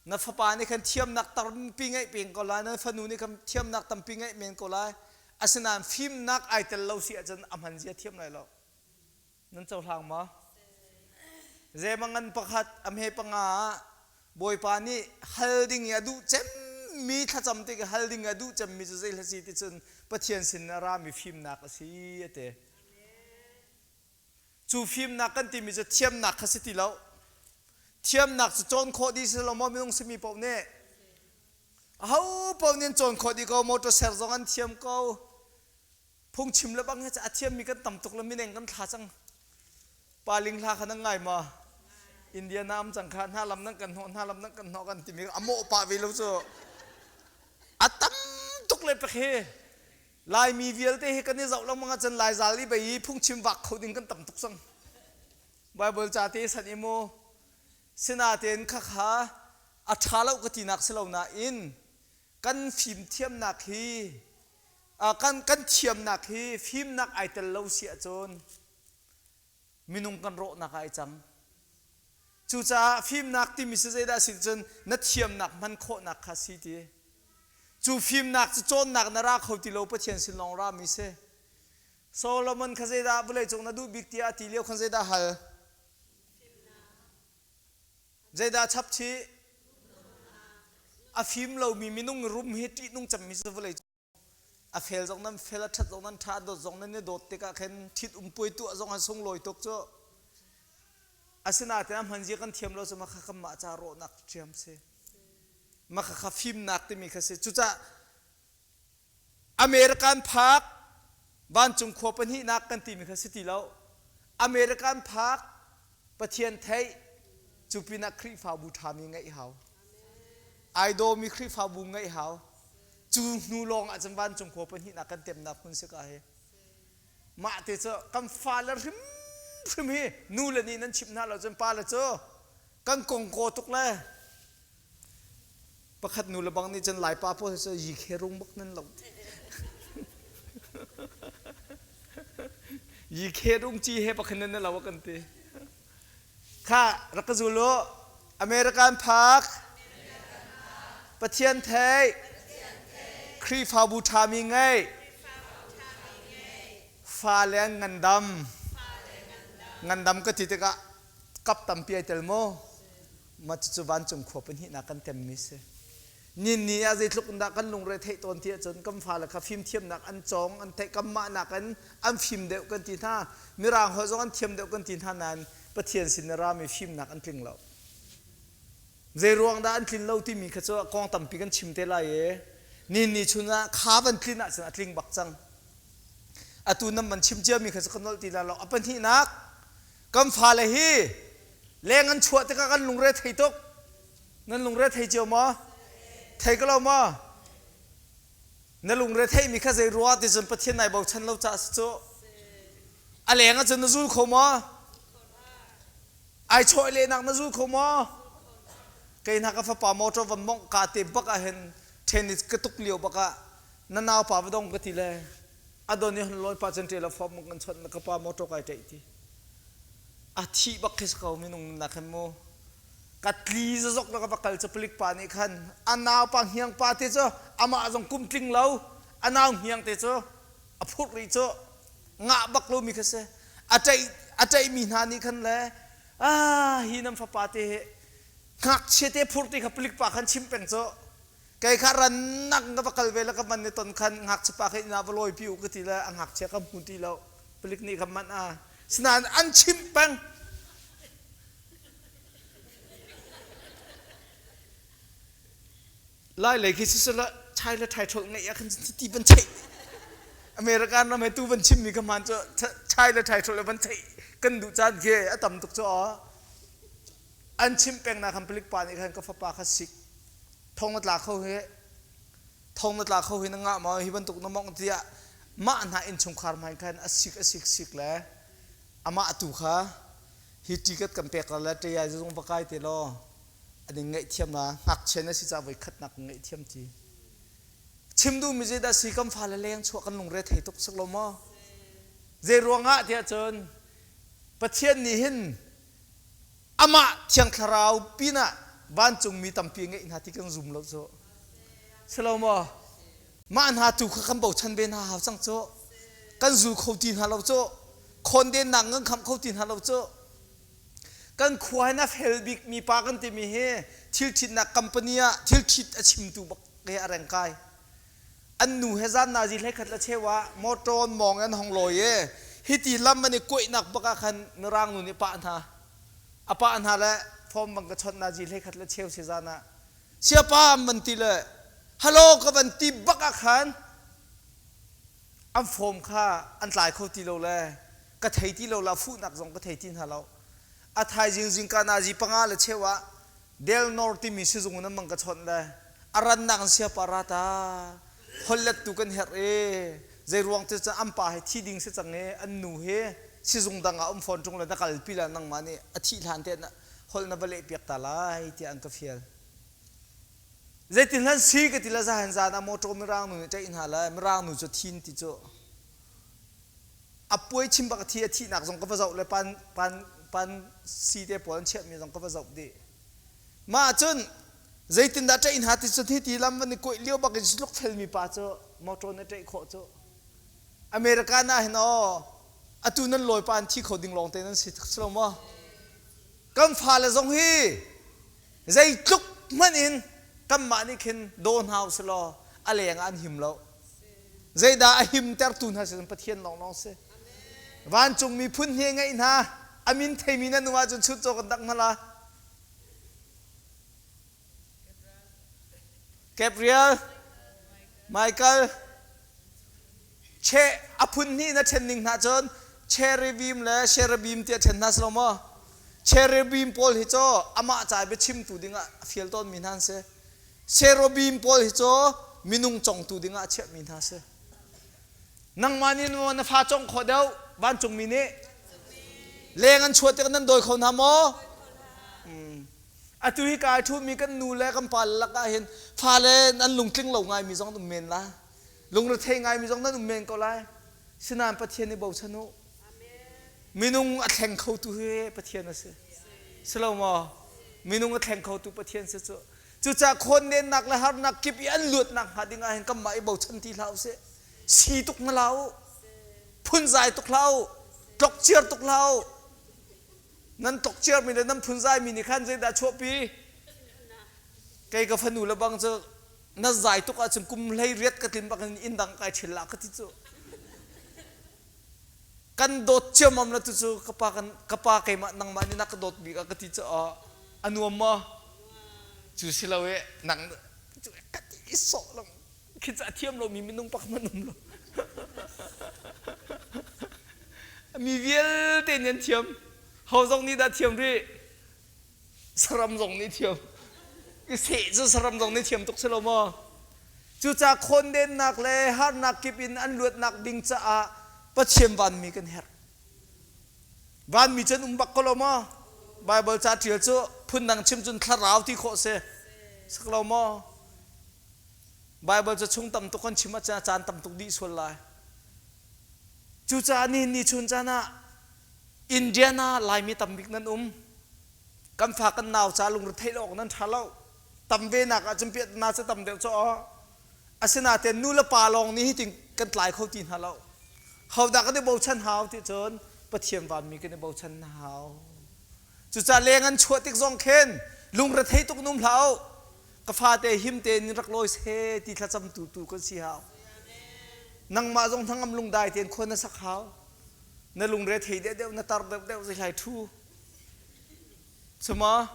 Na fapa nih khan thiamnak tampi ngeih peng ko lai, na fanu nih khan thiamnak tampi ngeih men ko lai. Asinain fimnak ai tel lo si ahcun a hman zia thiam lai lo. Nan cohlang maw? Zemangan pakhat a hme panga ah Bawipa nih hal ding i a duh cemmi thlacam tik i hal ding i a duh cemmi cu zei hla si ti cun Pathian sin a rami fimnak a si a ti. Cu fimnak kan timi cu thiamnak kha si ti lo. Thiamnak cu cawn khawh dih si lo maw minung simi paoh nih? Aho paoh nih an cawn khawh dih ko, motor ser zong an thiam ko. Phungchim le bang hi a thiammi kan tam tuk le mineng kan thla cang. Paling hla kha nan ngai maw? India na am cang kha hna lam nan kan hnawh hna lam nan kan hnawh kan timi a mawh pah ve lo cu. A tam tuk le pek hi. Laimi vialte hi kan i zoh lengmang ahcun Laizal i bei i phungchim vak kho ding kan tam tuk cang. Bible ca te san i mu sinatein khakha a ṭha lo ka tinak si lo nain kan fimthiamnak hi kan kan thiamnak hi fimnak ai tel lo si ahcun minung kan rawhnak ah ai cang. Cucaah fimnak timi si zeidah a si cun na thiamnak hman khawhnak kha si ti. Cu fimnak cu cawnnak na ra kho ti lo Pathian sin lawng rami si. Solomon kha zeidah vawleicung na duh bik tiah a ti lio khan zeidah hal? Zeidah chap chih? A fim lomi minung rum hi ṭihnung cemmi cu vawlei A fel zong nan fel, a ṭhat zong nan ṭha, a dawt zong nan i dawt tikah khin ṭhit um puai tuah zong a sunglawi tuk cu. Asinain a hman zia kan thiam lo cu mah kha kanmah ca rawhnak ṭhiam si. Mah kha kha fimnak timi kha si. Cucaah American phak vancung khua pahnihnak kan timi kha si ti lo. American phak Pathian theih cu pinah Khrihfabu ṭhami ngeih hau. Ai dawmi Khrihfabu ngeih hau. Cu hnu lawng ah cun vancung khua pahnihnak kan temnak hmun si ka hi. Mah te cu kan fale hrimhrim hi nu le nih nan chimh hna lo cun pale cu kan kongkaw tuk le pakhat nu le bang nih cun Laipa pawl cu yi khe rung bak nan lo. Yi khe rung ci he pakhat nan lo kan ti. Kha rak ka zul u. American phak. Pathian theih. Khrihfabu ṭhami ngei. Fale an ngandam. Ngandam ka ti tikah kap tampi ai tel maw? Mah cucu vancung khua pahnihnak kan temmi si. Nin ni ah zeitluk in dah kan lungre theih tawn ti ahcun kan fale kha fimthiamnak an cawng, an theih, kanmah nakin an fim deuh kan ti hna. Mirang holh zong an thiam deuh kan ti hna nain Pathian sin a rami fimnak an tling lo. Zei ruang dah an tlin lo timi kha cu kong tampi kan chim te lai i nin ni chun ah kha van tlin ahcun a tling bak cang. Atu nan van chim ciami kha cu ka nolh ti lai lo. A pahnihnak, kan fale hi leng an chuah tikah kan lungre thei tuk. Nan lungre thei cio maw? Thei ko lo maw? Na lungre theimi kha zei ruah ti cun Pathian nai bochan lo caah si cu. A leng ahcun na zul kho maw? Ai chawih lehnak na zul kho maw? Kei hna ka fapa motor van mongh ka te bak ah hin tennis ka tuk lio bak ah na naupa va dong ka ti le a don i hon lawi pa cun ṭe form kan chawnh na ka pa motor kai ṭaih ti. A thih bak khi si ko minung nunnak hin mu. Ka tli zazok na ka va kal cu palik pa nih khan a nau pa hniang pa te cu amah zong kum tling lo a nau hniang te cu a phurh rih cu ngah bak lomi kha si a ṭaih a ṭaihmi hna nih khan le ah hi nan fapa te hi ngakchia te phurh ti kha palik pa khan chim peng cu kei kha ran nak ka va kal ve le ka van ni ton khan ngakchia pa kha inn ah va lawi pi u ka ti le a ngakchia ka hmu ti lo palik nih kha manh a sinain an chimh peng. Lai lei khi sisela chai le thai ṭholh ngeih ah khan ti van cheih. American ram he tu van chimmi kha hmaan cu chai le thai ṭholh le van cheih kan duh caan khi a tam tuk cu aw. An chimh peng na khan palik pa nih khan ka fapa kha sik thong na tla kho hi thong na tla kho hi na ngah maw hi bantuk na mongh tiah mah hna innchungkhar hmai khan a sik a sik sik le amah tu kha hi ticket kan pek la le ṭai zung va kai te law an in ngaihthiam la ngakchia na si caah voi khatnak ngaihthiam ti chim duhmi zeidah si kan fale leng chuah kan lungre thei tuk sik lo maw zei ruangah tiah cun Pathian nih hin amah thiang thlarau pinah. Vancungmi tampi ngeih hna ti kan zum lo cu. Si lo maw? Mah hna tu kha kan bochan ve hna hau cang cu. Kan zul kho ti hna lo cu. Khawndennak kan khamh kho ti hna lo cu. Kan khua hin a fel bik mi pa kan timi hi thil ṭhitnak company ah thil ṭhit a chimtu bak he a reng kai. An nu he zan nazi hlei khat le cheu ah motor mawng an hong lawi i hiti lam an i kuaihnak bak ah khan mirang nu nih pah hna. A pah hna le form bang ka chawnh nazi hlei khat le cheu si zan ah siapa an van ti le hello ka van ti bak ah khan an form kha an tlai kho ti lo le ka thei ti lo la fuhnak zong ka thei ti hna lo. A thaizing zingka nazi panga le cheu ah Del Nor timi sizung in an mang ka chawnh le a rannak in siapa ra ta hollettu kan herh i zei ruang ti cun an pa hi thi ding si cang i an nu hi sizung dang ah um fawn ṭung le na kalpi la nangmah nih a thih hlan te holh na va leh piak ta lai tiah an ka fial. Zeitin hlan si ka ti le zahan zan ah motor mirang nu nih ṭaih hna le mirang nu cu thin ti cu a puai chim bak a thi a thihnak zong ka va zoh le pan pan pan si te pawl an chiahmi zong ka va zoh dih mah cun zeitindah ṭaih hna ti cu hi ti lam van i kuaih lio bak in tluk felmi pa cu motor na ṭaih khawh cu America na hin aw atu nan lawi pa an thi kho ding lawng te nan si lo maw kan fale zong hi zeitluk hmanh in kanmah nih khin daw hna usih law a leng ah an him lo Zeidah a himtertu hna si Pathian lawnglawng si. Vancung miphun hne ngeih hna a min theimi nan um ahcun chuncaw kan dak hna la. Gabriel, Michael, che a phun hnih na ṭhen ning hna cun cherubim le cherubim tiah ṭhen hna si lo maw? Cherubim pawl hi cu amah ca i biachimtu dingah a fial tawnmi hna an si. Cherubim pawl hi cu minung congtu dingah a chiahmi hna si. Nangmah nih maw na fa congh khawh deuh vancungmi nih? Leng an chuah tikah nan dawi kho hna maw? Atu hi kai ṭhumi kan nu le kan pa lakah hin fale nan lungtling lo ngaimi zong an um men la. Lungrethei ngaimi zong nan um men ko lai. Sinain Pathian nih bochan u. Minung a thleng khotu hi Pathian a si. Si lo maw? Minung a thleng khotu Pathian si cu. Cucaah khawnnennak le harnak kip i an luatnak hnga ding ah hin kanmah i bochan ti hlah usih. Si tuk hna hlah u. Phunzai tuk hlah u. Tlokciar tuk hlah u. Nan tlokciarmi le nan phunzaimi nih khan zeidah chuahpi? Kei ka fanu le bang cu na zai tuk ahcun kum hlei riat ka tlin bak in inn dang kai ṭhil la ka ti cu. Kan dawt ciammam la tu cu ka pa kan ka pa keimah nangmah nih na ka dawt bik a ka ti cu a nuam maw? Cu si lo i nang cu ka ti i sawh lo khi cu a thiam lomi minung pakhat hmanh um lo. Mi vialte nih an thiam. Ho zong nih dah thiam rih? Saram zong nih thiam. Seh cu saram zong nih thiam tuk si lo maw? Cucaah khawndennak le harnak kip in an luatnak ding caah Pathian vanmi kan herh. Vanmi cu an um bak ko lo maw? Baibal ca ṭial cu phundang chim cun thlarau ti khawh si. Sak lo maw? Baibal cu chung tam tuk kan chim ahcun a caan tam tuk dih sual lai. Cucaah nihin ni chun caan ah Indiana Laimi tam bik nan um. Kan fa kan nau ca lungretheih awk nan ṭha lo. Tam ve nak ahcun piahtana cu tam deuh caw. Asinain nu le pa lawng nih hitin kan tlai kho ti hna lo. Hodah kan i bochan hau ti cun Pathian vanmi kan i bochan hau. Cucaah leng an chuah tik zong khin lungrethei tuk num hlah u. Ka fate him tein rak lawi seh ti thlacam tu tu kan si hau. Nangmah zong hnangam lungdai tein khua na sak hau. Na lungre thei deuh deuh na tar deuh deuh zei hlai ṭhu. Suma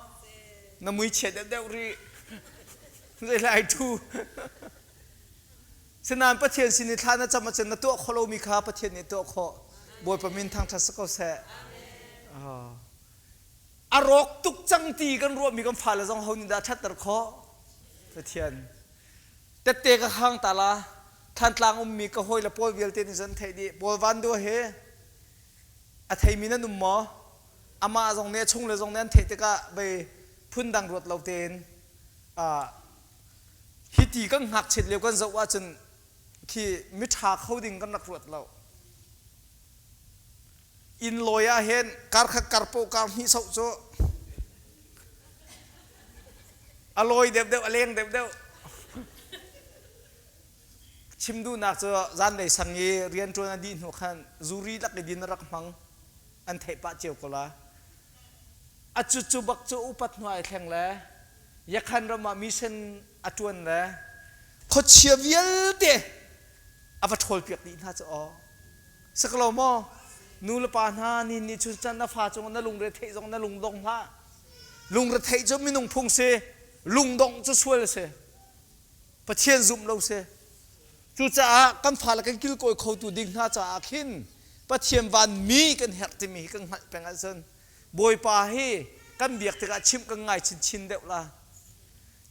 na mui chia deuh deuh rih. Zei hlai ṭhu. Sinain Pathian sin i thla na cam ahcun na tuah khawh lomi kha Pathian nih tuah khawh. Bawipa min thangṭhat si ko seh. A rawk tuk cang ti kan ruahmi kan fale zong ho nih dah ṭhatter khawh? Pathian. Tette ka khang ta la. Thantlang ummi ka hawi le pawl vialte nih cun theih dih. Paul Van Dua hi a theimi nan um maw? Amah zong nih a chung le zong nih an theih tikah vei phundang ruat lo tein hi ti kan ngakchiat lio kan zoh ahcun khi miṭha kho ding kan rak ruat lo. Inn lawi ah hin karkhat karpaw kar hnih soh cu. A lawi deuhdeuh, a leng deuhdeuh. Chim duhnak cu zanlei sang i rianṭuan a dih hnu khan zuri lak i din a rak hmang. An theih pah cio ko la. A cucu bak cu upat hnu ai thleng le Yakhan ram ah mission a ṭuan le khuachia vialte a va ṭhawlpiak dih hna cu aw. Saklo maw? Nu le pa hna ni nih chun can na fa cung na lungre theih zong na lungdong hlah. Lungre theih cu minung phung si, lungdongh cu sual a si. Pathian zumh lo si. Cucaah kan fale kan kilkawi khotu ding hna caah khin Pathian vanmi kan herh timi hi kan hngalh peng ahcun Bawipa hi kan biak tikah chimh kan ngai chinchin deuh la.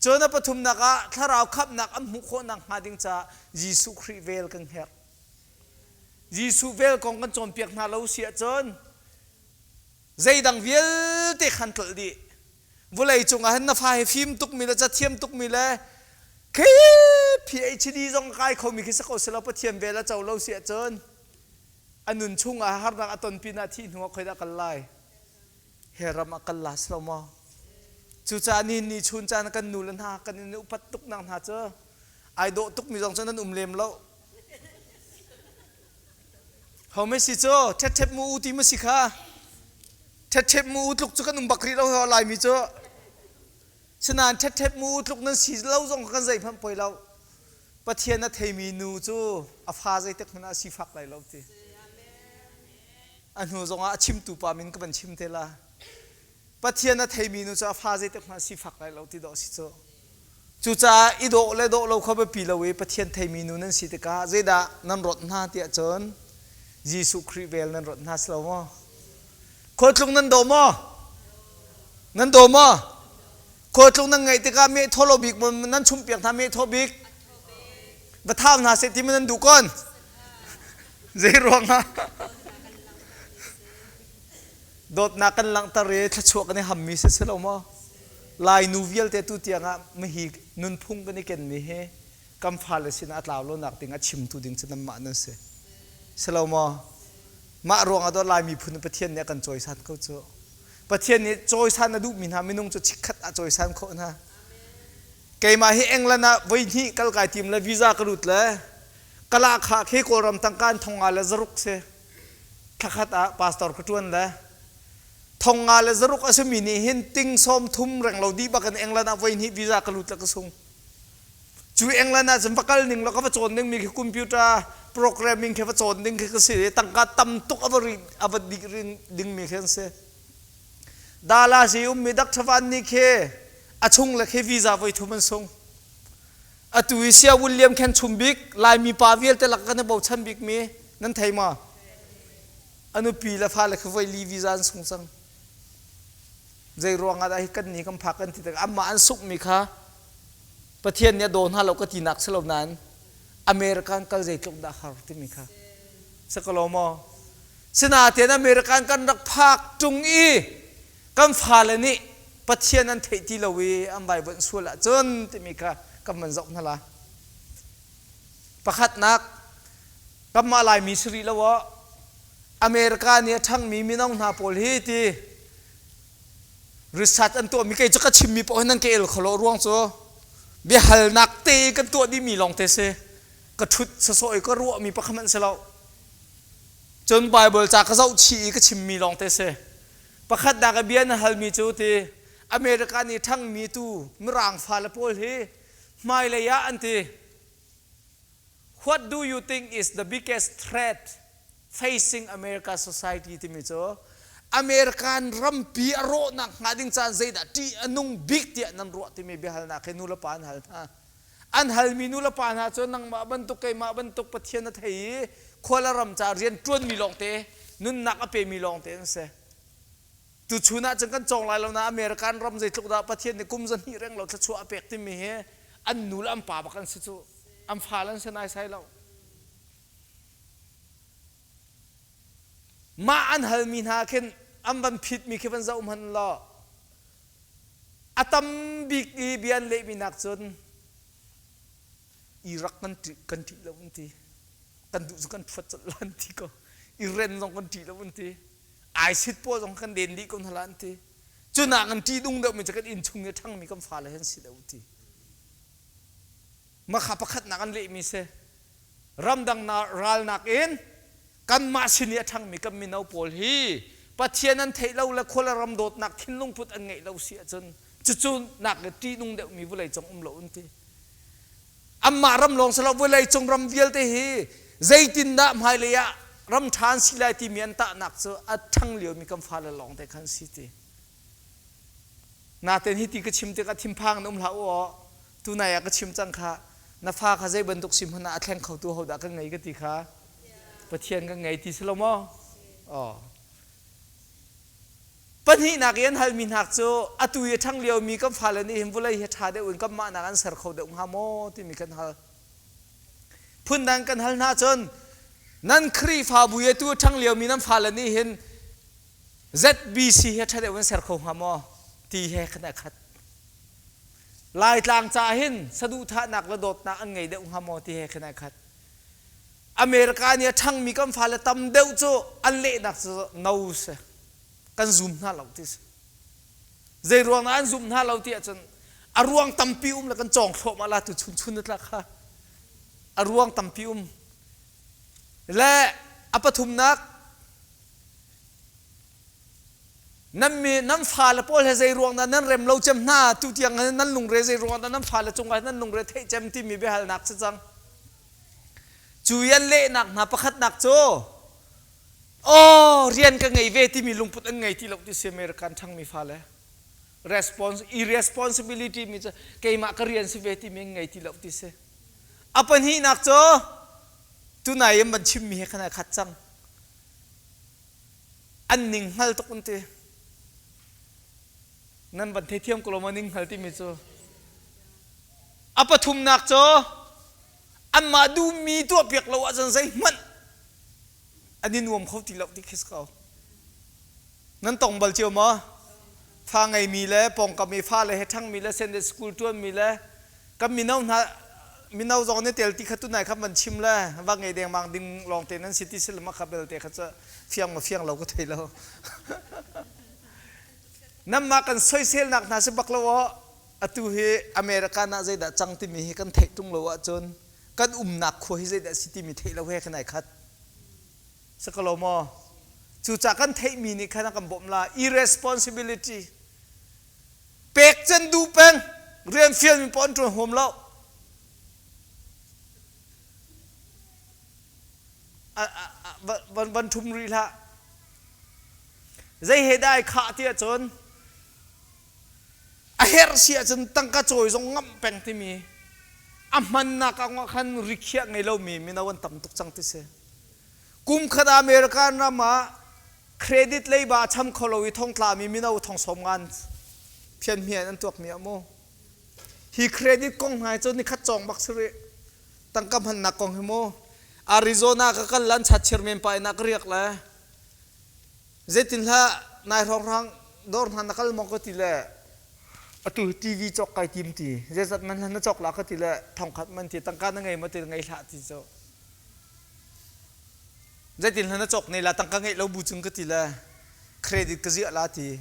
Cun a pathumnak ah thlarau khamhnak an hmuh khawh nakhnga ding caah Jesuh Khrih vel kan herh. Jesuh vel kong kan cawnpiak hna lo si ahcun zeidang vialte khan tlolh dih. Vawlei cungah hin na fa hi fim tukmi le cathiam tukmi le khi PhD zong kai khomi khi si ko silo Pathian vel a co lo si ahcun a nun chungah harnak a ton pinah thih hnu ah khoi dah kal lai? He ram ah kal la si lo maw? Cucaah ni ni chun caan kan nu le hna kan in upat tuk nak hna cu ai dawh tukmi zong cu nan um lem lo. Ho me si cu ṭhetṭhep mu u ti ma si kha ṭhetṭhep mu u tluk cu kan um bak rih lo ho Laimi cu sinain ṭhetṭhep mu u tluk nan si lo zong kan zeihmanh poi lo Pathian a theimi nu cu a fa zeitik hmanh ah sifak lai lo ti a hnu zongah a chimtu pa min ka van chim te la Pathian a theimi nu cu a fa zeitik hmanh sifak lai lo ti dawh si cu. Cucaah i dawh le dawh lo kha biapi lo i Pathian theimi nu nan si tikah zeidah nan rawt hna tiah cun Jesuh Khrih vel nan rawt hna si lo maw? Khualtlung nan daw maw? Nan daw maw? Khualtlung nan ngeih tikah meh thaw lo bik nan chumhpiak hna meh thaw bik va thau hna seh ti ma nan duh kon? Zei ruangah? Dawtnak kan langhter i thluachuah kan i hammi si si lo maw? Lainu vialte tu tiangah mihi nunphung kan i kenmi hi kan fale sinah a tlau lonak ding a chimtu ding cu nanmah nan si. Si lo maw? Mah ruangah dawt Lai miphun Pathian nih a kan cawisan ko cu. Pathian nih cawisan a duhmi hna minung cu chikkhat ah cawisan khawh hna. Keimah hi England ah voi hnih kal kai tim le visa ka lut le kala kha khi Kawlram tangka in thong nga le zaruk si. Thlakhat ah pastor ka ṭuan le thong nga le zaruk a simi nih hin ting sawm thum reng lo dih bak in England ah voi hnih visa ka lut le ka sung. Cu England ah cun va kal ning lo ka va cawn ding mi khi computer programming khi va cawn ding khi ka si i tangka tam tuk a va ri a va dih ding mi khi an si. Dallas i ummi Dr. Van nih khi a chung le khi visa voi thum an sung. Atu i Sia William Khen Chum bik Laimi pa vialte lak kan i bochan bikmi nan thei maw? A nupi le fale kha voi li visa an sung cang. Zei ruangah dah hi kan ni kan phak kan ti tikah amah an sunghmi kha Pathian nih a daw hna lo ka tinak si lo nain American kal zeitluk dah har timi kha si ko lo maw? Sinain American kan rak phak ṭung i kan fale nih Pathian an theih ti lo i an vaivuanh sual ahcun timi kha kan van zoh hna lai. Pakhatnak, kanmah Laimi si rih lo ah America nih a ṭhangmi mino hna pawl hi ti research an tuahmi kei cu ka chimmi paoh hi nan ka el kho lo ruang cu biahalnak te kan tuah dihmi lawng te si ka ṭhut sawsawh i ka ruahmi pakhat hmanh si lo cun Bible ca ka zoh chih i ka chimmi lawng te si Pakhatnak i bia na halmi cu ti America nih ṭhangmi tu Mirang fale pawl hi hmailei ah an ti. What do you think is the biggest threat facing America society timi cu American rampi a rawhnak hnga ding caan zeidah ṭih a nung bik tiah nan ruah timi biahalnak hi nulepa an hal hna. An halmi nulepa hna cu nangmah bantuk keimah bantuk Pathian a thei i khua le ram ca rian ṭuanmi lawngte nunnak a pemi lawngte an si. Tuchun ah cun kan cawng lai lo na American ram zeitluk dah Pathian nih kum zahnih reng lo thluachuah a pek timi hi an nu le an pa bak an si cu. An fale an si naisai lo. Mah an halmi hna khin an van phitmi khi van zoh hmanh law a tam bik i bia an lehmi nak cun Iraq kan ṭih kan ṭih lo an ti. Kan duh cu kan ṭhuat colh la an ti ko. Iran zong kan ṭih lo an ti. ISIS pawl zong kan den dih ko hna la an ti. Cu nak an ṭihnung deuhmi cu kan inn chung i a ṭhangmi kan fale han si deuh ti. Mah kha pakhatnak an lehmi si. Ramdang ralnak in kanmah sin i a ṭhangmi kan mino pawl hi Pathian an theih lo le khual ram dawtnak thinlung put an ngeih lo si ahcun cucu nak le ṭihnung deuhmi vawlei cung um lo an ti. Anmah ram lawng si lo vawlei cung ram vialte hi zeitindah hmailei ah ram ṭha an si lai timi an tahnak cu a ṭhang liomi kan fale lawng te khan si ti. Natein hiti ka chim tikah thinphang in um hlah u aw. Tunai ah ka chim cang kha na fa kha zei bantuk si hmanh ah a thleng khotu hodah kan ngei ka ti kha Pathian kan ngei ti si lo maw? Aw. Pahnihnak i an halmi hna cu atu i a ṭhang liomi kan fale nih hin vawlei hi ṭha deuh in kanmah nak an ser kho deuh hnga maw timi kan hal. Phundang kan hal hna cun nan Khrihfabu i atu a ṭhang liomi nan fale nih hin ZBC hi ṭha deuh in ser kho hnga maw ti he khan a khat. Laitlang ca hin saduhthahnak le dawtnak an ngei deuh hnga maw ti he khan a khat. America nih a ṭhangmi kan fale tam deuh cu an lehnak cu no si. Kan zum hna lo ti si. Zei ruang dah an zumh hna lo ti ahcun a ruang tampi um le kan cawng thluahmah la tu chun chun na tlak kha. A ruang tampi um. Le a pathumnak Nan mi nan fale pawl he zei ruang dah nan rem lo cem hna tu tiang nan lungre zei ruang dah nan fale cungah nan lungre theih cem timi biahalnak si cang. Cu i an lehnak hna pakhatnak cu aw rian ka ngei ve timi lungput an ngei ti lo ti si American ṭhangmi fale. Response irresponsibility mi cu keimah ka rian si ve timi an ngei ti lo ti si. A pahnihnak cu tunai in van chimmi he khan ai khat cang. An ning hngal tuk an ti. Nan van theithiam ko lo maw ning hngal timi cu. A pathumnak cu anmah duhmi tuahpiak lo ahcun zeihmanh an i nuam kho ti lo ti khi si ko. Nan tong bal cio maw? Fa ngeimi le pawngkam i fale he ṭhangmi le Sunday school ṭuanmi le kan mino hna mino zong nih tel ti kha tunai kha van chim le va ngei dengmang ding lawngte nan si ti si le mah kha belte kha cu fiang ma fiang lo ka thei lo. Nanmah kan soiselnak hna si bak lo aw atu hi America ah zeidah cang timi hi kan theih tung lo ahcun kan umnak khua hi zeidah si timi theih lo he kan ai khat. Si ko lo maw? Cucaah kan theihmi nih khan a kan bawmh la. Irresponsibility. Pek can duh peng. Rian fialmi paoh an ṭuan huam lo. Van ṭhum rih hlah. Zei he dah ai khah ti ahcun a herh si ahcun tangka cawi zong ngamh peng timi a hmannak ah khan rikhiah ngei lomi mino an tam tuk cang ti si. Kum khat ah American ram ah credit leiba a cham kho lo i thongtlami mino thong sawm ngan phianhmian an tuakmi ah mu. Hi credit kong hna hi cu nikhat cawng bak si rih. Tangka hmannak kong hi mu. Arizona ka kal lan chat chairman pa in ah ka riak le zeitin hlah nai hrawnghrang dawr hna na kal maw ka ti le atu TV cawk kai tim ti zeizat man hlan na cawk la ka ti le thongkhat man ti tangka na ngei maw ti ngei hlah ti cu Zeitin hlan na cawk ne la tangka ngeih lo bu cung ka ti le credit ka ziah la ti.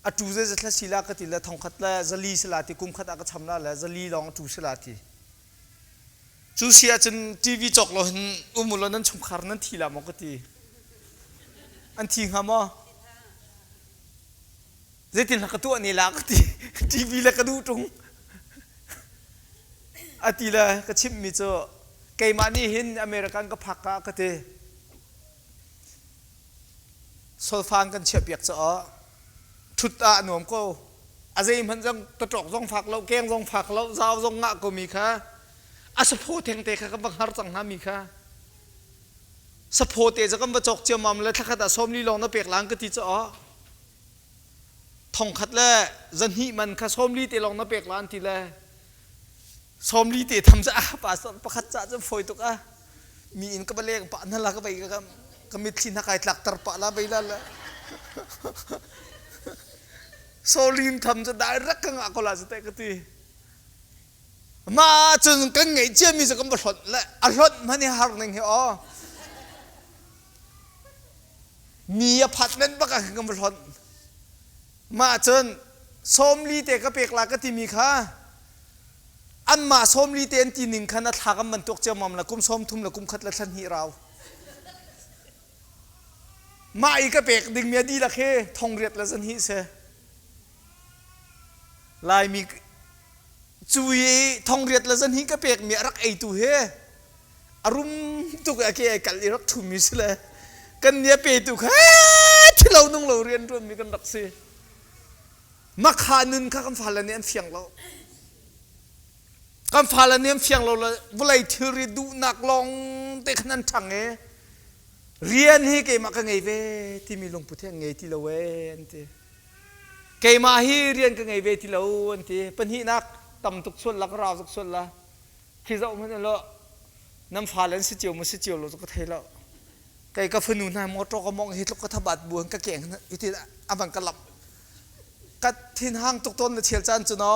A tu zeizat hla si la ka ti le thongkhat le zali si la ti kum khat ah ka cham la le zali lawng a tu si la ti. Cu si ahcun TV cawk lo hin um u law nan chungkhar nan thi la maw ka ti. An thi hnga maw? Zeitin hla ka tuah ne la ka ti. TV le ka duh ṭung. A ti le ka chimhmi cu keimah nih hin American ka phak ka ka ti. Solfang kan chiahpiak caah ṭhut ah a nuam ko. A zeihmanh zong taṭawk zong fak lo, keng zong fak lo, zau zong ngah ko mi kha a saphaw thengte kha kan va hngar cang hna mi kha. Saphaw te cu kan va cawk ciammam le thlakhat ah 40 lawng na pek lang ka ti caah thongkhat le zahnih man kha 40 te lawng na pek la an ti le 40 te tham cu ah pastor pakhat ca cu fawi tuk ah mi in ka va leng pah hna la ka vei ka ka mitthli hna kai tlak ter pah la vei la la solim tham cu direct ka ngah ko la cu te ka ti Mah cun kan ngeih ciami cu kan va hlonh le a hlonh hmanh i har ning hi aw. Mi a phat men bak ah khan kan va hlonh. Mah cun 40 te ka pek la ka timi kha anmah 40 te an ti ning khan a thla kan man tuak ciammam la kum 30 le kum khat le thla hnih rau. Mah i ka pek dingmi a dihlak hi thong riat le zan hnih si. Laimi cu i thong riat le zan hnih ka pekmi a rak eitu hi a rum tuk i a ke ai kal i rak ṭhumi si le kan nih a petu kha thilo nung lo rian ṭuanmi kan rak si. Makha nun kha kan fale nih an fiang lo. Kan fale nih an fiang lo le vawlei thilri duhnak lawng te khan an ṭhang i rian hi keimah ka ngei ve timi lungput hi an ngei ti lo ee an ti. Keimah hi rian ka ngei ve ti lo an ti. Pahnihnak tam tuk sual la ka rau tuk sual la. Khi zoh hmanh law nan fale an si cio maw si cio lo cu ka thei lo. Kei ka fanu hna motor ka mong hi tluk ka thabat bu ka keng iti a van ka lamh. Ka thinhang tuk tawn na chel caan cu no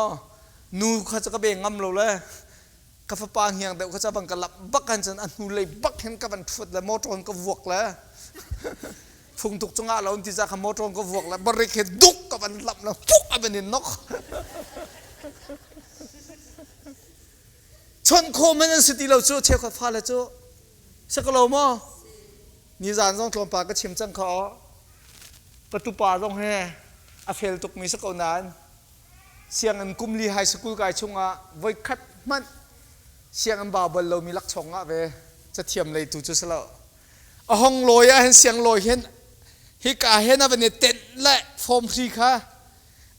nu kha cu ka be ngam lo le ka fapa ngiang deuh kha cu a van ka lamh bak kan cun a hnu lei bak hin ka van ṭhuat le motor in ka vuak le fung tuk cungah lo ti za kha motor in ka vuak le barik he duk ka van lamh le fuk a van in nok chawnh khawh man an si ti lo cu cheukhat fale cu si ko lo maw nizan zong tlawmpal ka chim cang kha ka tupa zong he a fel tukmi si ko nain sianginn kum li high school kai chungah voikhat hmanh sianginn ba bal lomi lakchawng ah ve cathiam lei tu cu si lo a hong lawi ah hin siang lawi hin hika hin a van i tenh le form hri kha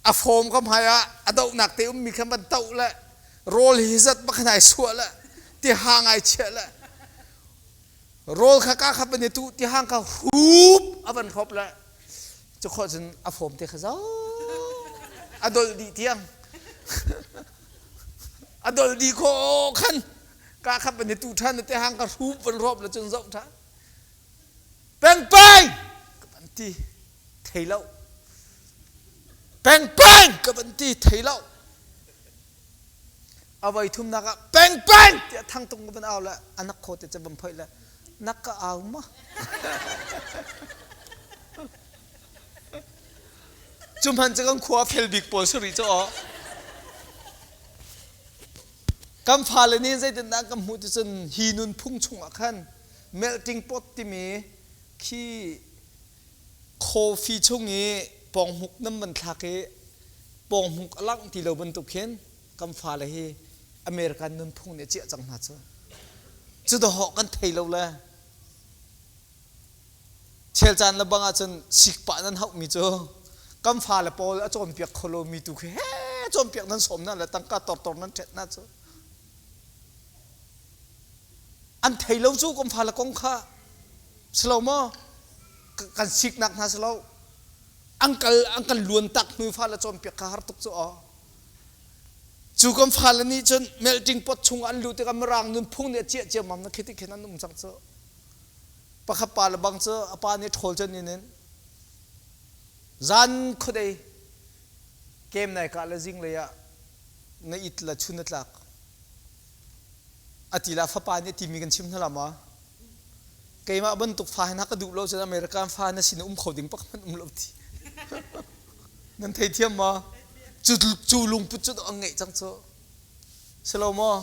a form ka hmai ah a dohnak te ummi kha van toh le rawl hi zat bak ai suah le ti hang ai chiah le rawl kha ka kha van i tuh ti hang kha hup a van hrawp le cu khawh cun a form te kha zo a dolh dih tiang a dolh dih khawh khan ka kha van i tuh ṭhan te hang ka hrup van rawp le cun zoh ṭhan peng peng ka van ti thei lo peng peng ka van ti thei lo a voi thumnak ah peng peng tiah thang tung ka van au le anak khaw te cu van phoih le nak ka au ma cu hman cu kan khua fel bik pawl si rih cu aw kan fale nih zeitindah kan hmuh ti cun hi nunphung chungah khan melting pot timi khi coffee chung i pawnghmuk nan van thlak i pawnghmuk a langh ti lo bantuk khin kan fale hi American nunphung nih a ciah cang hna cu. Cu dawhawh kan thei lo le chel caan le bang ahcun sikpah nan hauhmi cu kan fale pawl a cawnpiak kho lomi tu khi he cawnpiak nan sawm hna le tangka tortor nan ṭhet hna cu. An thei lo cu kan fale kong kha si lo maw? Kan siknak hna si lo. An kal an kan luan tak hnu fale cawnpiak kha har tuk cu aw. Cu kan fale nih cun melting pot chung an luh tikah Mirang nunphung nih a ciah ciammam na khi ti khin an um cang cu. Pakhat pa le bang cu a pa nih ṭhawl cun in in zan khuadei kem nai kah le zinglei ah na it le chun na tlak. A ti la fapa nih a timi kan chim hna la ma? Keimah bantuk fa hi na ka duh lo cun American fa na sin um kho ding pakhat hmanh um lo ti. Nan theithiam maw? Cu, cu lungput cu an ngeih cang cu. Si lo maw?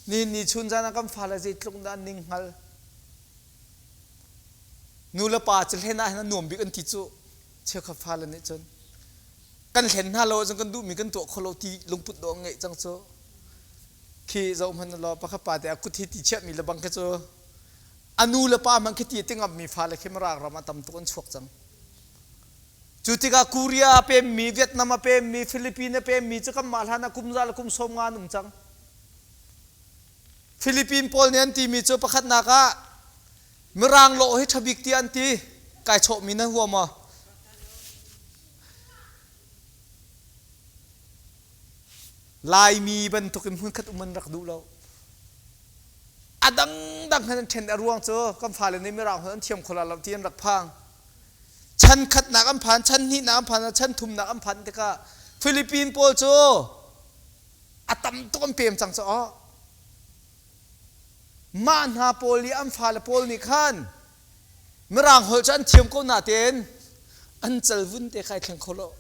Ni ni chun zan ah kan fale zeitluk dah an ning hngal. Nu le pa cu hlen ah hin a nuam bik an ti cu. Cheukhat fale nih cun kan hlen hna lo ahcun kan duhmi kan tuah kho lo ti lungput dawh an ngeih cang cu. Khi zoh hmanh law pakhat pa te a kut hi ti chiahmi le bang khi cu a nu le pa hmanh khi ti a ti ngammi fale khi Mirang ram ah tam tuk an chuak cang. Cu tikah Korea a pemmi, Vietnam a pemmi, Philippines a pemmi cu kanmah hlan ah kum za le kum sawm nga an um cang. Philippine pawl nih an timi cu pakhatnak ah Mirang lawh hi ṭha bik tiah an ti. Kai chawhmi nan huam maw? Laimi bantukin hmunkhat um an rak duh lo. A dangdang han an ṭhen a ruang cu kan fale nih Mirang holh an thiam kho la lo ti an rak phang. Chan khatnak an phan, chan hnihnak an phan, chan thumnak an phan tikah Philippine pawl cu a tam tuk an pem cang caah mah hna pawl i an fale pawl nih khan Mirang holh cu an thiam ko natein. An cal vun te kai thleng kho lo.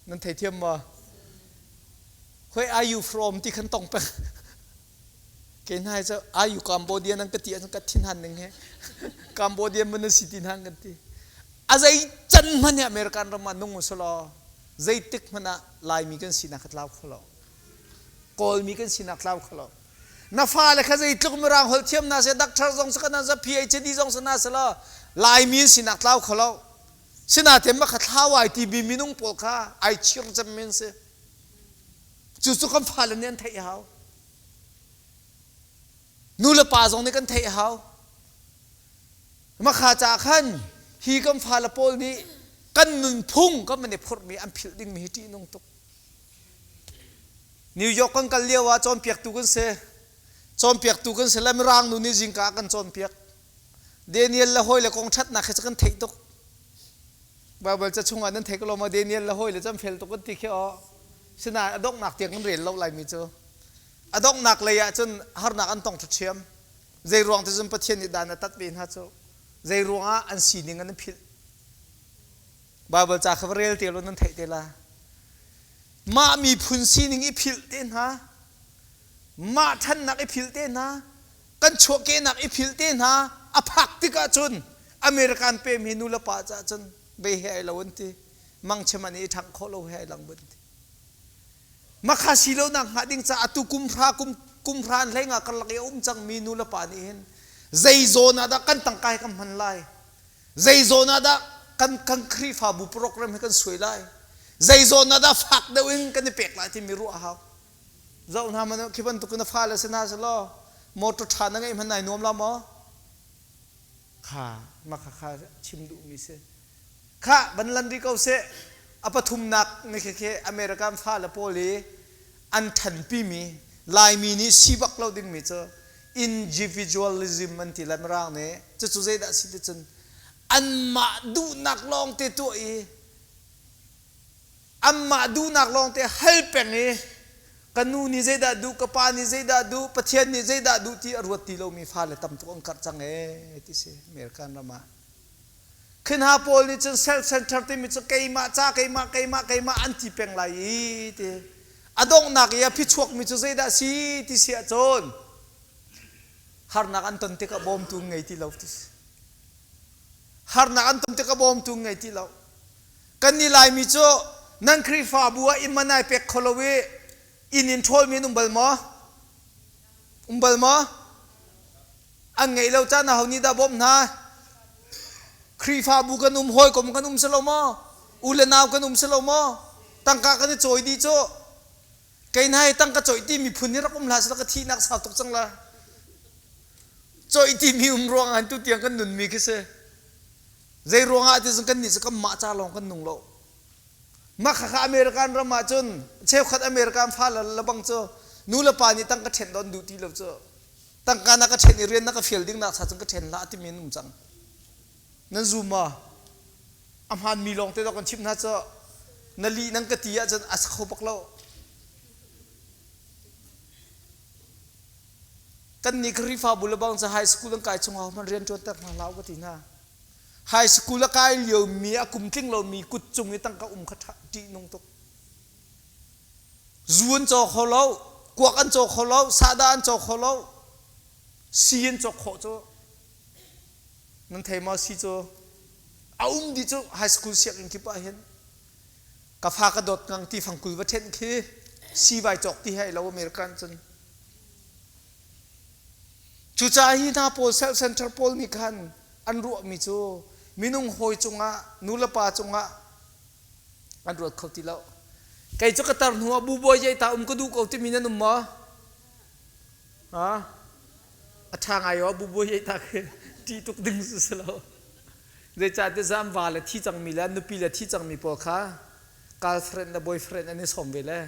Nan theithiam maw? Where are you from ti khan tong peng. Ke hna cu are you Cambodian an ka ti ahcun ka thin han ning he. Cambodian man na si ti hna kan ti. A zei can hmanh hi American ram ah nung usulaw zeitik hmanh ah Laimi kan sinak kha tlau kho lo. Kawlmi kan sinak tlau kho lo. Na fale kha zeitluk mirang holh thiam hna seh, doctor zong si kana za PhD zong si hna selaw Laimi an sinak tlau kho lo. Sinain mah kha thlau ai timi minung pawl kha ai chir cem men si. Cucu kan fale nih an theih hau. Nu le pa zong nih kan theih hau. Makha ca khan hi kan fale pawl nih kan nunphung kan man i phurhmi an philh dingmi hi ṭihnung tuk. New York kan kal lio ah cawnpiaktu kan si. Cawnpiaktu kan si le Mirang nu nih zingka a kan cawnpiak. Daniel le hawi le kong ṭhatnak hi cu kan theih tuk. Baibal ca chungah nan thei ko lo maw Daniel le hawi le cu an fel tuk kan ti khi aw. Sinain a donghnak tiang kan rel lo laimi cu. A donghnak lei ah cun harnak an tong ṭhiam. Zei ruang ti cun Pathian nih dan a tat ve hna cu. Zei ruangah an sining an philh. Baibal ca kha va rel te law nan theih te la. Mah miphun sining i philh te hna. Mah ṭhannak i philh te hna. Kan chuahkehnak i philh te hna a phak tikah cun American pem hi nu le pa caah cun bei he ai lo an ti. Mangchem an i ṭhangh khawh lo he ai lang bun ti. Makha si lo nak hnga ding caah atu kum hra kum kum hra an hlei nga karlak i a um cangmi nu le pa nih hin zei zawn ah dah kan tangka hi kan hman lai zei zawn ah dah kan kan Khrihfabu program hi kan suai lai zei zawn ah dah fak deuh in kan i pek lai timi ruah a hau zoh hna man khi bantuk in a fale si hna selaw motor ṭha na ngeih hmanh nai nuam la maw kha mah kha chim duhmi si Khah van lan rih ko seh. A pathumnak ni khi khi American fale pawl i an ṭhanpimi Laimi nih si bak lo dingmi cu individualism an ti lai Mirang nih. Cucu zeidah a si ti cun anmah duhnak lawngte tuah i anmah duhnak lawngte hal peng i ka nu nih zeidah duh, ka pa nih zeidah duh, Pathian nih zeidah duh ti a ruat ti lomi fale tam tuk an karh cang ee ti si American ram ah. Khi hna pawl nih cun self center timi cu keimah ca keimah keimah keimah an ti peng lai i ti a donghnak i a phichuakmi cu zeidah si ti si ahcun harnak an ton tikah bawmtu ngei ti lo ti si harnak an ton tikah bawmtu ngei ti lo kan nih Laimi cu nan Khrihfabu ah inn man ai pek kho lo i inn in ṭhawlmi an um bal maw um bal maw An ngeih lo caan aho nih dah bawmh hna? Khrihfabu kan um, hawikom kan um si lo maw? U le nau kan um si lo maw? Tangka kan i cawi dih cu. Kei hna hi tangka cawih ti miphun hi rak um hlah seh ka thihnak sau tuk cang la. Cawih ti mi um ruang ah tu tiang kan nunmi khi si. Zei ruangah ti cun kan nih cu kan mah ca lawng kan nung lo. Mah khakha American ram ah cun cheukhat American fa le bang cu nu le pa nih tangka ṭhen don duh ti lo cu. Tangka na ka ṭhen i rian na ka fial ding nak cha cun ka ṭhen hlah timi an um cang. Nan zum maw? A hmaanmi lawng te dawk kan chimh hna cu na lih nan ka ti ahcun a si kho bak lo. Kan nih Khrihfabu le bang cu high school an kai chung ah hman rian ṭuanter hna hlah u ka ti hna. High school a kai liomi a kum tling lomi kut cung i tangka um kha ṭihnung tuk. Zu an caw kho lo, kuak an caw kho lo, sahdah an caw kho lo, sii an cawk khawh cu. Nan thei maw sii cu? A um dih cu high school sianginn kip ah hin. Ka fa ka dawt ngang ti fangkul va ṭhenh khi sii vai cawk ti hai lo American cun. Cucaah hi hna pawl self center pawl nih khan an ruahmi cu minung hawi cungah nu le pa cungah an ruat kho ti lo. Kei cu ka tar hnu ah bubawi jai ta um ka duh ko timi nan um maw? Ha? A ṭha ngai aw bubawi jai ta khi ṭih tuk ding si si lo. Zeicahtiah zam va le thi cangmi le nupi le thi cangmi pawl kha girlfriend le boyfriend an i sawm ve le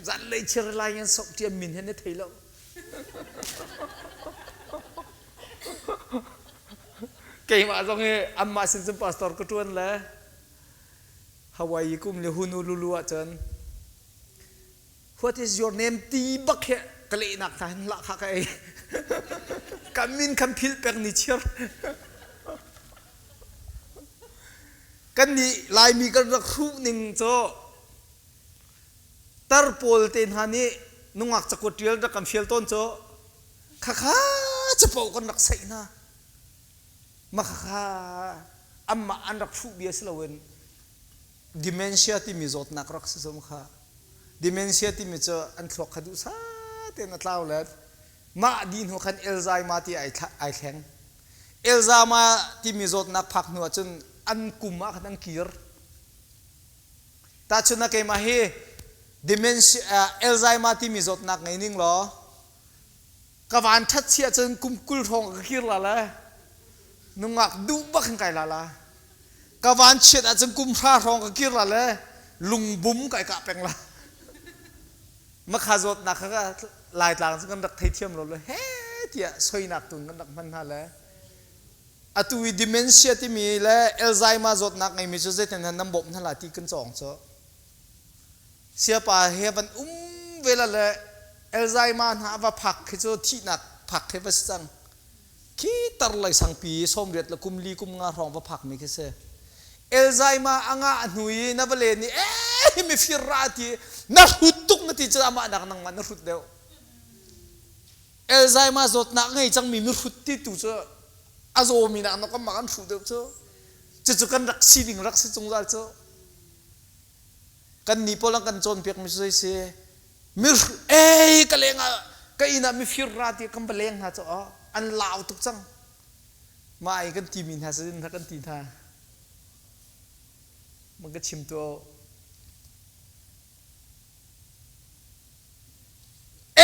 zanlei chir lai an sok ṭiam min he na thei lo. Keimah zong hi anmah sin cun pastor ka ṭuan le Hawaii kum le Honolulu ahcun what is your name ti bak he ka lehnak hna hin lahkhah ka ei. Ka min khan philh peng ni chiar. Kan nih Laimi kan rak hruh ning cu tar pawl te hna nih nungak cakuat ṭial rak kan fial tawn cu khakha capo kan rak saih hna. Mah khakha anmah an rak hruh bia si loin dementia timi zawtnak rak si zong kha dementia timi cu an thluak kha duhsah tein a tlau le mah dih hnu khan Alzheimer ti ai thleng. Alzheimer timi zawtnak phak hnu ahcun an kum ah khan an kir. Tahchun ah keimah hi dementia Alzheimer timi zawtnak ngei ning law ka van ṭhat si ahcun kum 20 hrawng ka kir la le nungak duh bak in kai la la. Ka van chiat ahcun kum hra hrawng ka kir la le lungbum kai kah peng la. Makha zawtnak kha Laitlang cu kan rak theithiam lo le he tiah soinak tun kan rak hman hna le atu i dementia timi le Alzheimer zawtnak ngeimi cu zeitin hen nan bawmh hna la ti kan cawng cu siapa he van um ve la le Alzheimer hna va phak khi cu thihnak phak khi va si cang khi tar lei sangpi 80 le kum li kum nga hrawng va phak mi khi si Alzheimer a ngah hnu i na va len i eh mifir ra ti na hrut tuk na ti cu amah nak nangmah na hrut deuh Alzheimer zawtnak ngei cangmi mihrut ti tu cu a zawmi nak na kan mah kan hruh deuh cu cucu kan rak sining rak si zungzal cu kan ni pawl an kan cawnpiak mi cu zei si mi ei ka leng ah ka inn ah mifir ra ti kan va leng hna cu an lau tuk cang mah i kan timi hna sin hna kan ti hna man ka chim tu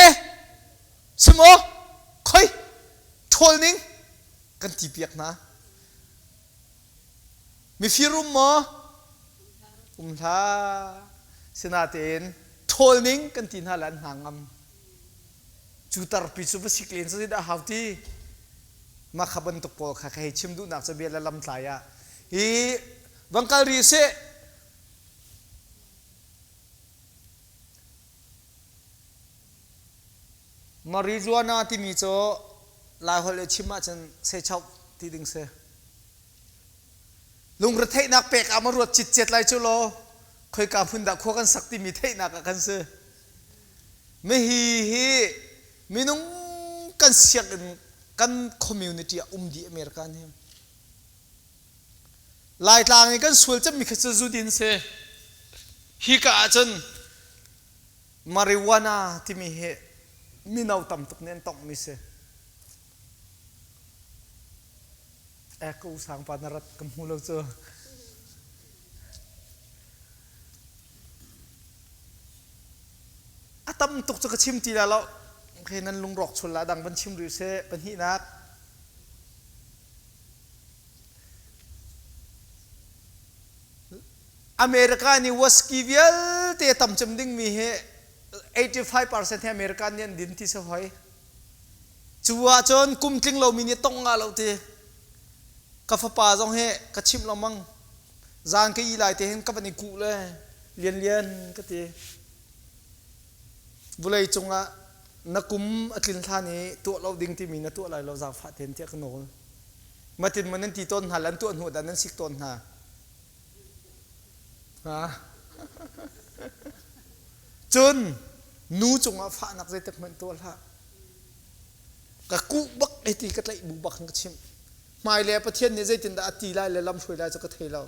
eh simo khoi ṭhawl ning kan ti piak hna mifir um maw um hlah sinatein ṭhawl ning kan ti hna le an hna ngam cu tarpi cu va sik len cu dah hau ti mah kha bantuk pawl kha ka hei chim duhnak cu bia le lam tlai ah hi van kal rih seh Marijuana timi cu Laiholh i chim ahcun seichauh ti ding si. Lungretheihnak pek ah ma ruat citcet lai cu law khoika hmun dah khua kan sak timi theihnak ah kan si. Mihi hi minung kan sianginn kan community ah um dih American hi. Laitlang i kan sual cemmi kha cu zudin si. Hika ahcun marijuana timi hi mino tam tuk nih an tonghmi si. Eh, ka u sangpa na rat ka hmu lo cu. A tam tuk cu ka chim ti la lo. Okay, nan lungrawk chul la dang van chim rih seh. Pahnihnak. America nih whisky vialte tam cem dingmi hi 85% hi America nih an din ti si hoi. Cu ahcun kum tling lomi nih tong nga lo ti. Ka fapa zong hi ka chimh lengmang. Zan ka ih lai te hin ka van i kuh le lian lian ka ti. Vulei cungah na kum a tlin hlan i tuah lo ding timi na tuah lai lo zaangfah tein tiah ka nawl. Matin maw nan ti tawn hna le an tuah hnu dah nan sik tawn hna? Cun nu cungah fahnak zeitik hmanh tuah hlah. Ka kuh bak hei ti ka tlaih bu bak in ka chimh. Hmailei ah Pathian nih zeitindah a ti lai le lamhruai lai cu ka thei lo.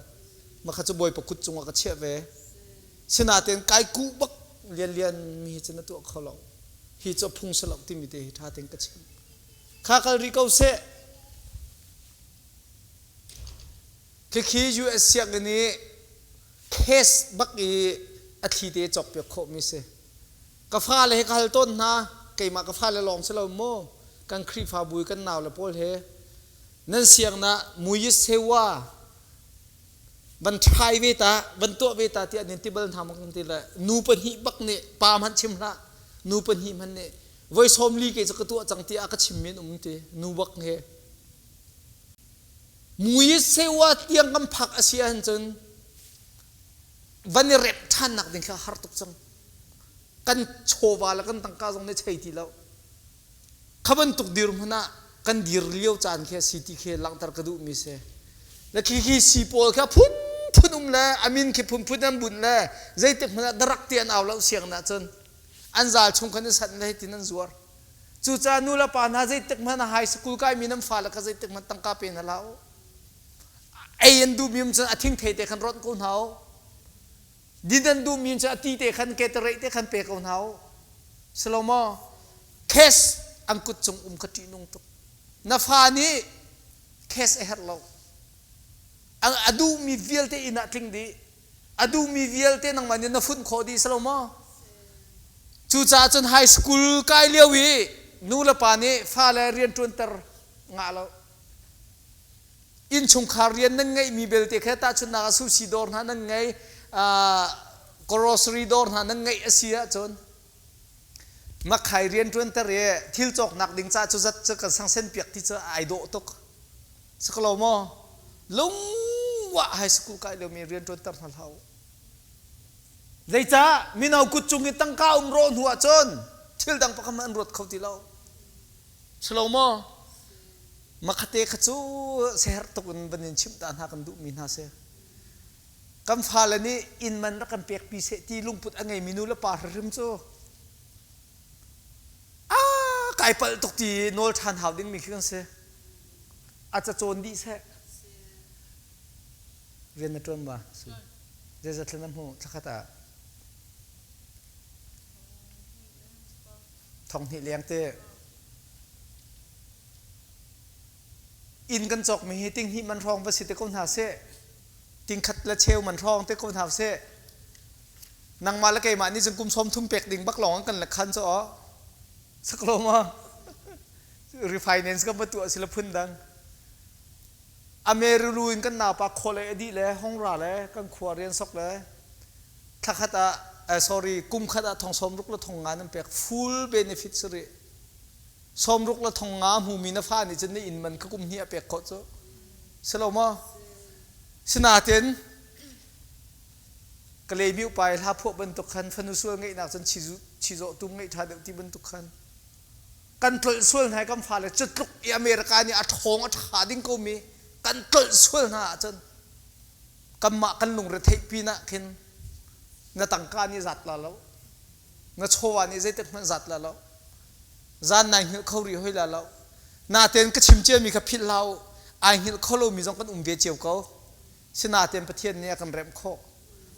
Mah kha cu Bawipa kut cungah ka chiah ve. Sinain kai kuh bak lianlian mi hi cu na tuah kho lo. Hi cu a phung si lo timi te hi ṭha tein ka chim. Kha kal rih ko seh. Khikhi US sianginn i case bak i a thli te cawkpiak khawhmi si. Ka fale he ka hal tawn hna. Keimah ka fale lawng si lo maw? Kan Khrihfabu i kan naule pawl he nan sianginn ah Muyis Sewa van try ve ta, van tuah ve ta tiah nan ti bal hna maw kan ti le nu pahnih bak nih pa hmanh chim hlah nu pahnih hmanh nih voi 40 ke cu ka tuah cang tiah ka chimmi an um ti nu bak he mui sewa tiang kan phak a si ahcun van i rep ṭhannak ding kha har tuk cang kan chawva le kan tangka zong nih chei ti lo kha bantuk dirhmun ah kan dir lio caan khi a si ti khi langhter ka duhmi si le khi khi si pawl kha phun. phunphun um le a min khi phunphun an bunh le zeitik hmanh ah darak ti an au lo sianginn ah cun an zal chung khan i sanh le hitin an zuar. Cucaah nu le pa hna zeitik hmanh ah high school kaimi nan fale kha zeitik hmanh tangka pe hna hlah u. Ei an duhmi um cun a thingthei te khan ronh ko hna u. Din an duhmi um cun a ti te khan ketereih te khan pe ko hna u. Silo maw? Cash an kut cung um kha ṭihnung tuk. Na fa nih cash a herh lo. A duhmi vialte inn ah tling dih. A duhmi vialte nangmah nih na funh khawh dih si lo maw? Cucaah cun high school kai lio i nu le pa nih fale rian ṭuanter ngah lo. Innchungkhar rian nan ngeihmi belte kha tahchunhnak ah sushi dawr hna nan ngei, grocery dawr hna nan ngeih a si ahcun makhai rian ṭuanter i thil cawknak ding ca cu zat cu kan sangsen piak ti cu ai dawh tuk. Si ko lo maw? Lungwah high school kai liomi rian ṭuanter hna hlah u. Zeicah mino kut cung i tangka um rawh hnu ahcun thil dang pakhat hmanh an ruat kho ti lo. Si lo maw? Makhate kha cu seher tuk in van in chimh ta hna kan duhmi hna si. Kan fale nih inn man rak kan pekpi seh ti lungput a ngeimi nu le pa hrim cu a kai palh tuk ti nawl ṭhan hau dingmi khi kan si. A ca cawn dih seh. Rian na ṭuan ma? Zeizat thla na hmuh thlakhat ah? Thong hnih leng te. Inn kan cawkmi hi ting hnih man hrawng va si te ko hna seh. Ting khat le cheu man hrawng te ko hna seh. Nangmah le keimah nih cun kum 30 pek ding bak lawng kan le khan cu aw. Sak lo ma? Refinance kan va tuah si le phun dang. Amerulu in kan naupa khawle a dih le hongra le kan khua rian sok le thlakhat ah sorry kum khat ah thong sawm ruk le thong nga nan pek full benefit sari sawm ruk le thong nga hmumi na fa nih cun na inn man kha kum hnih a pek khawh cu si lo maw sinatin Kalay upa i hla phuah bantuk khan fanu sual ngeihnak cun chizawh tum ngeih ṭha deuh ti bantuk khan kan tlolh sual hna i kan fale cu tluk i America nih a ṭhawng a ṭha ding komi kan tlolh sual hna ahcun kanmah kan lungre theih pinah khin na tangka nih zat la lo na chawva nih zeitik hmanh zat la lo zan nai hngilh kho rih hoi la lo natein ka chim ciami kha philh hlah u ai hngilh kho lomi zong kan um ve cio ko Sinain Pathian nih a kan remh khawh.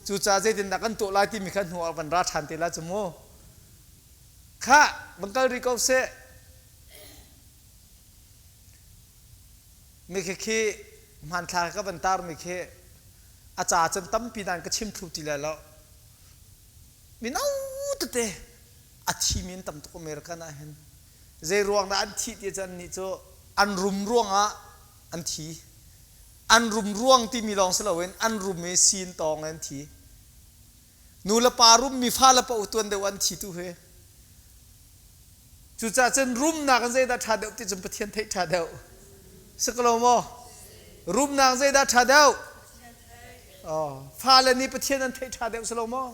Cucaah zeitindah kan tuah lai timi kha hnu ah van ra ṭhan te lai cu mu. Khah, van kal rih ko seh. Mi khi khi hmanthlak ka van tarmi khi a ca cun tampi nain ka chim thlu ti lai lo. Mino tete a thimi an tam tuk American ah hin. Zei ruang dah an thih ti cun annih cu an rum ruangah an thi. An rum ruang timi lawng si loin an rum i sin tawng an thi. Nu le pa rummi fa le pa tuan deuh an thi tu hi. Cucaah cun rumnak in zeidah ṭha deuh ti cun Pathian theih ṭha deuh. Si ko lo maw? Rumnak zeidah ṭha deuh? Oh, fale nih Pathian an theih ṭha deuh si lo maw?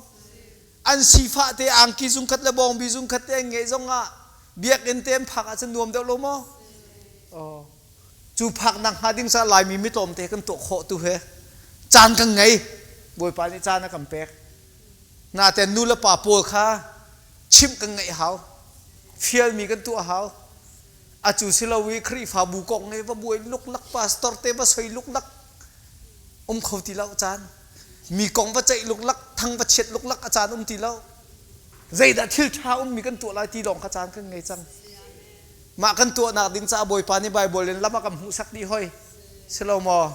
An sifah te angki zungkhat le bawngbi zungkhat te an ngeih zongah biakinn te an phak ahcun nuam deuh lo maw? Oh. Cu phak nak hnga ding caah Laimi mi tlawmte kan tuah khawh tu he caan kan ngei. Bawipa nih caan a kan pek. Naten nu le pa pawl kha chimh kan ngeih hau. Fialmi kan tuah hau. Acu si lo i Khrihfabu kong i va buai luklak pastor te va soi luklak um kho ti lo caan. Mi kong va ceih luklak, thang va chiat luklak a caan um ti lo. Zeidah thil ṭha ummi kan tuah lai ti lawng kha caan kan ngei cang. Mah kan tuahnak ding caah Bawipa nih Baibal in lam a kan hmuhsak dih hoi. Si lo maw?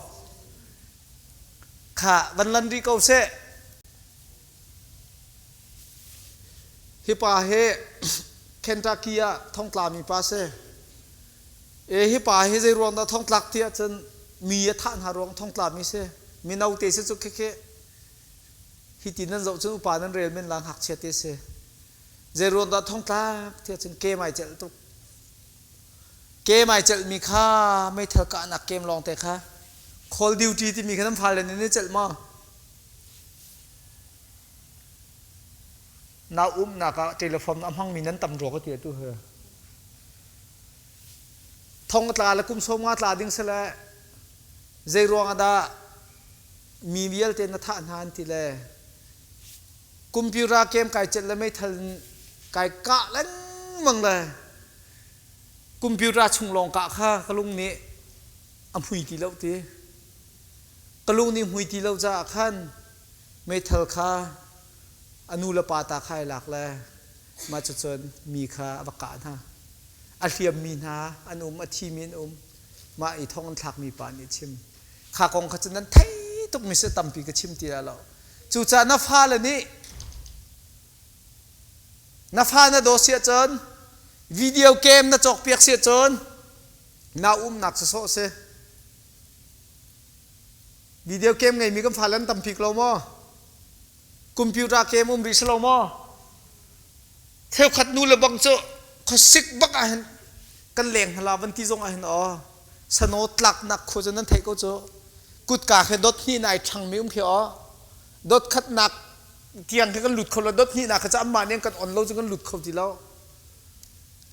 Kha van lan rih ko seh. Hi pa hi Kentucky ah thongtlami pa si. E hi pa hi zei ruang dah thongtlak ti ahcun mi a thah hna ruang thongtlami si. Mino te si cu khikhi hi ti nan zoh cun upa nan rel men la ngakchia te si. Zei ruang dah thongtlak ti ahcun kem ai celh tuk. Kem ai celhmi kha meithal kahnak kem lawng te kha call duty timi kha nan fale nih nan celh maw? Nau umnak ah telephone a hmangmi nan tam rua ka ti atu hi. Thong tla le kum 50 tla ding sile zei ruang ah dah? Mi vialte na thah hna an ti le computer game kai celh le meithal kai kah lengmang le computer chung lawng kah kha ka lung nih a hmui ti lo ti. Ka lung nih hmui ti lo caah khan meithal kha a nu le pa ta kha ai lak le mah cucun mi kha a va kah hna. A hliammi hna an um, a thimi an um. Mah i thong an thlakmi pa nih a chim. Kha kong kha cu nan thei tukmi si tampi ka chim ti lai lo. Cucaah na fale nih na fa na daw si ahcun video game na cawkpiak si ahcun na umnak sawsawh si. Video game ngeimi kan fale an tampi lo maw? Computer game um rih si lo maw? Cheukhat nu le bang cu khuasik bak ah hin kan leng hna la van ti zong ah hin aw sano tlaknak khu cu nan theih ko cu kutka khi dot hnih na ai ṭhangmi um khi aw dot khatnak tiang khi kan lut kho lo dot hnihnak kha cu anmah nih an kan on lo cu kan lut kho ti lo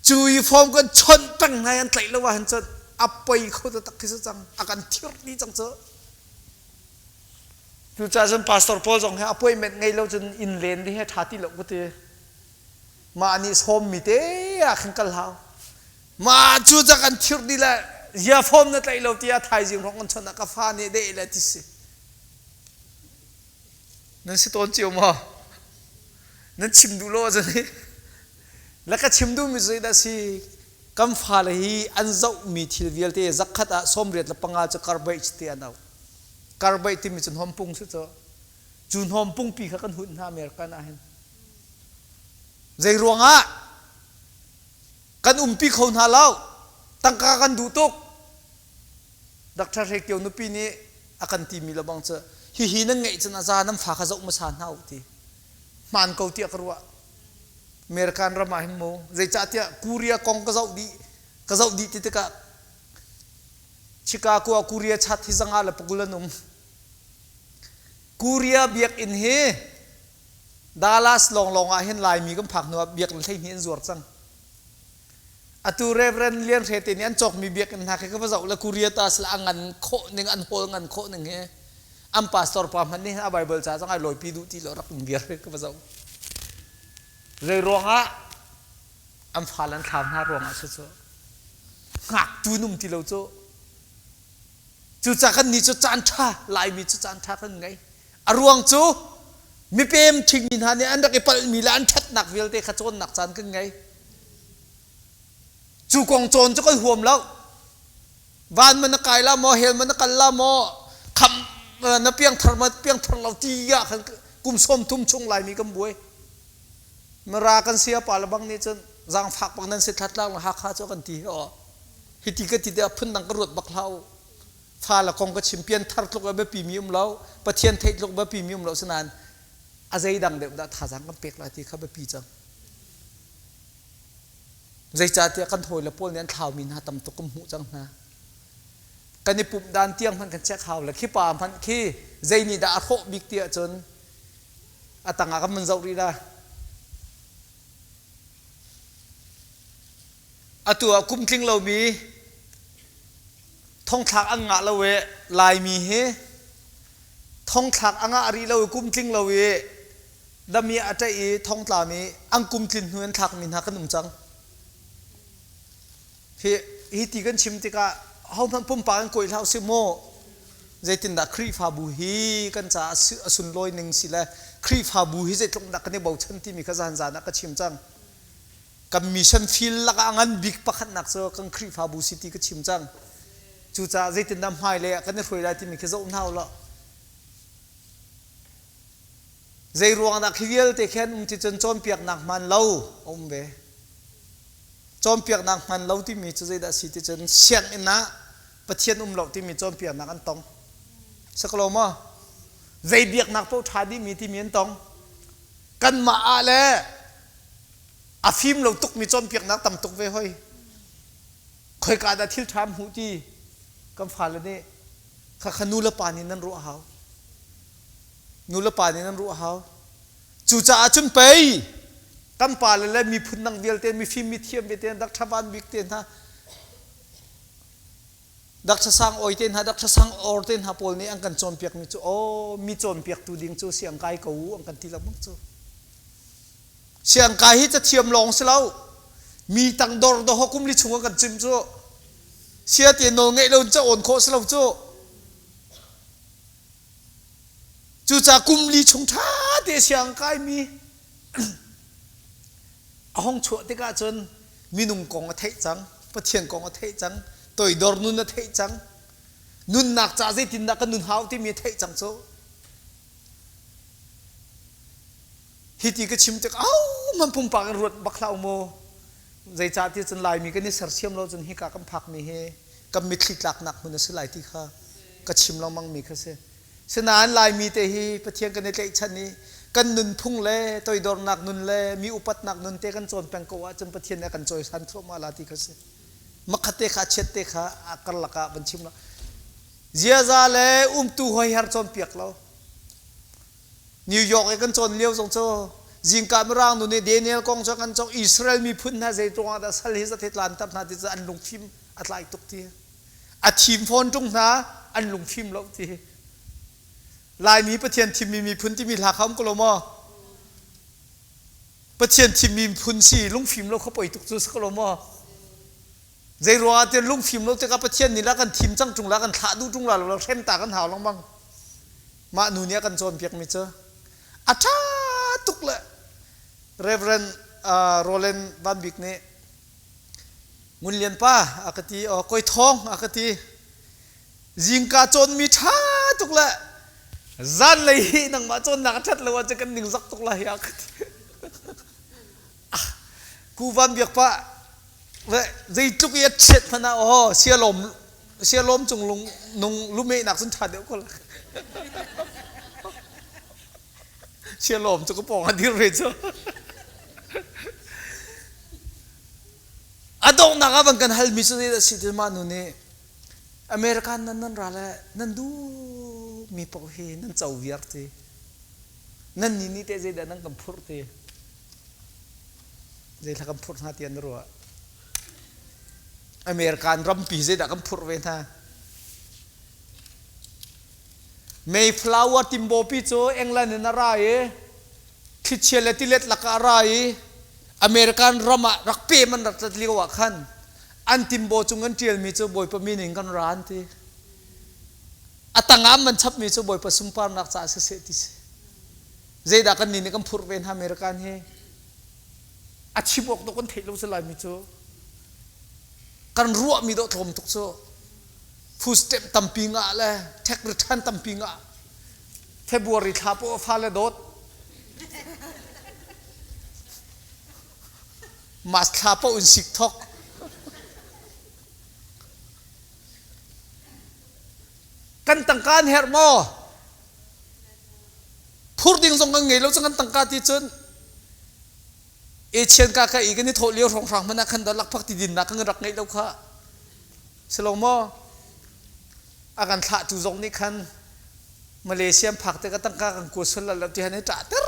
cu i form kan chawnh peng hna an tlaih lo ah hin cun a poi kho taktak khi si cang a kan thir dih cang cu Cucaah cun pastor pawl zong hi appointment ngei lo cun inn len ding hi a ṭha ti lo ka ti. Mah nih sawmmi te ah khan kal hau. Mah cu ca kan thirh dih le zia form na tlaih lo tiah thaizing hrawng kan chawnh ah ka fa nih deh le ti si. Nan si tawn cio maw? Nan chim duh lo ahcun hi le ka chim duhmi cu zeidah si? Kan fale hi an zohmi thil vialte zakhat ah 85 cu garbage ti an auh. Karbaih timi cu hnawmpung si cu. Cu hnawmpungpi kha kan hunh hna American ah hin. Zei ruangah kan umpi kho hna lo. Tangka kan duh tuk. Dr. Hre Kio nupi nih a kan timi lo bang cu hihi nan ngeih cun a za nan fa kha zoh hmasa hna u ti. Hmaan ko tiah ka ruah. American ram ah hin mu zeicahtiah Korea kong ka zoh dih ka zoh dih ti tikah Chicago ah Korea chat hi zanga le pakul an um. Korea biakinn hi Dallas lawnglawng ah hin Laimi kan phak hnu ah biakinn 12 an zuar cang. Atu Reverend Lian Hre te nih an cawkmi biakinn hna khi ka va zoh le Korea ta sila a ngan khawh ning an hawl ngan khawh ning hi an pastor pa hmanh nih a Bible ca zong ai lawipi duh ti lo rak um viar ka va zoh. Zei ruangah an fale an thlau hna ruangah si cu. Ngaktu num ti lo cu. Cucaah kan nih cu caan ṭha Laimi cu caan ṭha kan ngei. A ruang cu mipem ṭhingmi hna nih an rak i palhmi le an ṭhatnak vialte kha cawnnak caan kan ngei. Cu kong cawn cu kan huam lo. Van man na kai la maw, hell man na kal la maw, kham na piangthar ma piangthar lo ti ah khan kum 30 chung Laimi kan buai. Mara kan saya pa le bang nih cun zaangfak bak nan si thlatlang le Hakha cu kan ti hi aw. Hiti ka ti tiah phundang ka ruat bak hlah u. Fa le kong ka chim pianthar tluk a biapi mi um lo, Pathian theih tluk biapi mi um lo sinain a zeidang deuh dah thazaang kan pek lai ti kha biapi cang. Zeicahtiah kan hawile pawl nih an thlaumi hna tam tuk kan hmuh cang hna. Kan i pumh dan tiang hmanh kan check hau le khi pa hmanh khi zei nih dah a hrawh bik ti ahcun a tangah kan van zoh rih la. Atu ah kum tling lomi thongthlak an ngah lo i Laimi hi thongthlak a ngah rih lo i kum tling lo i dami a ṭaih i thongtlami an kum tlin hnu in thlakmi hna kan um cang. Hi, hi ti kan chim tikah hohmanh pumpak in kawi hlah usih mu. Zeitindah Khrihfabu hi kan caah a sunlawi ning si le Khrihfabu hi zeitluk dah kan i bochan timi kha zan zan ah ka chim cang. Kan mission field lakah a ngan bik pakhatnak cu kan Khrihfabu si ti ka chim cang. Cucaah zeitindah hmailei ah kan i hruai lai timi khi zoh hna u law. Zei ruang dah khi vialte khi an um ti cun cawnpiaknak hmaan lo a um ve. Cawnpiaknak hmaan lo timi cu zeidah a si ti cun sianginn ah Pathian um lo timi cawnpiaknak an tong. Saklo maw? Zei biaknak paoh ṭha dihmi timi an tong. Kanmah ah le a fim lo tukmi cawnpiaknak tam tuk ve hoi. Khoika dah thil ṭha hmuh ti kan fale nih khakha nu le pa nih nan ruah hau. Nu le pa nih nan ruah hau. Cucaah cun pei kan pale le miphun dang vialte mifim mithiam vialte dak ṭhavan bik te hna. Dr. Sang Oi te hna, Dr. Sang Or te hna pawl nih an kan cawnpiakmi cu aw mi cawnpiaktu ding cu siangkai ko u an kan ti lengmang cu. Siangkai hi cathiam lawng si lo. Mi tangdor dawh kum li chung an kan chim cu. Sia te nawl ngeih lo in ca awn khawh si lo cu. Cucaah kum li chung ṭha te siangkai mi a hong chuah tikah cun minung kong a theih cang, Pathian kong a theih cang, toidor nun a theih cang, nunnak ca zeitindah kan nun hau timi a theih cang cu. Hi ti ka chim tik au man pumpak in ruat bak hlah u mu. Zeicah ti cun Laimi kan i sersiam lo cun hika kan phakmi hi kan mitthli tlaknak hmun a si lai ti kha ka chim lengmang mi kha si. Sinain Laimi te hi Pathian kan i tlaihchan i kan nunphung le toidornak nun le mi upatnak nun te kan cawn peng ko ahcun Pathian nih a kan cawisan thluahmah la ti kha si. Makhat te kha chiat te kha a karlak ah van chim lo. Ziaza le umtu hoiher cawnpiak lo. New York i kan cawn lio zong cu zingka mirang nu nih Daniel kong cu kan cawk Israel miphun hna zei ruangah dah sal hi zathe tlanter hna ti cu an lungfim a tlai tuk ti. A thim fawn ṭung hna an lungfim lo ti. Laimi Pathian thimmi miphun timi hla kha um ko lo maw? Pathian thimmi miphun si lungfim lo kha poi tuk cu si ko lo maw? Zei ruangah tiah lungfim lo tikah Pathian nih la kan thim cang ṭung la kan thlah duh ṭung la lo hrem ta kan hau lengmang. Mah nu nih a kan cawnpiakmi cu a ṭha tuk le Reverend Roland Van Bik nih Ngun Lian pa a ka ti, aw koi thawng a ka ti. Zingka cawnmi ṭha tuk le zanlei hi nangmah cawnnak a ṭhat lo ahcun kan ningzak tuk lai a ka ti. Ku Van Biak pa zeitluk i a chiat hmanh ah aw sialawm sialawm cung lung nung lumehnak cun ṭha deuh ko la. Sialawm cu ka pawng a dir ve cu. A donghnak ah van kan halmi cu zeidah si ti mah nu nih American nan nan ra le nan duhmi paoh hi nan co viar ti. Nan nih nih teh zeidah nan kan phurh ti. Zeithla kan phurh hna ti an ruah. American rampi zeidah kan phurh ve hna. Mayflower timbawpi cu England in a ra i thlichia le tilet lakah a ra i American ram ah rak pem an rak rat lio ah khan an timbaw cung an ṭialmi cu Bawipa min in kan ra an ti. A tangah an van chapmi cu Bawipa sunparnak caah siseh ti si. Zeidah kan nih nih kan phurh ve hna American hi? A chim awk dawh kan theih lo si Laimi cu. Kan ruahmi dawh tlawm tuk cu. Food stamp tampi ngah le tax return tampi ngah. February thla poah fale dawt. March thla poah in sik thok. Kan tangka an herh maw? Phur ding zong kan ngei lo cang kan tangka ti cun Asian ka ka i kan i thawh lio hrawnghrang hmanh ah khan dah lakphak ti dinnak kan rak ngeih lo kha. Si lo maw? A kan thlahtu zong nih khan Malaysia phak te ka tangka kan kua sul lo ti han i ṭah ter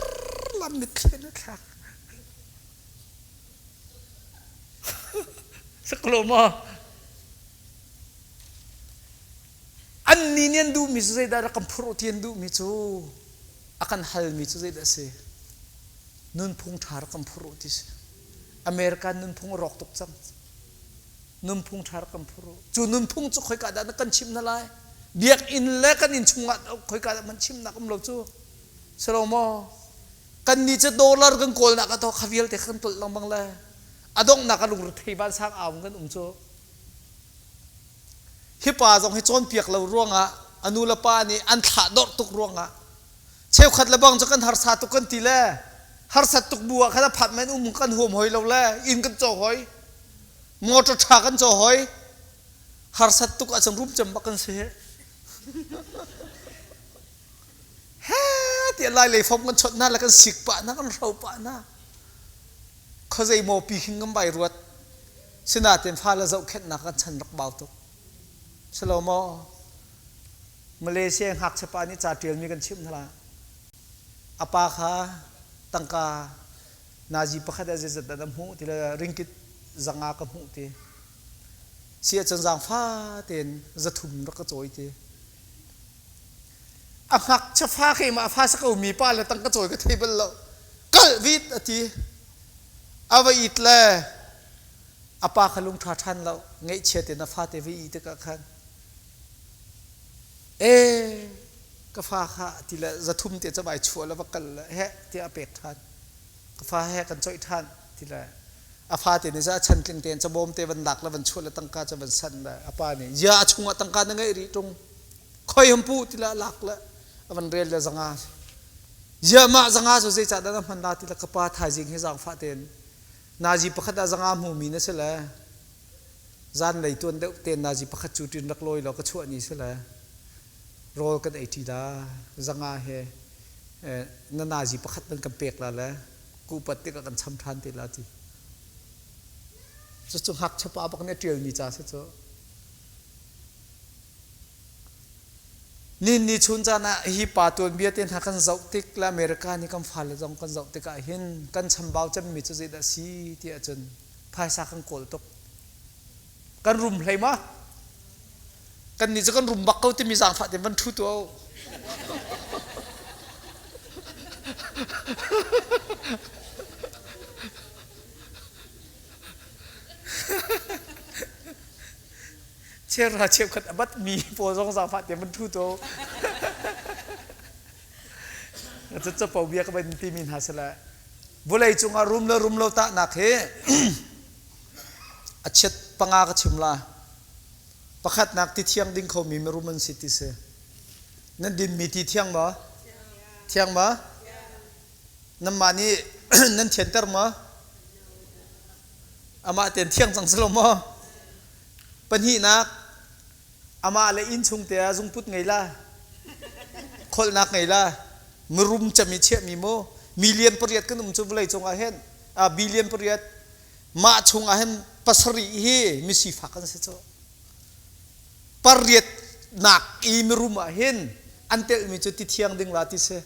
lam mitthli na thlak. Saklo maw? An nih nih an duhmi cu zeidah rak kan phurh ti an duhmi cu a kan halmi cu zeidah a si? Nunphung ṭha rak kan phurh ti si. American nunphung a rawk tuk cang. Nunphung ṭha rak kan phurh. Cu nunphung cu khoika dah na kan chimh hna lai? Biakinn le kan inn chungah khoika dah man chimnak um lo cu? Si lo maw? Kan nih cu dollar kan kawlnak ah kha vialte kan tolh lengmang le a donghnak ah lungrethei vansang au kan um cu. Hi pa zong hi cawnpiak lo ruangah a nu le pa nih an thlah dorh tuk ruangah cheukhat le bang cu kan harsa tuk kan ti le harsat tuk bu ah khan apartment um kan huam hoi lo le inn kan caw hoi motor ṭha kan caw hoi harsat tuk ahcun rum cem bak kan si he he tiah lai lei fom kan chawt hna le kan sik pah hna kan hro pah hna khuazei maw pi khin kan vai ruat sinain fale zohkhenhnak kan chan rak bau tuk silo maw Malaysia ngakchia pa nih ca ṭialmi kan chimh hna a pa kha tangka nazi pakhat ah zeizat dah na hmuh ti le ringkit zanga ka hmuh ti. Si ahcun zaangfa tein 300 rak ka cawi ti. A ngakchia fa keimah fa si ko mi pa le tang ka cawi ka thei bal lo. Kal vit a ti. A va it le a pa kha lung ṭha ṭhan lo. Ngaihchiat in a fate va ih tikah khan ee ka fa kha ti le 300 te cu vai chuah le va kal le heh tiah a pek ṭhan. Ka fa he kan coih ṭhan ti le a fate nih a chantling tein cabawm te van lak le van chuah le tangka cu van sanh le a pa nih ya a chungah tangka na ngeih rih ṭung khoi ham pu ti le lak le a van rel le 500 ya mah 500 cu zeicah dah na hman la ti le ka pa thaizing hi zaangfah tein nazi pakhat ah 500 hmumi na si le zanlei tuan deuh tein nazi pakhat cu ṭin rak lawi law ka chuah ni si le rawl kan ei ṭi la 500 he na nazi pakhat nan kan pek la le kupat tikah kan cham ṭhan te la ti. Cucu ngakchia pa bak nih a ṭialmi ca si cu. Nin ni chun caan ah hi pa tuanbia te hna kan zoh tik le America nih kan fale zong kan zoh tikah hin kan chambau cemmi cu zeidah si ti ahcun phaisa kan kawl tuk. Kan rum hlei ma? Kan nih cu kan rum bak ko timi zaangfah tein van ṭhu tuah u. Cheuhra cheukhat a bat mi pawl zong zaangfah tein van ṭhu tuah u. Capo bia ka van timi hna sile vawlei cungah rum le rum lo tahnak hi a chiat panga ka chim la. Pakhatnak ti thiang ding khomi mirum an si ti si. Nan dinmi ti thiang maw? Thiang maw? Nanmah nih nan thianter maw? Amah tein thiang cang si lo maw? Pahnihnak, amah le innchung te ah zungput ngei la, kholhnak ngei la, mirum cem i chiahmi mu, million pariat kan um cu vawlei cungah hin, billion pariat, mah chungah hin pasarih hi misifak an si cu. Pariat nak i mirum ah hin an telhmi cu ti thiang ding la ti si.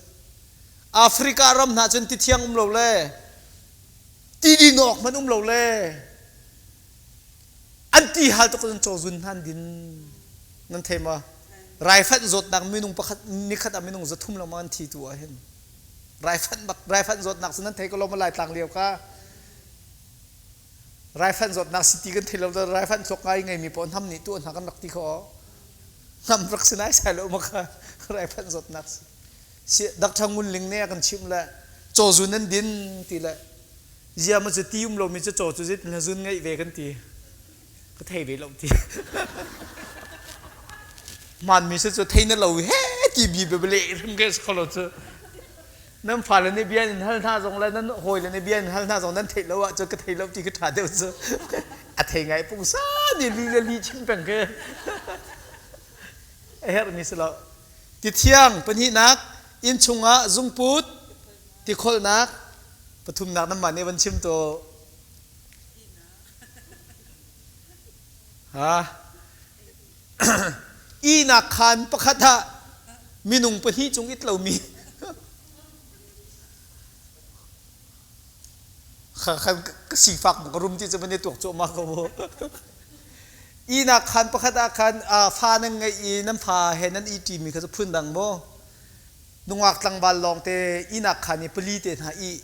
Africa ram hna cun ti thiang um lo le ti din awk hmanh um lo le an ti hal tuk cun cawzun hna an din nan thei ma raifanh zawtnak minung pakhat nikhat ah minung 300 lengmang an thi tu ah hin raifanh bak raifanh zawtnak cu nan thei ko lo ma lai tlang lio ka Raifanh zawtnak si ti kan thei lo raifanh thluak ngai ngeimi pawl hnam nih tuah hna kan rak ti kho hnam rak si nai sai lo ma kha raifanh zawtnak si Dr. Ngun Ling nih a kan chimh le caw zun an din ti le zia ma cu ti um lomi cu caw cu zeitin zun ngeih ve kan ti ka thei ve lo ti hmaan mi si cu thei na lo he ti bi be le hrim ke kho lo cu nan fale nih bia in hal hna zong le nan hawile nih bia in hal hna zong nan theih lo ahcun ka thei lo ti ka ṭha deuh cu a thei ngai pungsa ni li le li chim peng ke a herhmi si lo ti thiang pahnihnak inn chungah zungput ti kholhnak pathumnak nanmah nih van chim to ha Ihnak khaan pakhat ah minung pahnih cung it lomi kha ka sifak ka rum ti cu van i tuak cuahmah ko mu. Ihnak khaan pakhat ah khan fa nan ngeih i nan fa he nan ih ṭimi kha cu phundang maw? Nungak tlangval lawngte ihnak khaan i pali te hna ih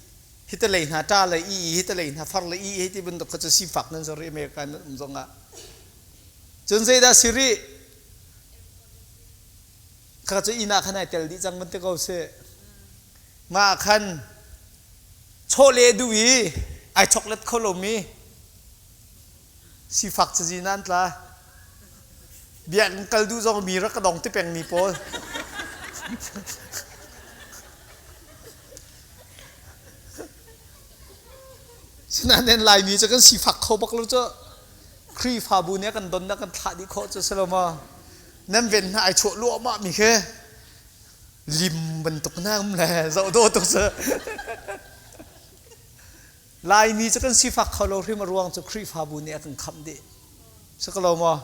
hita lei hna ṭa lei ih i hita lei hna far lei ih hei ti bantuk kha cu sifak nan zor i America nan um zongah. Cun zeidah si rih? Kha cu inn ah khan ai tel dih cang van ti ko sih. Mah ah khan chawleh duh i ai choklet kho lomi sifak cazi nan tla. Biakinn kal duh zong mi rak ka dong ti pengmi pawl. Sinain Laimi cu kan sifak kho bak lo cu. Khrihfabu nih a kan don a kan thlah dih khawh cu si lo maw? Nan ven hna ai chuah luahmah mi khi lim bantuk na um le zoh dawh tuk cu. Laimi cu kan sifak kho lo hrim a ruang cu Khrihfabu nih a kan khamh dih. Si ko lo maw?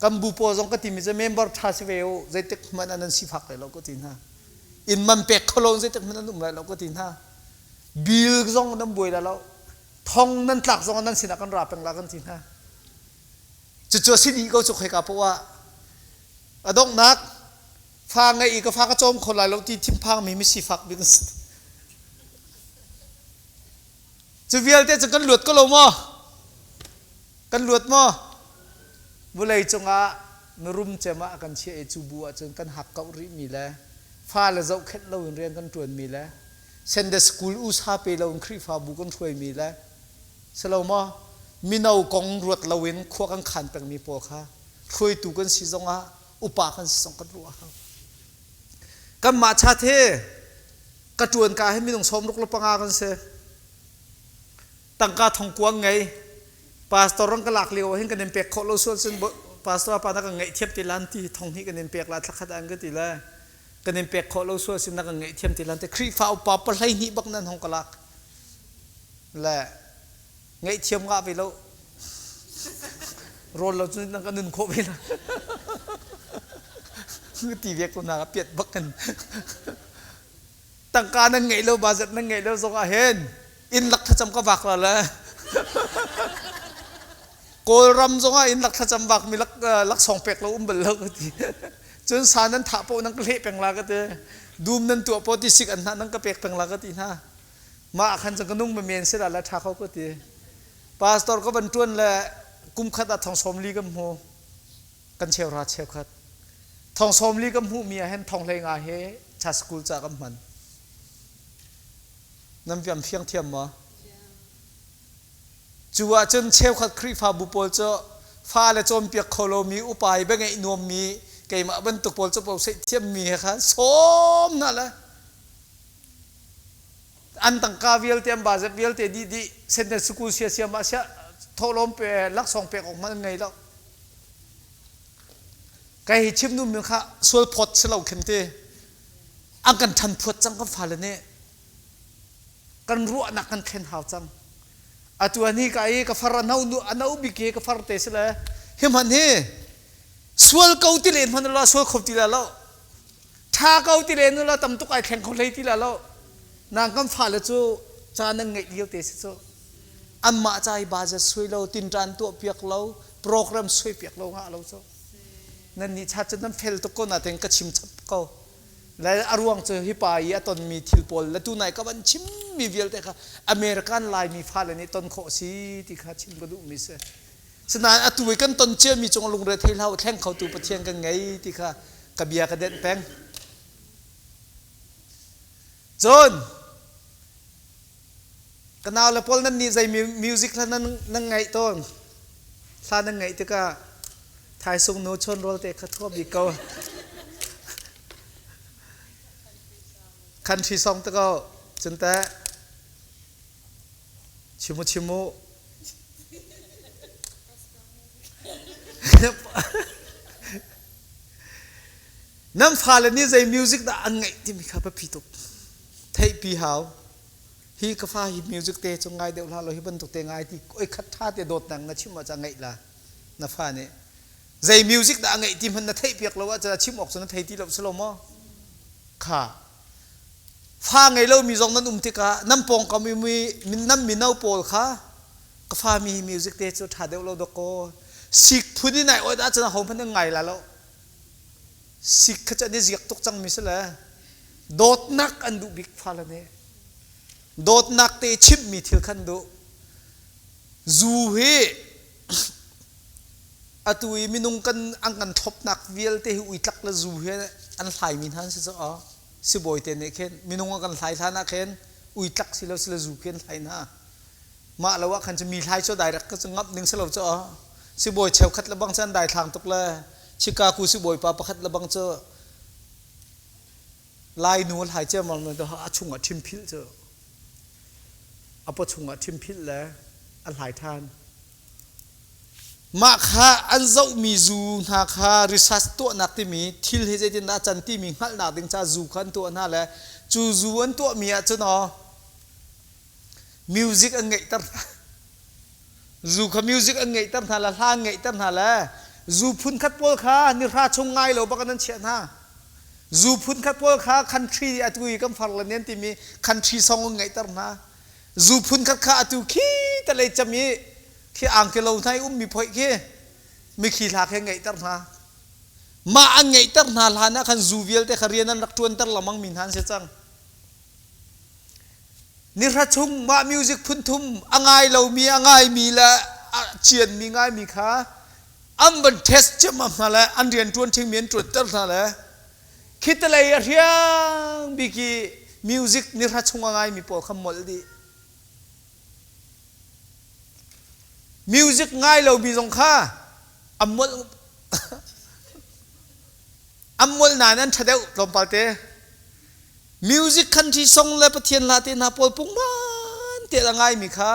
Kan bu pawl zong ka timi cu member ṭha si ve u zeitik hmanh ah nan sifak lai lo ka ti hna. Inn man pek kho lo zeitik hmanh an um lai lo ka ti hna. Bill zong nan buai lai lo. Thong nan tlak zong nan sinah kan ra peng la kan ti hna. Cucu a si dih ko cu khoika poah ah. A donghnak fa ngeih i ka fa ka cawm kho lai lo ti thinphangmi misifak bik an si. Cu vialte cu kan luat ko lo maw? Kan luat maw? Vulei cungah mirum cem ah a kan chiah i cu bu ahcun kan hakkauh rihmi le fale zohkhenh loin rian kan ṭuanmi le Sunday school usa pe loin Khrihfabu kan hruaimi le si lo maw? Mino kong ruat loin khua kan khan pengmi pawl kha hruaitu kan si zongah upa kan si zong kan ruah a hau. Kanmah chat hi ka ṭuan ka hi minung 65 kan si. Tangka thongkuang ngei. Pastor rang ka lak lio hin kan in pek khawh lo sual cun pastor pa na kan ngeih thiam ti lan ti thong hnih kan in pek la thlakhat an ka ti le kan in pek khawh lo sual sin na kan ngeih thiam ti lan ti Khrihfa upa pahlei hnih bak nan hong ka lak le ngaihthiam ngah ve lo rawl lo cun nan ka nun khawh ve la ti ve ko na piat bak kan tangka nan ngeih lo budget nan ngeih lo zong ah hin inn lak thlacam ka vak la le Kawlram zong ah inn lak thlacam vak mi lak laksawng pek lo um bal lo ka ti cun sa nan thah poh nan ka hleh peng la ka ti dum nan tuah po ti sik an hna nan ka pek peng la ka ti hna Mah khan cun ka nung men si la le ṭha kho ka ti. Pastor ka van ṭuan le kum khat ah thong 40 kan hmu. Kan cheuhra cheukhat. Thong 40 kan hmuhmi ah hin thong 15 he cha school ca kan hman. Nan fiam fiang thiam maw? Cu ahcun cheukhat Khrihfabu pawl cu fale cawnpiak kho lomi upa i biangeih nuammi keimah bantuk pawl cu paoh thiammi he khan sawm hna le An tangka vialte an budget vialte dih dih Sunday school siasiam ah siah thawhlawm pe laksawng pek awk hmanh an ngei lo. Kai hi chim nu mi kha sual phawt si lo khin ti. An kan ṭhan phuat cang kan fale nih. Kan ruahnak kan thlen hau cang. Atu ani ka i ka far a no nu a no bik hi ka far te si le hi hman hi sual ko ti len hman la sual kho ti la lo. Ṭha ko ti len la tam tuk ai thleng kho hlei ti la lo. Nang kan fale cu ca nan ngeih lio te si cu. Anmah ca i budget sui lo, tinṭan tuah piak lo, program sui piak lo ngah lo cu. Nan nih chat cu nan fel tuk ko natin ka chim chap ko. Le a ruang cu hi pa i a tonmi thil pawl le tunai ka van chimmi vialte kha American Laimi fale nih ton khawh si ti kha chim ka duhmi si. Sinain atu i kan ton ciami cung lungre thei hlah u thleng khotu Pathian kan ngei ti kha ka bia ka denh peng. Cun ka nau le pawl nan nih zei music hla nan nan ngaih tawn hla nan ngaih tikah thaisung nu chawn rawl te kha thua bik ko country song te ko cun teh Chimu chimu. Nan fale nih zei music dah an ngaih timi kha biapi tuk. Theihpi hau. Hi ka fa hi music te cu ngai deuh hlah law hi bantuk te ngai ti oi khat tha te dawtnak na chim ah ca ngaih la na fa nih zei music dah a ngaih ti hmanh na theih piak lo ahcun a chim awk cu na thei ti lo si lo maw kha Fa ngei lomi zong nan um tikah nan pawngkam i nan mino pawl kha ka fa mi music te cu ṭha deuh lo dawkaw sik phun in ai awt ahcun ahohmanh an ngai la lo. Sik kha cu an i ziak tuk cangmi si le dawtnak an duh bik fale nih. Dawtnak te chimhmi thil kha an duh. Zu hi atu i minung kan an kan thlopnak vialte hi uitlak le zu hi an hlaimi hna an si cu sibawi te nih khin minung a kan hlai hlan ah khin uitlak si lo si le zu khi an hlai hna mah lo ah khan cu mi hlai cu direct ka cu ngamh ding si lo cu sibawi cheukhat le bang cu an daithlang tuk le Chicago sibawi pa pakhat le bang cu Lai nu hlai ciammam a chung ah ṭhimphilh cu a paw chung ah ṭhimphilh le a hlai ṭhan Mah kha an zohmi zu hna kha research tuahnak timi thil hi zeitindah a can timi hngalhnak ding caah zu kha an tuah hna le cu zu an tuahmi ahcun aw music an ngeihter hna. Zu kha music an ngeihter hna le hla an ngeihter hna le zu phunkhat pawl kha nihra chung ngai lo bak in an chiah hna. Zu phunkhat pawl kha country atu i kan far le nen timi country song an ngeihter hna. Zu phunkhat kha atu khi talei cam i khi angkilo hna i ummi phoih khi. Mithi hla khi ngeihter hna. Mah an ngeihter hna hlan ah khan zu vialte kha rian an rak ṭuanter lengmang mi hna an si cang. Nihra chung mah music phunthum a ngai lomi a ngaimi le a cianmi ngaimi kha an van test ciammam hna le an rian ṭuan ṭhingmi an ṭuanter hna le khitalei a hriang bik i music nihra chung a ngaimi pawl kha molh dih. Music ngai lomi zong kha an molh an molh nain an ṭha deuh tlawmpal te. Music country song le Pathian hla te hna pawl pungman te a ngaimi kha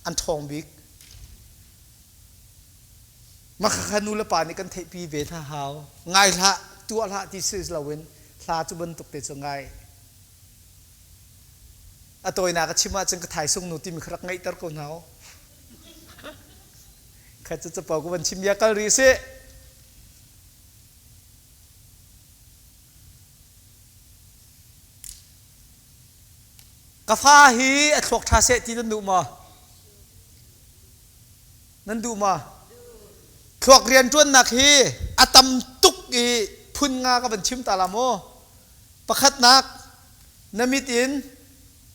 an ṭhawng bik. Mah kha nu le pa nih kan theihpi ve hna hau. Ngai hlah, tuah hlah ti si loin hla cu bantuk te cu ngai. A tawinak a chim ahcun ka thaisung nu timi kha rak ngeihter ko hna u. Kha cu capo ka van chim bia kal rih sih. Ka fa hi a thluak ṭha seh ti nan duh maw? Nan duh maw? Thluak rianṭuannak hi a tam tuk i phun nga ka van chim ta la maw? Pakhatnak, na mit in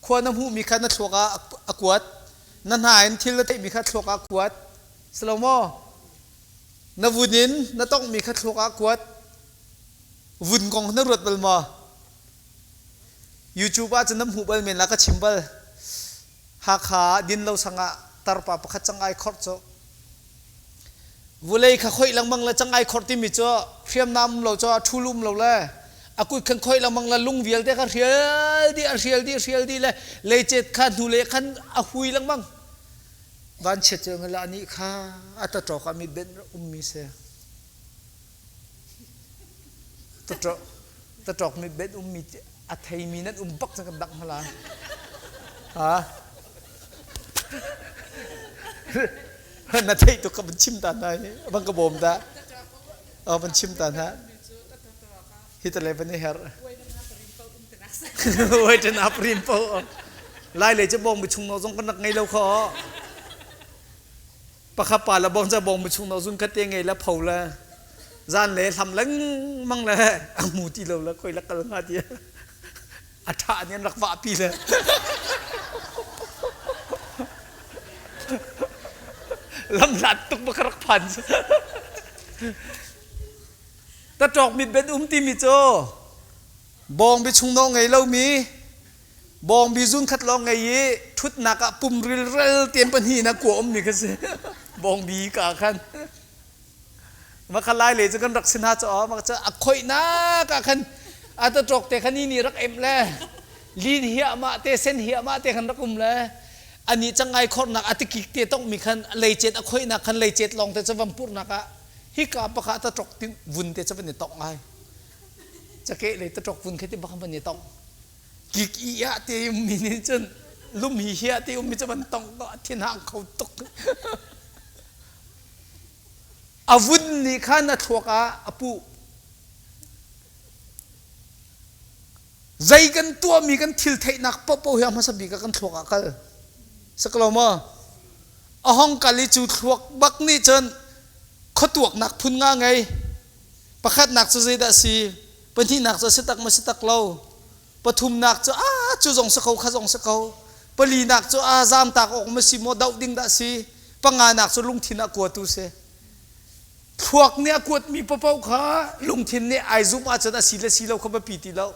khua na hmuhmi kha na thluak ah a kuat. Na hna in thil na theihmi kha thluak ah a kuat. Si lo maw? Na vun in na tonghmi kha thluak ah a kuat. Vun kong na ruat bal maw? YouTube ah cun na hmuh bal men la ka chim bal. Hakha ah dinlo sang ah tarpa pakhat cangai khorh cu vulei kha khoih lengmang le cangai khorh timi cu hriamnam um lo cu a thul um lo le a kut khan khoih lengmang le lung vialte kha hrial dih a hrial dih hrial dih le leicet kha hnulei khan a hui lengmang vanchiat cu la nih kha a taṭawk ah mi benh ummi si Taṭawk mi benh ummi a theimi nan um bak cang kan dangh hna ha na theih tuk ka van chim ta hna hi van ka bawm ta van chim ta hna hi ta le van i her wai tan ap rim po lai le chu bong bu chung no zong kan rak ngei lo kho Pakhat pa le bong ca bong mu chung no zun khat te ngei le pho le zan le hlam lengmang le a mu ti lo le khoi la kal hnga ti a tha nih an rak vah pi le lam hlat tuk bak rak phan ta ṭawk mit ben um timi cu bawng bi chung no ngei lo mi Bawngbi zunkhat lawng ngei i ṭhutnak ah pum rilrel tein pahnih in a kua ummi kha si. Bawngbi ka khan. Ma kha lai le cu kan rak si hna caw ma ca a khoihnak ah khan a taṭawk te khan ni rak em le lin hiahmah te sen hiahmah te khan rak um le ani cangai khornak a tikik te tongmi khan leicet a khoihnak khan leicet lawng te cu van purnak ah hika pakha taṭawk tin vun te cu van i tong ai cakeh le taṭawk vun kha ti bak van i tong Kik i ah te ummi nih cun lum hi hi ah te ummi cu van tong ko thin hang kho tuk. A vun nih khan a thluak ah a puh. Zei kan tuahmi kan thil theihnak paohpaoh hi a hmasa bik ah kan thluak ah kal. Saklo maw? A hong kal i cu thluak bak nih cun khuatuaknak phun nga ngei. Pakhatnak cu zeidah a si? Pahnihnak cu a si tak maw si tak lo? Pathumnak cu a cu zong si ko kha zong si ko. Palinak cu a zaamtak awk ma si maw doh ding dah si? Panganak cu lungthin ah kuatu si. Thluak nih a kuatmi paoh kha lungthin nih ai zumh ahcun a si le si lo kha biapi ti lo.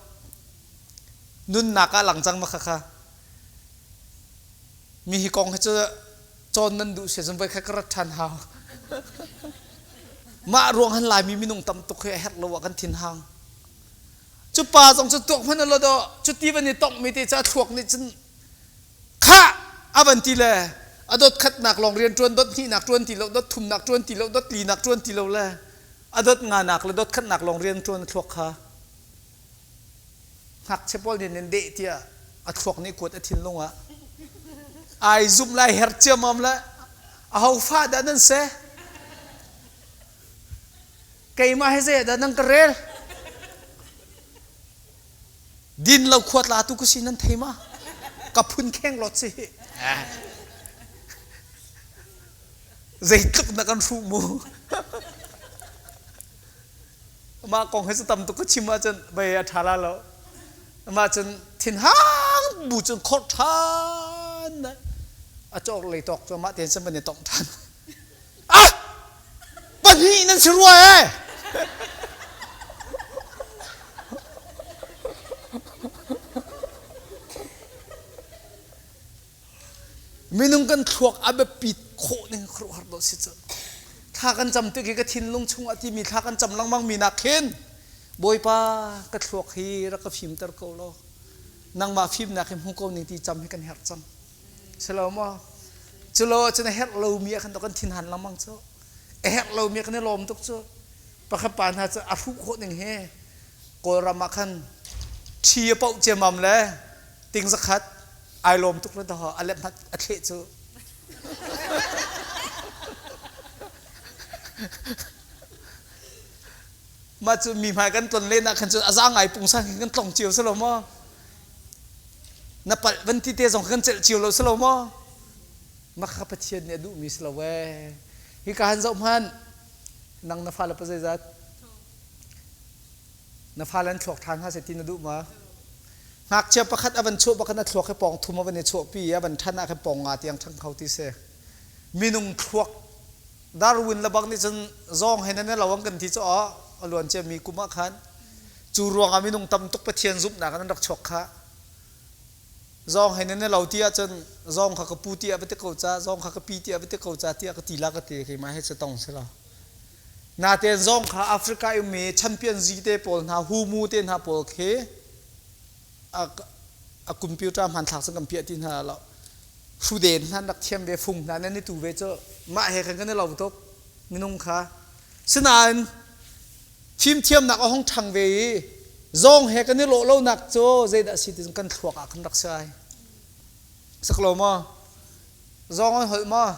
Nunnak ah lang cang ma kha kha. Mi hi kong hi cu cawn nan duh si cun voi khat ka rat ṭhan hau. Mah ruang han Laimi minung tam tuk hi a herh lo ah kan thin hang. Cu pa zong cu tuak hmanh lo do cu ti van i tongh mi te ca thluak nih cun khah a van ti le a dot khatnak lawng rian ṭuan dot hnihnak ṭuan ti lo dot thumnak ṭuan ti lo dot linak ṭuan ti lo le a dot nganak le dot khatnak lawng rian ṭuan a thluak kha ngakchia pawl nih nan deh tiah a thluak nih kuat a thinlung ah ai zumh lai her ciamam le aho fa dah nan si keimah he zei dah nan ka rel din lo khuat la tu ka si nan thei ma ka phun kheng lot si hi zeitluk na kan hruh mu. Mah kong hi cu tam tuk ka chim ahcun vei a ṭha la lo. Mah cun thinhang bu cun khorh ṭhan a cawk lei tawk cu mah tein cun van i tongh ṭhan. Ah! Pahnih nan si rua ee! Minung kan thluak a biapit khawh ning khuaruahhar dawh si cu. Thla kan cam tik i ka thinlung chungah timi thla kan cam lengmang mi nak khin Bawipa ka thluak hi rak ka fimter ko law nangmah fimnak hi hmu ko ning ti cam hi kan herh cang. Silo maw? Culo ahcun a herh lomi ah khan kan thinhan lengmang cu. A herh lomi ah kan i lawm tuk cu. Pakhat pa hna cu a hruh khawh ning hi Kawlram ah khan ṭhi a poh ciammam le ting zakhat ai lawm tuk le dawh a lep a thleh cu. Mah cu mi hmai kan tlon len ah khan cun a za ngai pungsan khin kan tlong cio si lo maw? Na palh van ti te zong kan celh cio lo si lo maw? Mah kha Pathian nih a duhmi si lo ee. Hi ka han zoh hmanh. Nang na fale pa zeizat? Na fale an thluak ṭha hna seh ti na duh ma? Ngakchia pakhat a van chuah bak in a thluak hi pawng thum a van i chuahpi i a van ṭhan ah khin pawng nga tiang ṭhang kho ti si. Minung thluak Darwin le bak nih cun zawng he nan i lo an kan ti cu a luan ciami kum ah khan cu ruangah minung tam tuk Pathian zumhnak in an rak chuak kha. Zawng he nan i lo ti ahcun zawng kha ka pu tiah va ti ko ca, zawng kha ka pi tiah va ti ko ca tiah ka ti la ka ti keimah he cu tong si lo. Natein zawng kha Africa i ummi champion zi te pawl hna humu te hna pawl khi a, a computer hmanthlak cun kan piah ti hna lo. Hruden hna rak thiam ve fung hna nan i tu ve cu mah he khan kan i lo tuk minung kha. Sinain fimthiamnak a hung ṭhang ve i zawng he kan i lawh lonak cu zeidah a si ti kan thluak ah khan rak si ai. Sak lo maw? Zawng an holh maw?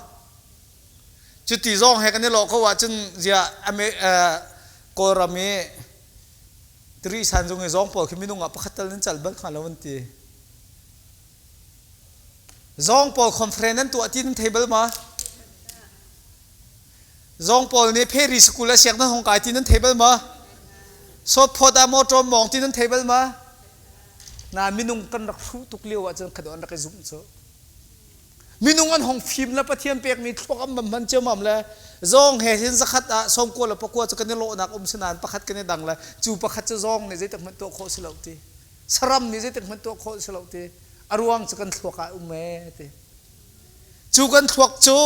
Cuti zawng he kan i lawh ko ahcun ziah Kawlram i tiri sanzung i zawng pawl khi minung ah pakhat tal nan cal bal hnga lo an ti. Zawng pawl conference nan tuah ti nan thei bal ma? Zawng pawl nih Pheri School ah siak nan hong kai ti nan thei bal ma? Sawtphawt ah motor mawng ti nan thei bal ma? Na minung kan rak hruh tuk lio ahcun khado an rak i zumh cu. Minung an hong fim le Pathian pekmi thluak an bam hman ciammam le zawng he hin zakhat ah sawmkua le pakua cu kan i lawhnak um si nain pakhat kan i dang le cu pakhat cu zawng nih zeitik hmanh tuah khawh si lo ti. Saram nih zeitik hmanh tuah khawh si lo ti. A ruang cu kan thluak ah um ee ti. Cu kan thluak cu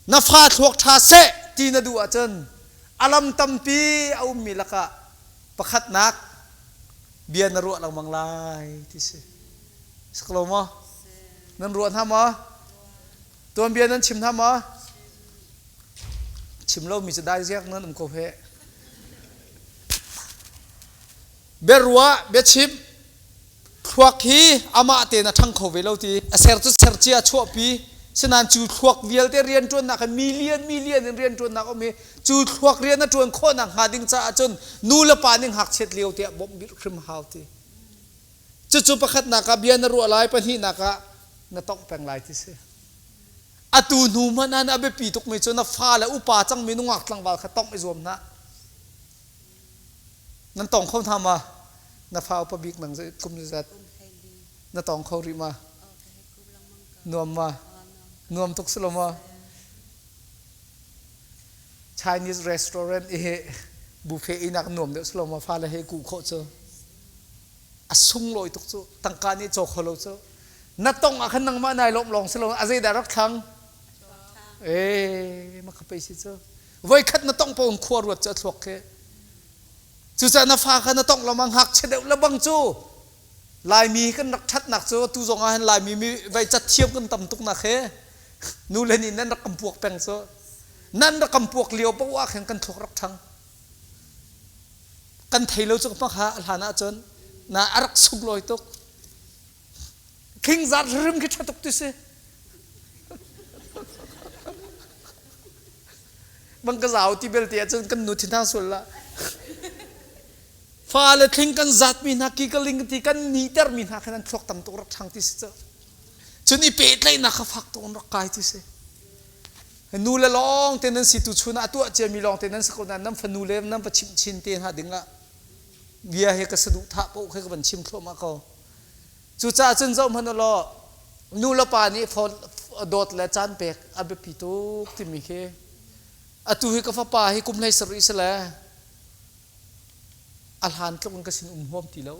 na fa thluak ṭha seh ti na duh ahcun a lam tampi a ummi lakah pakhatnak bia na ruah lengmang lai ti si. Sak lo maw? Nan ruah hna maw? Tuanbia nan chim hna maw? Chim lomi cu dai ziak nan um ko heh. Biaruah, biachim, thluak hi amah tein a ṭhang kho ve lo ti a ser cu ser cia a chuahpi sinain cu thluak vialte rianṭuannak hi million million in rianṭuannak a um i cu thluak rian a ṭuan khawhnak hnga ding caah cun nu le pa nih ngakchiat lio tiah bawmh hrim hau ti cucu pakhatnak ah bia na ruah lai pahnihnak ah na tongh peng lai ti si atu hnu hmanh ah a biapi tukmi cu na fa le upa cangmi nungak tlangval kha tongh i zuam hna Nan tong kho hna ma? Na fa upa bik nang kum zat na tong kho rih ma? Nuam ma? Nuam tuk si lo ma? Chinese restaurant i buffet inak nuam deuh si lo ma fa le he ku khawh cu a sunglawi tuk cu tangka nih caw kho lo cu na tong ah khan nangmah nai lawm lawng si lo a zeidah rak thlang eh ma ka pei si cu voikhat na tongh paoh in khua ruat cu a thluak khi cucaah na fa kha na tongh lama ngakchia deuh le bang cu Laimi kan rak ṭhatnak cu tu zong ah hin Laimi mi vai cathiam kan tam tuk nak he nu le nih nan rak kan puak peng cu nan rak kan puak lio paoh ah khin kan thluak rak ṭhang kan thei lo cu hmak ha a hlan ahcun na a rak sunglawi tuk Khingzat hrim khi ṭha tuk ti si. Bang ka zau ti belte ahcun kan nu thin hang sual la. Fa le thling kan zat mi hna ki ka ling ti kan ni ter mi hna khan an thluak tam tuk rak ṭhang ti si cu. Cun i pehtlaihnak kha fak tuk in rak kai ti si. Nu le lawng te nan si tu chun ah tuah ciami lawng te nan si ko nain nan fanu le nan va chimh chin te hna ding ah bia he ka saduh thah paoh kha ka van chim thluahmah ko. Cucaah cun zoh hmanh law nu le pa nih dawt le caan pek a biapi tuk timi khi atu hi ka fapa hi kum hlei sarih si le a hlan tluk in ka sin um huam ti lo.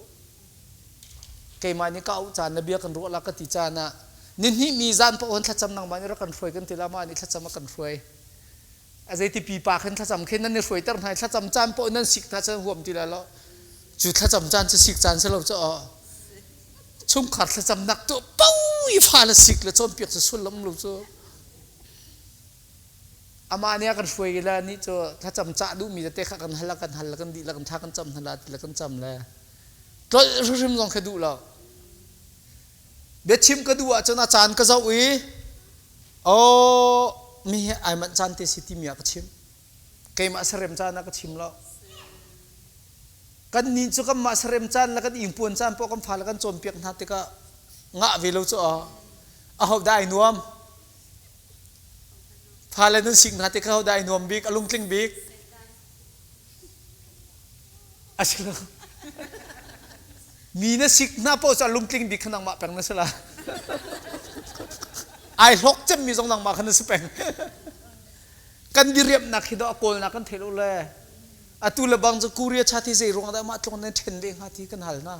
Keimah nih ka auh caan na bia kan ruah la ka ti caan ah nihnih mi zan paoh in thlacam nangmah nih rak kan hruai kan ti la mah nih thlacam a kan hruai. A zeiti pipa khin thlacam khin nan i hruaiter hna i thlacam caan paoh nan sik hna cun huam ti lai lo. Cu thlacam caan cu sik caan si lo cu aw. Chungkhar thlacamnak tuah paoh i fale sik le cawnpiak cu sullam lo cu. Amah nih a kan hruai le nih cu thlacam cah duhmi tete kha kan hal kan hal kan dih la kan thla kan cam hna la ti le kan cam le tlolh hrimhrim zong kha duh lo. Biachim ka duh ahcun a caan ka zoh i aw mi hi ai manh caan te si timi ah ka chim. Keimah sarem caan ah ka chim lo. Kan nih cu kanmah sarem caan le kan ingpuan caan poah kan fale kan cawnpiak hna tikah ngah ve lo cu aw aho dah ai nuam. Fale nan sik hna tikah hodah ai nuam bik, a lungtling bik? A si lo. Mi na sik hna paoh cu a lungtling bik kha nangmah peng na si la. Ai hlawk cemmi zong nangmah kha na si peng. Kan diriamnak hi dawh a kawlnak kan thei lo le atu le bang cu Korea chat hi zei ruang dah mah tluk nan ṭhen ve hnga ti kan hal hna.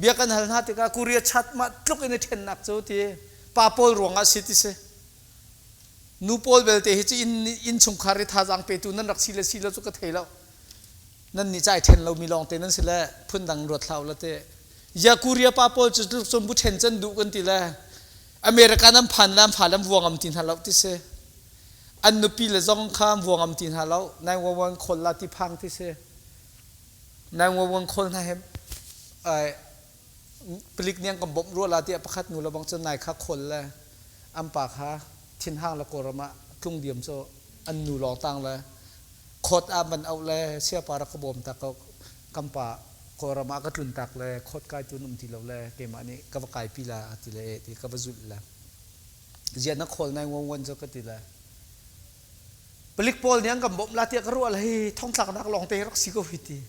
Bia kan hal hna tikah Korea chat mah tluk in i ṭhennak cu ti pa pawl ruangah si ti si. Nu pawl belte hi cu inn innchungkhar i thazaang petu nan rak si le si lo cu ka thei lo. Nan nih cai ṭhen lomi lawngte nan si le phundang ruat hlah u la te. Ya Korea pa pawl cu cun bu ṭhen can duh kan ti le America nan phan le an fa le an vuangam ti hna lo ti si. An nupi le zong kha an vuangam ti hna lo. 911 call la ti phang ti si. 911 call hna he palik nih an kan bawmh rua la tiah pakhat nu le bang cun nai kha khawl le an pa kha thinhang le kawlram ah tlung diam cu an nu lawng tang le khawt ah man auh le siapa rak ka bawm tak ko kan pa kawlram ah ka tlun tak le khawt kai tu um ti lo le keimah nih ka va kai pi la ti le ti ka va zulh le zia na khawl nai ngon ngon cu ka ti le palik pawl nih an kan bawmh la tiah ka ruah le hi thongtlaknak lawng te rak si ko hi ti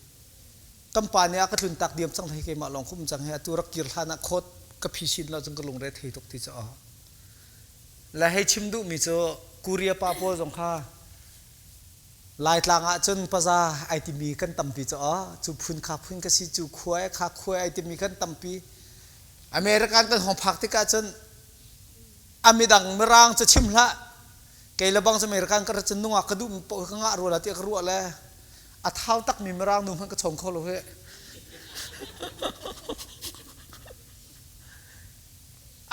Kan pa nih a ka tlun tak diam cang hei keimah lawng khum cang he atu rak kir hlan ah khawt ka phi sin lo cun ka lungre thei tuk ti cu a le hei chim duh mi cu Korea pa pawl zong kha Laitlang ah cun paza ai timi kan tampi cu a cu phun kha phun ka si cu khua e kha khua ai timi kan tampi American kan hong phak tikah cun a midang mirang cu chim hlah kei le bang cu American ka ra cun nungak ka duh mi paoh ka ngah rua la tiah ka ruah le a thau takmi mirang nu hmanh ka chawng kho lo he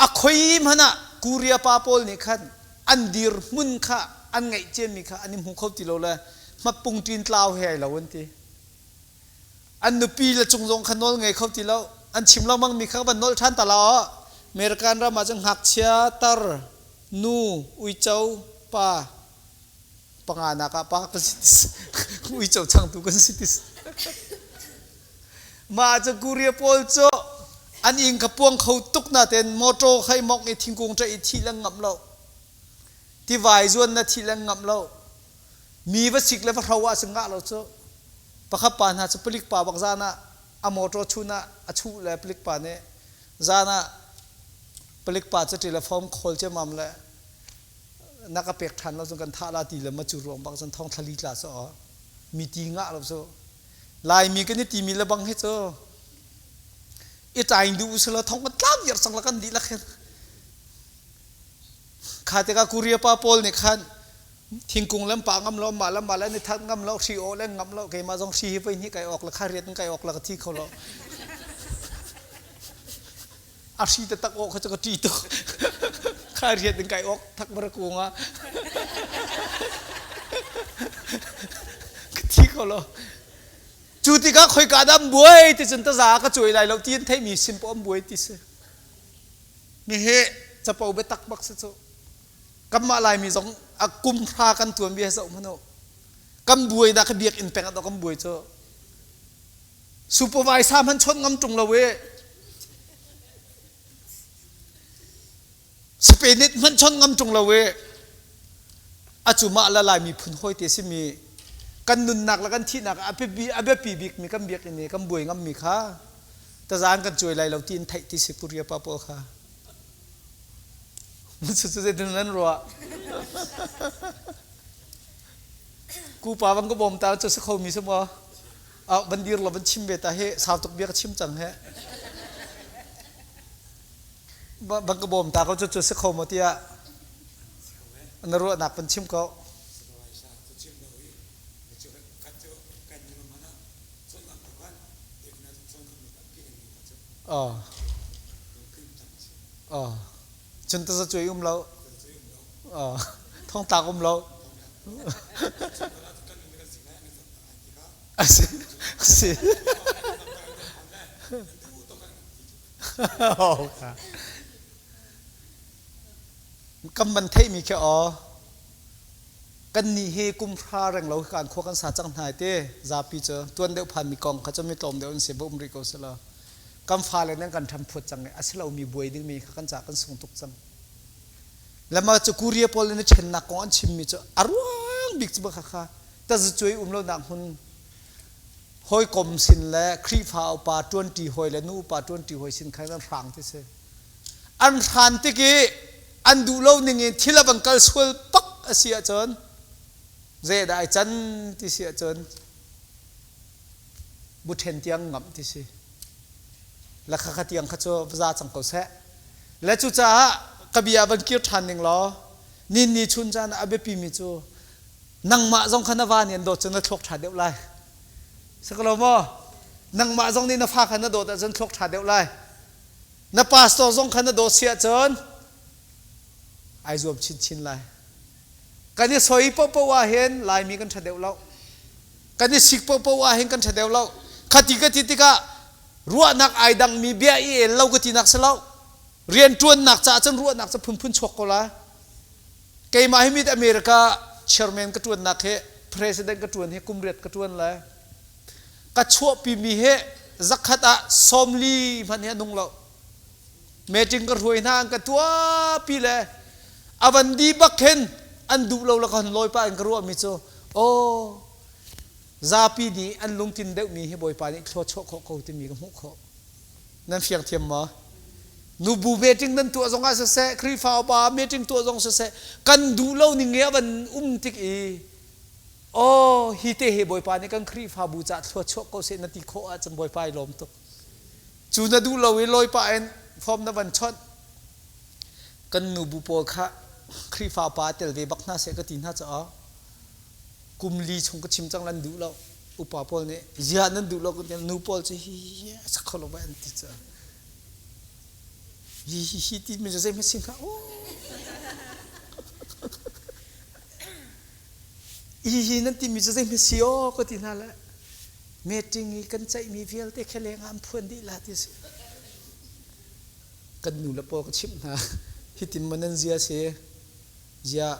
a khoi hmanh ah Korea pa pawl nih khan an dir hmun kha an ngaih ciami kha an i hmu kho ti lo le hmatpung ṭin tlau he ai lo an ti an nupi le cung zong kha nawl ngei kho ti lo an chim lengmang mi kha van nawl ṭhan ta la American ram ah cun ngakchia tar nu uico pa panganak ah pa kan si tis uico changtu kan si tis mah cu Korea pawl cu an inn kha puang kho tuk na ten motor khai mok i thingkung ṭe i thi le ngam lo tivai zuan na thi le ngam lo mi va sik le va hro ah cu ngah lo cu pakhat pa hna cu palik pa bak zan ah a motor chun ah a chuh le palik pa nih zan ah palik pa cu telephone call ciammam le na ka pek ṭhan lo cun kan thah la ti le ma cu ruang bak cun thong thlali tla cu mi ti ngah lo cu Laimi kan i timi le bang hi cu i ṭaing duh usila thong kan tla viar cang la kan dihlak hin kha tikah Korea pa pawl nih khan thingkung lam pa ngam lo mah lam mah le ni that ngam lo hri aw le ngam lo keimah zong hri hi voi hnih kai awk le kha riat in kai awk le ka thi kho lo a hri taktak awk kha cu ka ṭih tuk kha riat in kai awk thak bara kung ah ka thi kho lo cu tikah khoika dah an buai ti cun taza ka cuai lai lo ti an theimi sin poh an buai ti si mi he capo biatak bak si cu kanmah laimi zong a kum hra kan tuan bia zoh hmanh kan buai dah ka biakinn peng ah kan buai cu Supervisor hmanh chawnh ngam ṭung lo i Spain hmanh chawnh ngam ṭung lo i. Acu mah la Lai miphun hawi te simi kan nunnak le kan thihnak a biapi bikmi kan biakinn i kan buai ngammi kha tazaan kan cuai lai lo tiin theih ti si Korea pa pawl kha. Cu zeitin nan ruah? Kupa van ka bawm ta cu si kho mi si maw? Ah van dir lo van chim ve ta he sau tuk bia ka chim cang he. Van ka bawm ta ko cu cu si kho maw tiah na ruahnak van chim ko. Oh. Oh. Cun taza cuai um lo. Oh. Thongtlak um lo. Asi. Si. Kan man theihmi khi aw kan nih hi kum hra reng lo kan khua kan sa cang hna te zapi cu tuan deuh phan mi kong kha cu mi tlawm deuh an si ba um rih ko sila kan fale nan kan ṭham phuat cang i a si lomi buai dingmi kha kan ca kan sung tuk cang lama cu Korea pawl in a ṭhennak kong an chimmi cu a ruang bik cu kha kha tazacuai um lonak hmun hawikom sin le Khrihfa upa ṭuanṭi hawi le nu upa ṭuanṭi hawi sin khan an hrang ti si. An hran tik i an duh lo ning in thil a van kal sual pak a si ahcun zeidah ai can ti si ahcun buṭhen tiang ngamh ti si. Le khakha tiang kha cu va za cang ko seh. Le cucaah ka bia van kir ṭhan ning law nin ni chun caan ah a biapimi cu nangmah zong kha na va nih an dawt cu na thluak ṭha deuh lai si ko lo maw nangmah zong nih na fa kha na dawt ahcun thluak ṭha deuh lai na pastor zong kha na dawt si ahcun ai zuam chinchin lai kan i soi popo ah hin laimi kan ṭha deuh lo kan i sik popo ah hin kan ṭha deuh lo khati ka ti tikah ruahnak ai dangmi bia i el lo ka tinak si lo rianṭuannak caah cun ruahnak cu phunphun chuak ko lai Keimah hi Mid America chairman ka ṭuannak hi president ka ṭuan hi kum riat ka ṭuan lai. Ka chuahpimi hi zakhat ah 40 hmanh hi a nung lo. Meeting ka hruai hna an ka tuahpi le a van di bak khin an duh lo le ka hon lawi pah in ka ruahmi cu aw zapi nih an lungtin deuhmi hi Bawipa nih thlua chuah khawh ko timi ka hmuh khawh. Nan fiang thiam maw? Nubu meeting nan tuah zongah siseh, Khrihfa upa meeting tuah zong siseh, kan duh lo ning i a van um tik i aw hi te hi Bawipa nih kan Khrihfabu caah thlua chuah ko seh na ti khawh ahcun Bawipa i lawm tuk. Cu na duh lo i lawipa in form na van chawnh. Kan nubu pawl kha Khrihfa upa tel ve bak hna seh ka ti hna caah kum li chung ka chim cang lan duh lo. Upa pawl nih ziah nan duh lo kan ti nu pawl cu hi hi a sak kho lo vai an ti caah hi hi hi ti mi cu zei hmanh si hnga aw hi hi nan ti mi cu zei hmanh si aw ka ti hna le meeting i kan ceihmi vialte kha leng ah an phuan dih la ti si kan nu le pawl ka chimh hna hitin maw nan zia si Ziah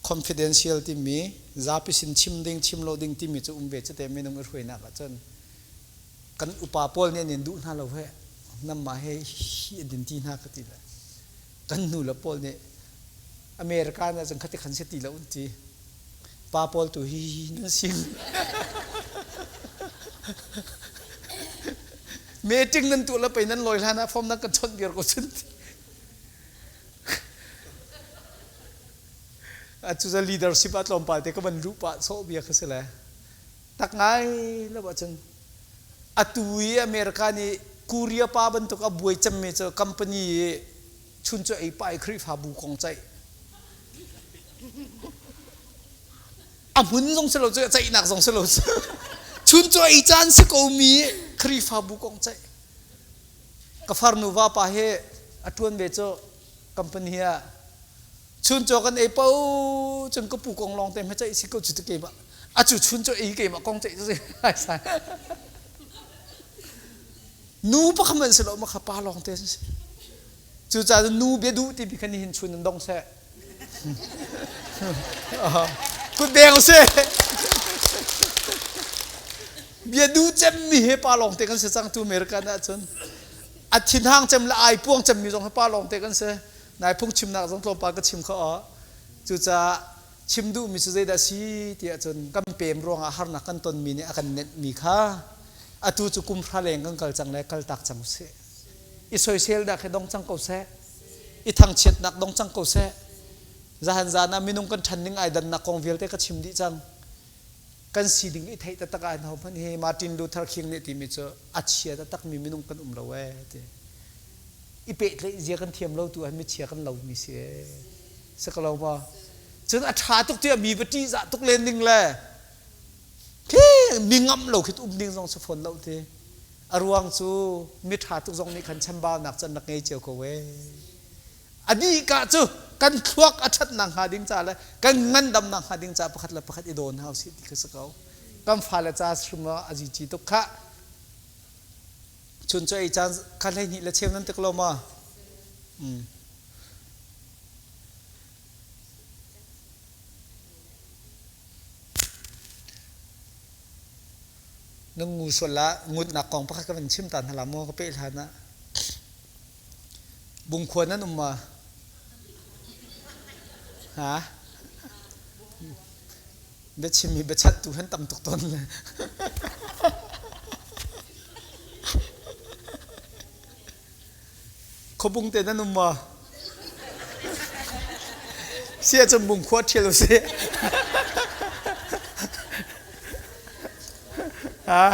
confidential timi zapi sin chim ding chim lo ding timi cu um ve cu te minung i hruainak ahcun kan upa pawl nih an in duh hna lo he namah he hi an din ti hna ka ti le kan nu le pawl nih America na cun khati khan si ti lo an ti pa pawl tu hi hi nan si meeting nan tuah le pei nan lawi hlan ah form nan kan chawnh viar ko cun Cu leadership ah tlawmpal te ka van luh pah sawh bia kha si le tak ngai lo ahcun atu i America nih Korea pa bantuk a buai cemmi cu company i chun cu ei pa i Khrihfabu kong ceih a hmun zong si lo cu ceihnak zong si lo cu chun cu ei caan si ko mi Khrihfabu kong ceih Ka farnu vapa hi a ṭuan ve cu company ah chuncaw kan ei po cun ka pu kong lawng te hma ceih si ko cu ti keimah a cu chuncaw ei keimah kong ceih cu si ai sai nu pakhat man si lo ma kha pa lawng te si cucaah nu bia duh ti bi khan nihin chun an dong seh kut beng seh bia duh cemmi he pa lawng te kan si cang tu American ahcun a thinhang cem le ai puang cemmi zong hi pa lawng te kan si nai phung chimnak zong tlawmpal ka chim kho cucaah Chim duhmi cu zeidah a si tiah cun kan pem ruangah harnak kan tonmi nih a kan nenhmi kha atu cu kum hra leng kan kal cang le kaltak cang usih. I soisel dah khi dong cang ko seh. I thangchiatnak dong cang ko seh. Zahan zan ah minung kan ṭhan ning ai dannak kong vialte ka chim dih cang. Kan si ding i theih taktak ah ho hmanh hi Martin Luther King nih timi cu a chia taktakmi minung kan um lo ee ti. I pehtlaih zia kan thiam lo tu ah michia kan lomi si ee. Si ko lo maw? Cun a ṭha tuk tiah mi va ṭihzah tuk len ding le khi mi ngamh lo khi um ding zong si fawn lo ti. A ruang cu mi ṭha tuk zong nih khan chambaunak can rak ngei cio ko ee. A dih ka cu kan thluak a ṭhat nakhnga ding ca le kan ngandam nakhnga ding ca pakhat le pakhat i dawn hau sih ti kha si ko. Kan fale ca hrim ah a zici tuk khah. Chun cu ei caan kha 12 le cheu nan tik lo ma? Na ngu sual ah ngutnak kong pakhat ka van chim ta hna la maw ka peh hlan ah. Bungkhua nan um ma? Ha? Biachim hi biachattu han tam tuk tawn le. Khuabung te nan um ma? Sia cun bungkhua ṭhial usih. Ha?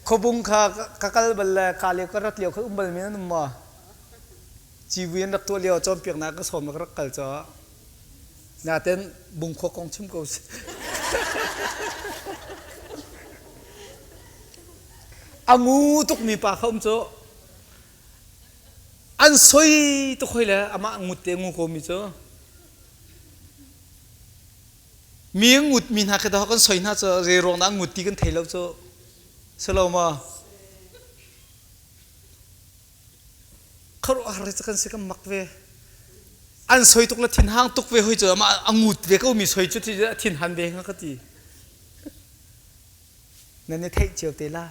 Khuabung kha ka kal bal le ka lio ka rat lio kha um bal mi nan um maw? Civui an rak tuah lio cawnpiaknak ka sawm ka rak kal caah naten bungkhua kong chim ko si. A ngu tukmi pa kha um cu an soi tuk hoi le amah ngut te ngu ko mi cu Mi a ngutmi hna khi dah kan soi hna cu zei ruang dah an ngut ti kan thei lo cu. Si lo maw? Khuaruahhar cu kan si kan mak ve. An soi tuk le thinhang tuk ve hoi cu amah a ngut ve ko mi soi cu a thinhan ve hnga ka ti. Nan i theih cio te la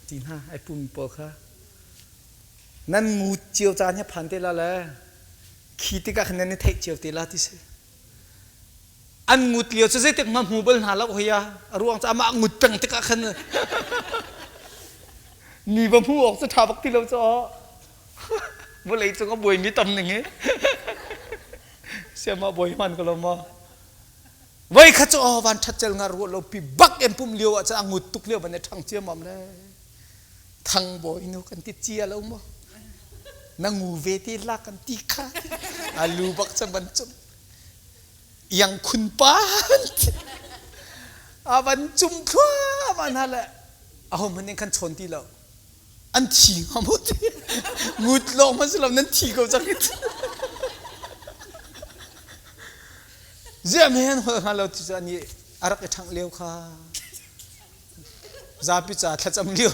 ti hna ai pum pawl kha. Nan ngut cio caan hi phan te la le khi tikah khan nan i theih cio te la ti si. An ngut lio cu zeitik hmanh hmu bal hna lo hoi a a ruang cu amah ngut peng tikah khan mi va hmu awk cu ṭha bak ti lo cu vawlei cung a buaimi tam ning hi siamah bawi hman ko lo maw voi khat cu aw van ṭhat cel nga ruah lo pi bak em pum lio ah cun a ngut tuk lio van i ṭhang ciamam le thang bawi nu kan ti cia lo maw na ngu ve te la kan ti kha alu bak chan ban cung iang khun pa a van cum thluahmah hna le aho hmanh nih khan chawn ti lo an thi hnga maw ti ngut lawng hmanh si lo nan thi ko cang ziah men hol hnga lo ti cu ani a rak i ṭhangh lio kha zapi ca thlacam lio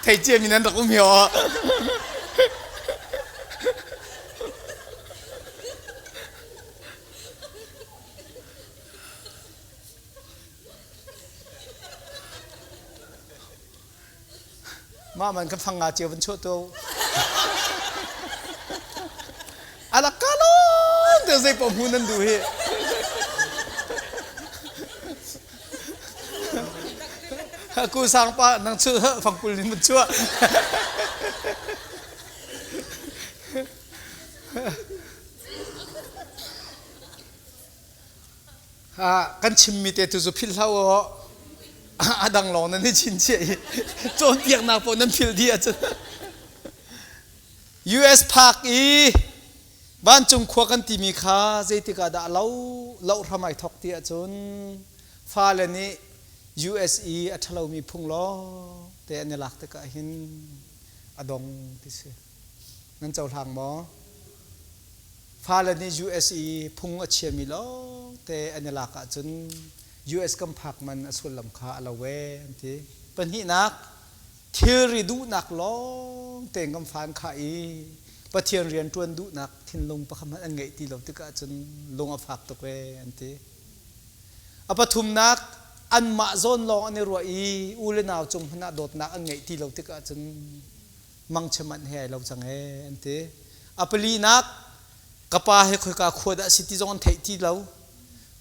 thei cia mi nan rak um hi aw Mah man kan fang nga cio van chuah to. Alak ka lon te zei pom hu nan du hi. Ku sang pa nang chu fangkul ni mun chuah. Kan chimmi te tu cu philh hlah u a dang lawng nan i chinchiah i cawnpiaknak paoh nan philh dih ahcun US phak i vancung khua kan timi kha zeitik ah dah lo loh hram ai thok ti ahcun fale nih US i a ṭhalomi phung lawng te an i lak tikah hin a dong ti si. Nan cohlang maw? Fale nih US i phung a chiami lawngte an i lak ahcun US kan phak man a sullam kha a lo ee an ti. Pahnihnak, thilri duhnak lawngte kan fan khah i Pathian rian ṭuan duhnak thinlung pakhat hmanh an ngeih ti lo tikah cun lung a fak tuk ee an ti. A pathumnak, anmah zawn lawng an i ruah i u le nau cung hmanh ah dawtnak an ngeih ti lo tikah cun mangchia manh he ai lo cang ee an ti. A palinak ka pa hi khoika khua dah si ti zong an theih ti lo.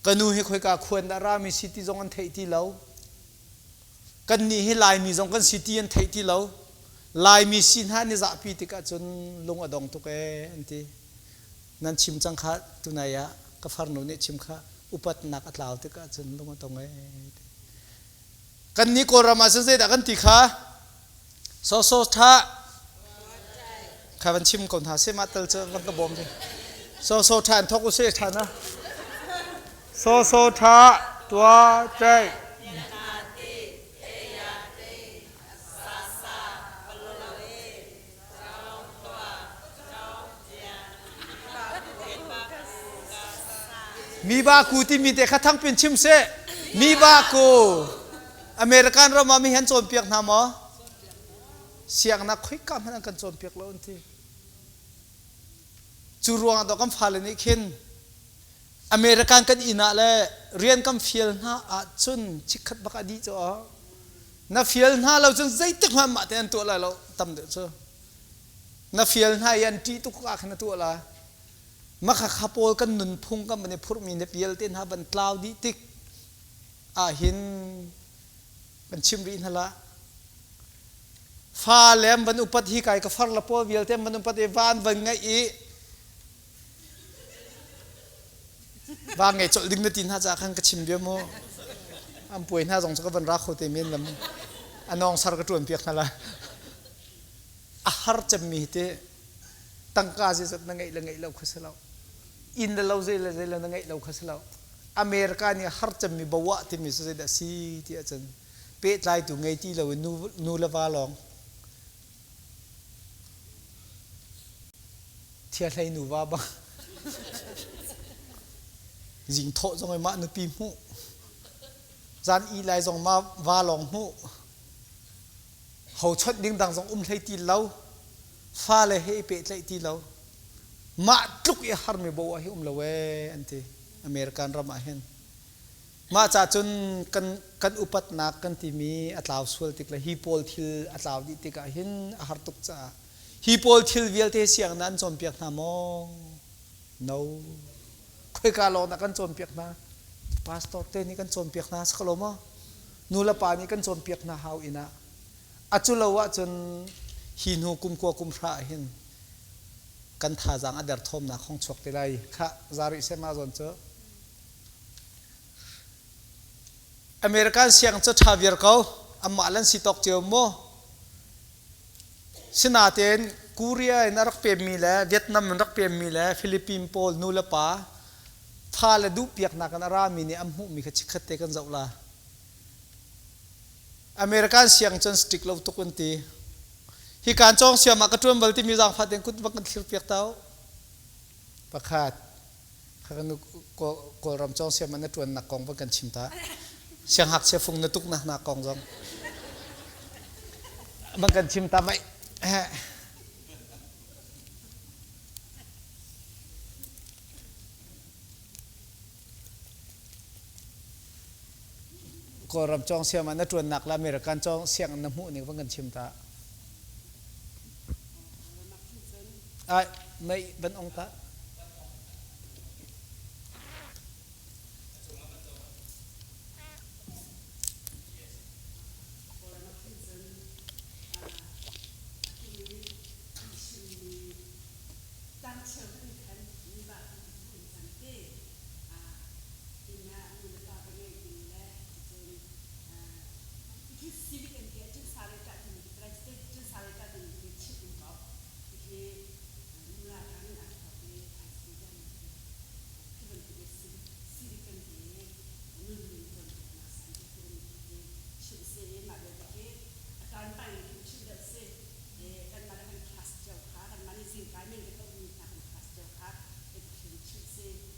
Ka nu hi khoika khua in dah rami si ti zong an theih ti lo. Kannih hi Laimi zong kan si ti an theih ti lo. Laimi si hna an i zahpi tikah cun lung a dong tuk ee an ti. Nan chim cang kha tunai ah ka farnu nih chim kha upatnak a tlau tikah cun lung a dong ee ti. Kannih Kawlram ah cun zeidah kan ti kha? Soso tha kha van chim ko hna seh mah tal cu van ka bawm ding. Soso tha in thok u sih tha na. Soso tha tua chai. Mi ba ku timi te kha thangpin chim seh. Mi ba ku. American ram ah mi han cawnpiak hna maw? Siangnak khoika hmanh an kan cawnpiak lo an ti. Cu ruangah dawh kan fale nih khin American kan inn ah le rian kan fial hna ahcun chikkhat bak a dih cu na fial hna lo cun zeitik hmanh mah te an tuah lai lo tam deuh cu na fial hna i an ṭih tuk ah khin a tuah lai makhakha pawl kan nunphung kan van i phurhmi na vialte hna van tlau dih tik ahhin kan chim rih hna la fa le an van upat hi kai ka far la pawl vialte an van upat i van van ngaih i Va ngei colh ding na ti hna caah khan ka chim bia mu. An puai hna zong cu ka van ra kho te men lam. A nawng sar ka ṭuan piak hna la. A har cemmi hi te tangka zeizat na ngeih le ngeih lo kha si lo. Inn le lo zei le zei le na ngeih lo kha si lo. America nih a har cemmi bawah timi cu zeidah si ti ahcun pehtlaitu ngei ti lo in nu, nu le va lawng Thiahlei nuva bang zing thawh zong i mah nupi hmuh zan ih lai zong ma va lawng hmuh ho chawnh ding dang zong um hlei ti lo fale he i pehtlaih ti lo mah tluk i harmi bo ah hi um lo ee an ti American ram ah hin Mah ca cun kan kan upatnak kan timi a tlau sual tik le hi pawl thil a tlau dih tikah hin a har tuk caah hi pawl thil vialte sianginn ah an cawnpiak hna maw? No. Khoika lawng dah kan cawnpiak hna? Pastor te nih kan cawnpiak hna si ko lo maw? Nu le pa nih kan cawnpiak hna hau inn ah. A cu lo ahcun hi hnu kum kua kum hra ah hin kan thazaang a derthawmnak hong chuak te lai. Khah, za rih seh mah zawn cu. American siang cu ṭha viar ko. Anmah le an si tawk cio mu. Sinain Korea in a rak pemmi le Vietnam in rak pemmi le Philippine pawl nu le pa fa le duhpiaknak in a rami nih an hmuhmi kha chikkhat te kan zoh la. American siang cun strict lo tuk an ti. Hi kaan cawng siam ah ka ṭuan bal timi zaangfah tein kut bak kan thlir piak tau. Pakhat. Kawlram cawng siam ah na ṭuannak kong van kan chim ta. Sianghngakchia fung na tuknak nak kong zong van kan chim ta mai. Kawlram cawng siam ah na ṭuannak le American cawng sianginn na hmuh ning van kan chim ta. Ai, mei van ong ta.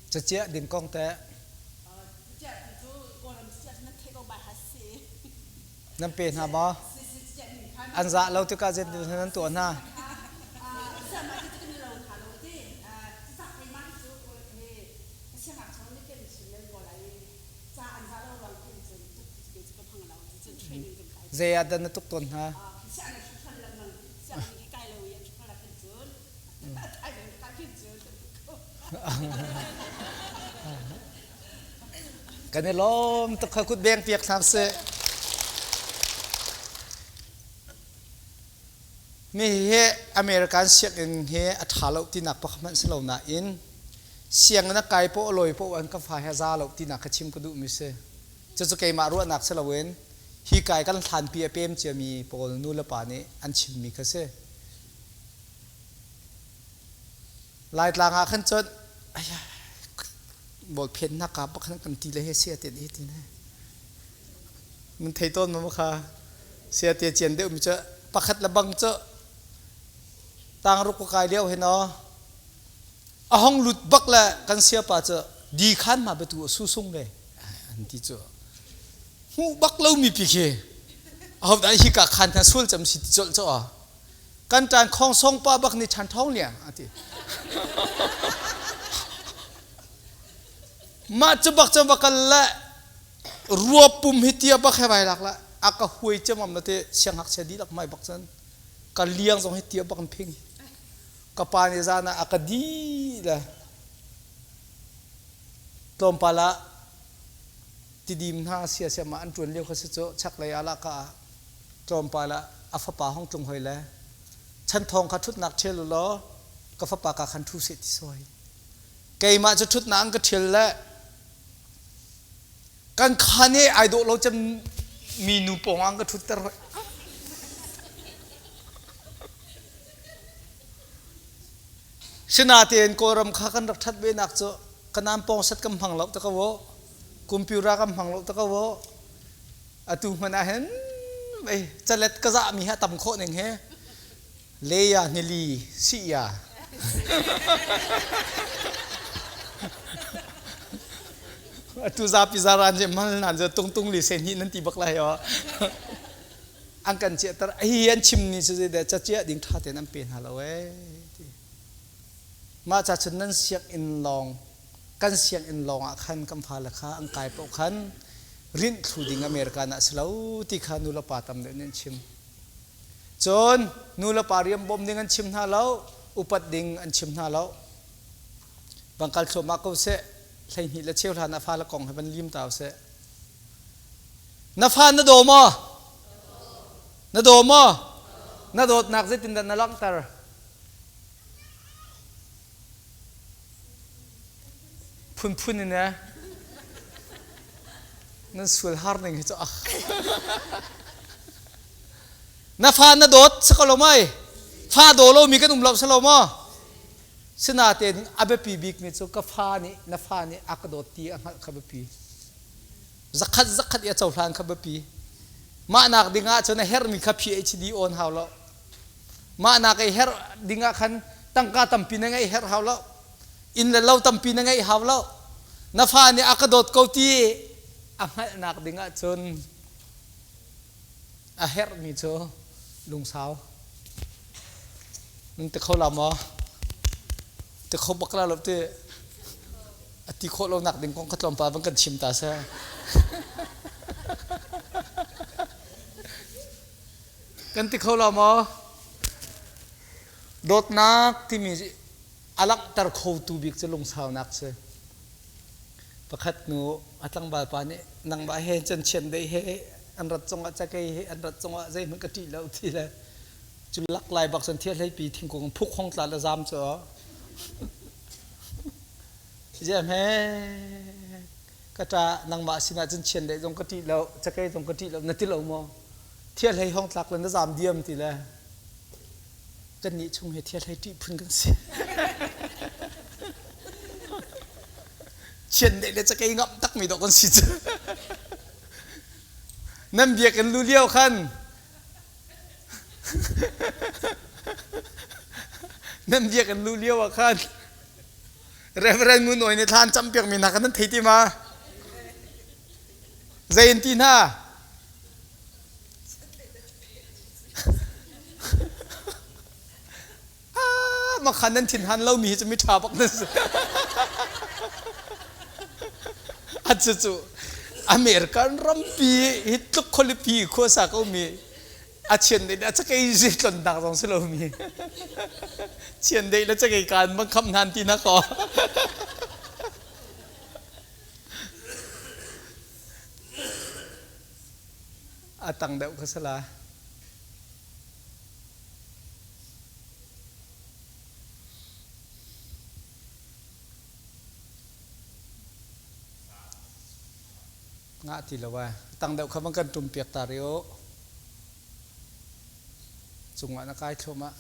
Caciah ding kong teh nan pe hna maw? An zah lo tikah zeitin nan tuah hna? Zei ah dah na tuk tawn hna? Kan i lawm tuk kha kut beng piak hna seh. Mi hi American sianginn hi a ṭha lo tinak pakhat hmanh si lo nain sianginn a kai poh a lawi poh an ka fa he a za lo tinak kha chim ka duhmi si. Cucu keimah ruahnak si loin hi kai kan hlanpi a pem ciami pawl nu le pa nih an chimmi kha si. Laitlang ah khan cun bawlphen nak ka bak khan kan ti le he sia te hi ti ne. Mun thei tawn ma kha sia te cian deuh mi cu pakhat le bang cu tang ruk kai lio he no a hong lut bak le kan sia pa cu di khan ma betu su sung le an ti cu hmuh bak lo mi pi khi aho dah hi ka khan khan sul cam si ti colh cho a kan ṭan khong song pa bak nih ṭhan thong liang a ti mah cu bak cu va kal le rua pum hi tia bak he vai lak la a ka huai cemam na te sianghakchia dihlak mai bak cun ka liang zong hi tia bak in phing ka pa nih zan ah a ka di le tlawmpal ah tidim hna sia sia ma an ṭuan lio kha si cu chaklei ah lah ka ah tlawmpal ah a fapa hong tlung hoi le chanthawng kha ṭhutnak ṭhial u law ka fapa ka khan ṭhu seh ti sawi keimah cu ṭhutnak an ka ṭhial le kan khan i ai dawh lo cem mi nu pawng an ka ṭhutter hoi Sinatein Kawlram kha kan rak ṭhat ve nak cu kanaan pawng set kan hmang lo ta ko computer kan hmang lo ta ko Atu hmanh ah hin ei calet ka zahmi hi a tam khawh ning hi leya nili siya atu zapi zaran je mal nan je tung tung li se ni nan ti bak lai o an kan chiah tar hi an chim ni cu de cha chia ding tha ten an pe hna lo e mah cha chun nan siak in long kan sianginn lawngah khan kan fale kha an kai paoh khan rinh thlu ding American ah si lo ti kha nulepa tam deuh nih an chim. Cun nulepa rian bawm ding an chim hna lo, upat ding an chim hna lo. Bang kal thluahmah ko seh, 12 le cheu hlan ah fale kong he van lim ta seh. Na fa na daw maw? Na daw maw? Na dawtnak zeitindah na langhter? Phunphun in eh nan sual har ning hi cu ah na fa na dawt si ko lo mai fa daw lo mi kan um lo si lo maw sinatein a biapi bik mi cu ka fa nih na fa nih a ka dawt ti a hngalh kha biapi zakhat zakhat i a cohlan kha biapi mah nak ding ah cun a herhmi kha PhD on hau lo Mah nak ei herh ding ah khan tangka tampi na ngeih herh hau lo. Inn le lo tampi na ngeih hau lo. Na fa nih a ka dawt ko ti a hngalhnak ding ah cun a herhmi cu lungsau. Nan ti kho la maw? Ti kho bak la lo ti. A ti khawh lo nak ding kong kha tlawmpal van kan chim ta seh. Kan ti kho lo maw? Dawtnak timi a langhter khotu bik cu lungsaunak si. Pakhat nu a tlangval pa nih nangmah he cun chiandeih he an rat cungah cakei he an rat cungah zeihmanh ka ṭih lo ti le cu lak lai bak cun thiahlei thingkung phuk hong tla le zam cu ziam he ka ṭa nangmah sinah cun chiandeih zong ka ṭih lo cakei zong ka ṭih lo na ti lo maw Thiahlei hong tlak le na zaam diam ti le kannih chung hi thiahlei ṭih phun kan si. Chiandeih le cakei ngamh takmi dawh kan si cu. Nan biakinn lu lio khan nan biakinn lu lio ah khan Reverend Ngun Oi nih thla an campiakmi hna kha nan thei ti ma? Zei in ti hna? Ah, makhan nan thin han lomi hi cu mi ṭha bak nan si. A cu American rampi hi tluk khualipi khuasa ko mi. A chiandeih le a cakei tlonnak zong si lomi. Chiandeih le cakei kaan bang kham hnan ti na kaw. A tang deuh kha sala. Ngah ti lo ai. Tang deuh kha van kan ṭum piak ta rih u. Cungah na kai thluahmah.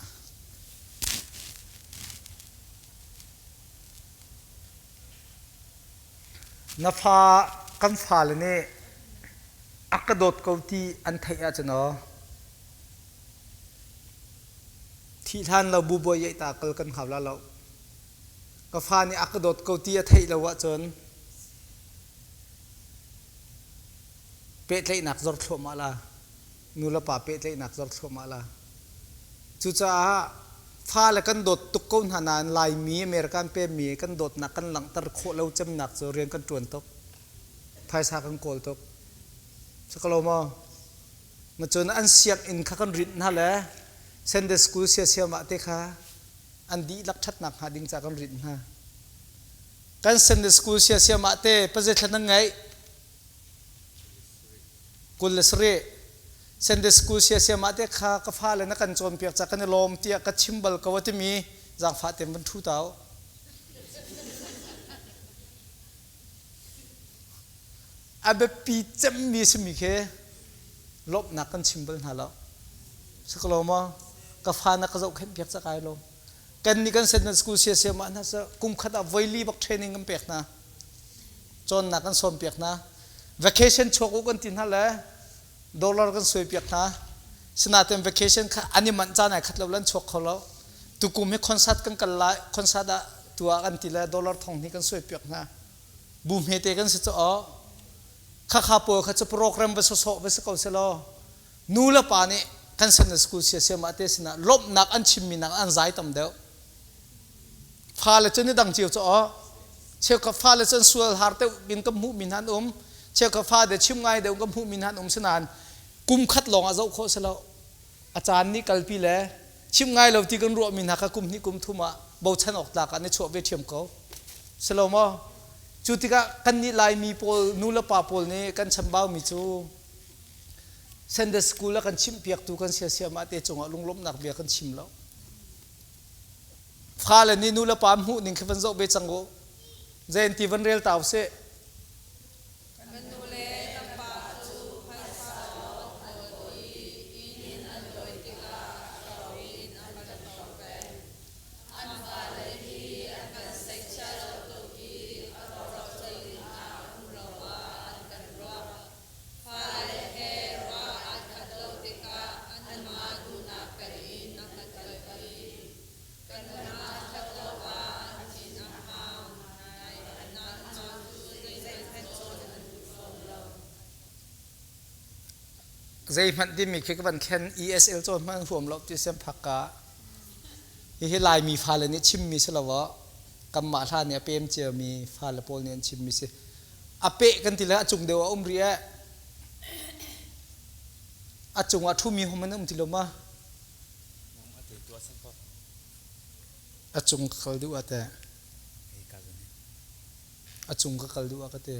Na fa kan fale nih a ka dawt ko ti an theih ahcun aw thih hlan lo bubuai yaih ta kal kan hau la lo. Ka fa nih a ka dawt ko ti a theih lo ahcun Pehtlaihnak zor thluahmah la. Nulepa pehtlaihnak zor thluahmah la. Cucaah fale kan dawt tuk ko hna nain Laimi, American pemmi kan dawtnak kan langhter khawh lo cemnak cu rian kan ṭuan tuk. Phaisa kan kawl tuk. Sakalo maw? Macun an sianginn kha kan rinh hna le Sunday school siasiam ah te kha an dihlak ṭhatnak hnga ding ca kan rinh hna. Kan Sunday school siasiam ah te paze thla na ngeih? 27. Sunday school siasiam ah te kha ka fale na kan cawnpiak ca kan i lawm tiah ka chim bal ko a timi zaangfah tein van ṭhu ta u. A biapi cemmi simi khi lawmhnak kan chim bal hna lo. Sikalo maw? Ka fa na ka zohkhenh piak ca kai lawm. Kan nih kan Sunday school siasiam ah hna kum khat ah voili bak training kan pek hna. Cawnnak kan sawm piak hna. Vacation chuak u kan ti hna le dollar kan suai piak hna. Sinain vacation kha an i manh caan ai khat lo lan chuak kho lo. Tukum hi concert kan kal lai, concert ah tuah kan ti le dollar thong hnih kan suai piak hna. Bu hmete kan si caw. Khakha pawl kha cu program va sawsawh va si ko selaw nu le pa nih kan Sunday school siasiam ah te sinah lawmhnak an chimmi nak an zai tam deuh. Fale cu ni dang cio cu aw. Cheukhat fale cu an sual har deuh in kan hmuhmi hna an um. Cheukhat fale chim ngai deuh kan hmuhmi hna an um sinain kum khat lawng ah zoh khawh si lo. A caan nih kalpi le chim ngai lo ti kan ruahmi hna kha kum hnih kum thum ah bochan awk tlak ah na chuah ve ṭhiam ko. Si lo maw? Cu tikah kannih Laimi pawl nu le pa pawl nih kan chambaumi cu Sunday school a kan chimhpiaktu kan siasiam ah te cungah lunglawmhnak bia kan chim lo. Fale nih nu le pa hmuh ning khi van zoh ve cang u. Zein ti van rel ta usih. Kan nu le kan pa cu phaisa lawng an kawl i inn an lawi tikah a ro in an kan hrawk peng. An fale hi an kan seihchiah lo tuk i a rawhral dingah um lo ah an kan ruah. Fale he ruah an khat lo tikah anmah duhnak peng in an kan kalpi. Kan hna a ṭhat lo ah an thin a hang. Nain anmah cu zeihmanh cawn an duh fawn lo. Zeihmanh timi khi ka van khen ESL cawn hmanh an huam lo ti siam phak ka. Hihi Laimi fale nih chimmi si lo ah kanmah hla nih a pem ciami fale pawl nih an chimmi si. A peh kan ti le a cung deuh a um rih eh. A cungah ṭhumi hom an um ti lo ma? A cung ka kal duh ah teh. A cung ka kal duh ah ka ti.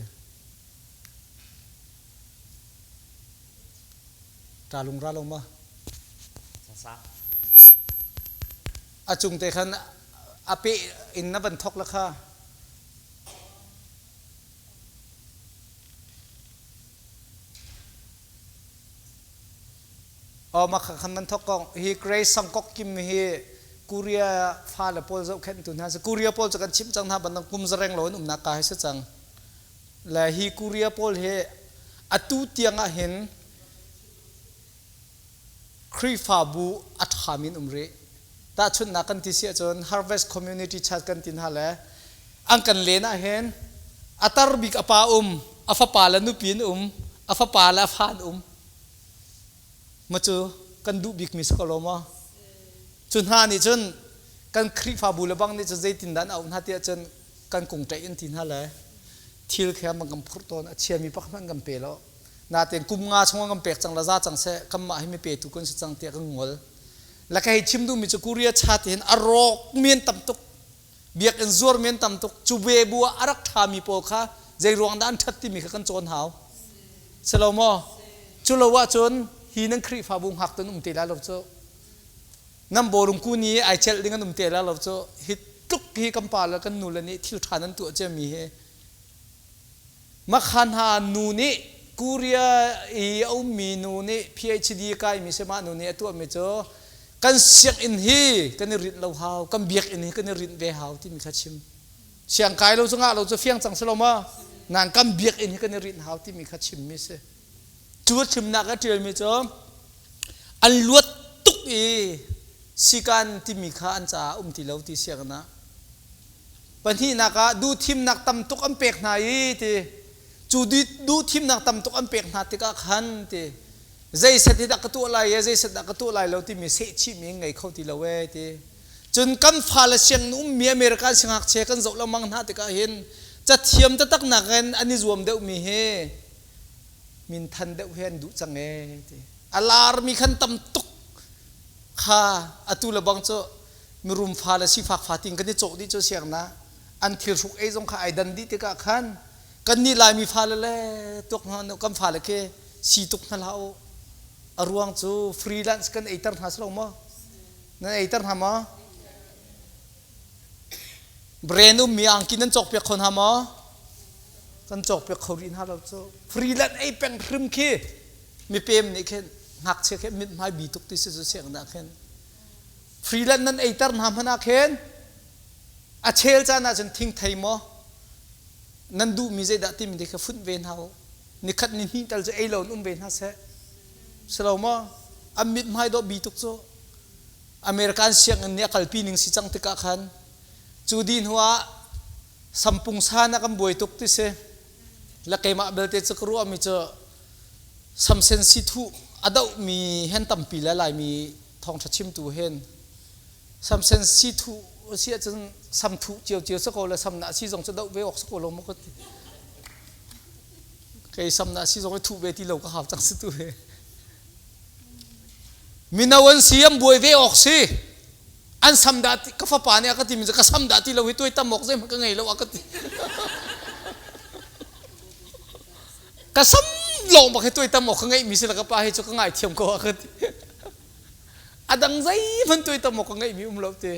Ṭa lung ra lo ma? A cung te khan a peh in na van thok la kha. Aw mah kha man thok kong hi Grace Sangkok Kim hi Korea fale pawl zohkhenhtu hna si Korea pawl cu kan chimh cang hna bantuk kum zareng lo in umnak ka hi si cang le hi Korea pawl hi atu tiang ah hin Khrihfabu a ṭhami an um rih. Tahchunhnak kan ti si ahcun Harvest Community Church kan ti hna le an kan len ah hin a tar bik a pa um, a fapa le nupi an um, a fapa le a fa an um. Ma cu kan duh bikmi si ko lo maw? Cu hna nih cun kan Khrihfabu le bang nih cun zeitindah an auh hna tiah cun kan kungṭaih an ti hna le thil kha man kan phurh tawn a chiami pakhat hmanh kan pe lo. Natein kum nga chung ah kan pek cang la za cang seh kanmah hi mi petu kan si cang tiah kan ngol. La ka hei chim duhmi cu Korea chat hin a rawk mi an tam tuk. Biakinn zuar mi an tam tuk. Cu ve bu ah a rak ṭhami pawl kha zei ruang dah an ṭhat timi kha kan cawn hau. Si lo maw? Cu lo ahcun hi nan Khrihfabu hngak tu an um te lai lo cu. Nan bawlung ku ni ai celh ding an um te lai lo cu. Hi tluk hi kan pa le kan nu le nih thil ṭha nan tuah ciami hi Makha hna nu nih Korea i a ummi nu nih PhD kaimi si mah nu nih a tuahmi cu kan sianginn hi kan i rinh lo hau, kan biakinn hi kan i rinh ve hau timi kha chim. Siang kai lo cu ngah lo cu fiang cang si lo ma? Nain kan biakinn hi kan i rinh hau timi kha chimmi si. Cu a chimnak a ṭialmi cu an luat tuk i sikan timi kha an caah um ti lo ti sianginn ah. Pahnihnak ah duhthimnak tam tuk an pek hna i ti cu duhthimnak tam tuk an pek hna tikah khan ti zeiset hi dah ka tuah lai e zeiset dah ka tuah lai lo timi sehchihmi ngei kho ti lo e ti cun kan fale sianginn ummi American siangngakchia kan zoh lengmang hna tikah hin cathiam taktak nakin an i zuam deuhmi hi minthan deuh hi an duh cang e ti a larmi khan tam tuk kha atu le bang cu mirum fa le sifak fa ting kan i cawh dih cu siangna an thil hruk ei zong kha ai dan dih tikah khan kan nih Laimi fale le tuak hna kan fale khi si tuk hna hlah u a ruang cu freelance kan eiter hna si lo maw nan eiter hna maw brand ummi angki nan cawk piak kho hna maw kan cawk piak kho rih hna lo cu freelance ei peng hrim khi mipem nih khin ngakchia khi mit hmai bi tuk ti si cu siangna khin Freeland nan eiter hna hmanh ah khin a chel caan ahcun thingthei maw nan duhmi zeidah timi te kha funh ve hna u. Nikhat ni hnih tal cu ei lo in um ve hna seh. Si lo maw? An mithmai dawh bi tuk cu. American sianginn nih a kalpi ning si cang tikah khan cu dih hnu ah sampung san ah kan buai tuk ti si. Le keimah belte cu ka ruahmi cu samsen sithu a dohmi hen tampi le Laimi thawngṭha chimtu hen samsen si thu si ahcun sam thuh ciocio si ko le sam na si zong cu doh ve awk si ko lo maw ka ti kei sam na si zong i thuh ve ti lo ka hau cang si tu he mino an si an buai ve awk si an sam dah ka fapa nih a ka timi cu ka sam dah ti lo hi tuai tam awk zeihmanh ka ngei lo a ka ti ka sam lawng bak hi tuai tam awk ka ngeihmi si le ka pa hi cu ka ngaithiam ko a ka ti a dang zeihmanh tuai tam awk ka ngeihmi um lo ti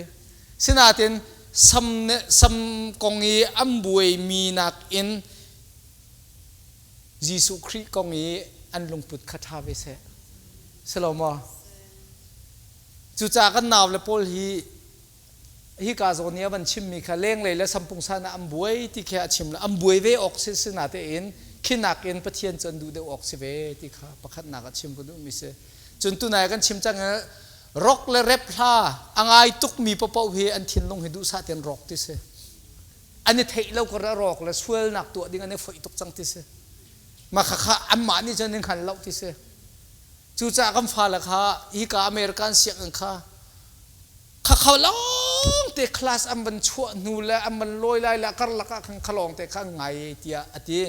sinain sam ne sam kong i an buaimi nakin Jesuh Khrih kong i an lungput kha ṭha ve seh si lo maw cucaah kan nau le pawl hi hika zawn i a van chimmi kha lenglei le sampungsan ah an buai ti khi a chim lo an buai ve awk si si natein khinak in Pathian cu an duh deuh awk si ve ti kha pakhatnak ah chim ka duhmi si cun tunai kan chim cang rock le rap hla a ngai tukmi paoh hi an thinlung hi duhsah tein rawk ti si an i theih lo kar a rawk le sualnak tuah ding an i foih tuk cang ti si mah khakha anmah nih cun an hngal lo ti si cucaah kan fale kha hika American sianginn kha Khakha lawngte class an van chuah hnu le an van lawi lai le karlak ah khan kha lawngte kha an ngai tiah a ti.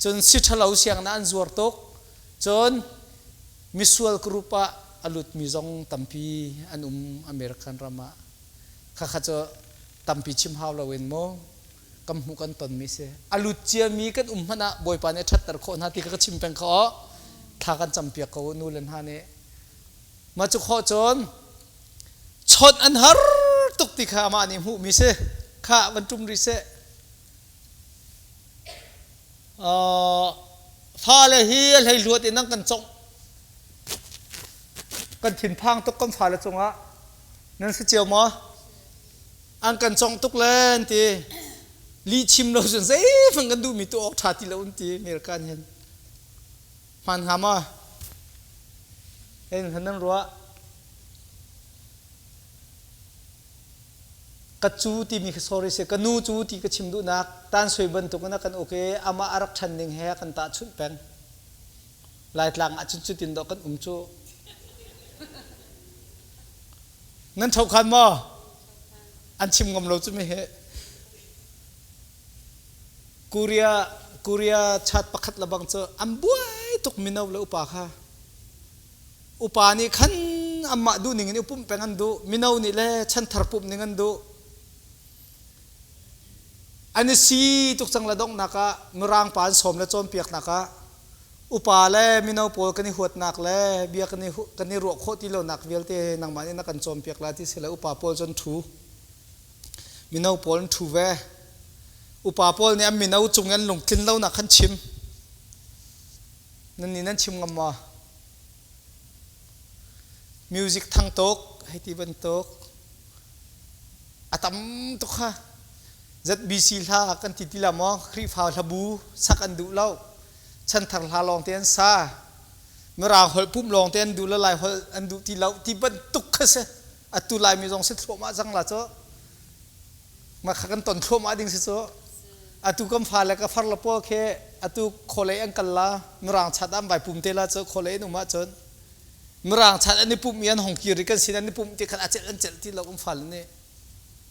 Cun si ṭhalo sianginn ah an zuar tuk. Cun misual group ah a lutmi zong tampi an um American ram ah. Khakha cu tampi chim hau loin mu kan hmuh kan tonmi si. A lut ciami kan um hmanh ah Bawipa nih a ṭhatter khawh hna ti kha ka chim peng kho. Thla kan campiak ko u nu le hna nih. Mah cu khawh cun chawnh an har tuk ti kha amah nih hmuhmi si. Khah van ṭum rih seh. Fale hi a hleihluat in an kan congh. Kan thinphang tuk kan fale cungah. Nan si cio maw? An kan congh tuk le an ti. Lih chim lo cun zeihmanh kan duhmi tuah awk ṭha ti lo an ti American hin. Hmaan hnga maw? Hin nan ruah. Ka cu timi kha sorry si ka nu cu ti ka chim duhnak tan sui bantuk in a kan uk i amah a rak ṭhan ning he a kan tahchunh peng. Laitlang ah cun cutin dawh kan um cu. Nan ṭhokhan maw? An chim ngam lo cu mi hi. Korea Korea chat pakhat lebang cu an buai tuk. tuk mino le upa kha. Upa nih khan anmah duh ning in i pumh peng an duh. Mino nih le chanthar pumh ning an duh. An i si tuk cang le donghnak ah Mirang pa an sawm le cawnpiaknak ah upa le mino pawl kan i huatnak le bia kan i kan i ruah khawh ti lonak vialte nangmah nih na kan cawnpiak la ti si le upa pawl cu an ṭhu. Mino pawl an ṭhu ve. Upa pawl nih an mino cung i an lungtlin lonak khan chim. Nan nih nan chim ngam maw? Music thang tuk, hei ti bantuk. A tam tuk kha. ZBC hla kan ti ti la maw? Khrihfa hlabu sak an duh lo. Chanthar hla lawng te an sa. Mirang holh pumh lawng te an duh lo, Lai holh an duh ti lo ti bantuk kha si. Atu Laimi zong si thluahmah cang la cu. Mah kha kan ton thluahmah ding si cu. Atu kan fale ka far le pawl khi atu khualei an kal la, Mirang chat an vai pum te la cu khualei an um ahcun Mirang chat an i pumh i an hong kir i kan sin an i pumh ti khan a celh an celh ti lo kan fale nih.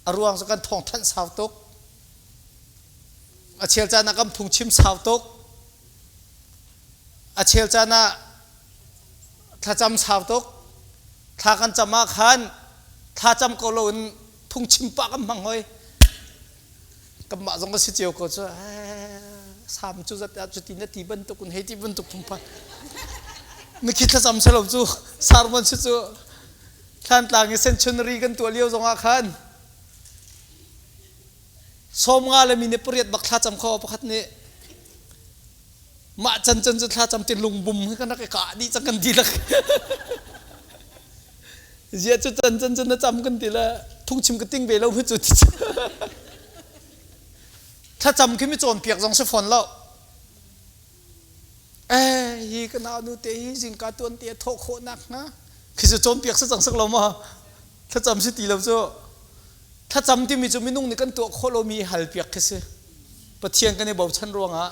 A ruang cu kan thawngthanh sau tuk. A chel caan ah kan phungchim sau tuk. A chel caan ah thlacam sau tuk. Thla kan cam ah khan thlacam ko loin phungchim pah kan hmang hoi. Kanmah zong ka si cio ko cu sam cu zat cuti na ti bantuk in hei ti bantuk phungphai. Mikhi thlacam selo cu sermon si cu Thlantlang i centenary kan tuah lio zongah khan 50 le mi nih pariat bak thlacam kho pakhat nih mah can can cu thlacam ti lungbum hi kan rak i kah dih cang kan dihlak. Zia cu can can cu na cam kan ti le phungchim ka ting ve lo hi cu ti. Thlacam khi mi cawnpiak zong si fawn lo. Eh hi ka nau nu te hi zingka tuan te thawh khawh nak hnga khi cu cawnpiak si cang sak lo ma thlacam si ti lo cu. Thlacam timi cu minung nih kan tuah khawh lomi hal piak khi si. Pathian kan i bochan ruangah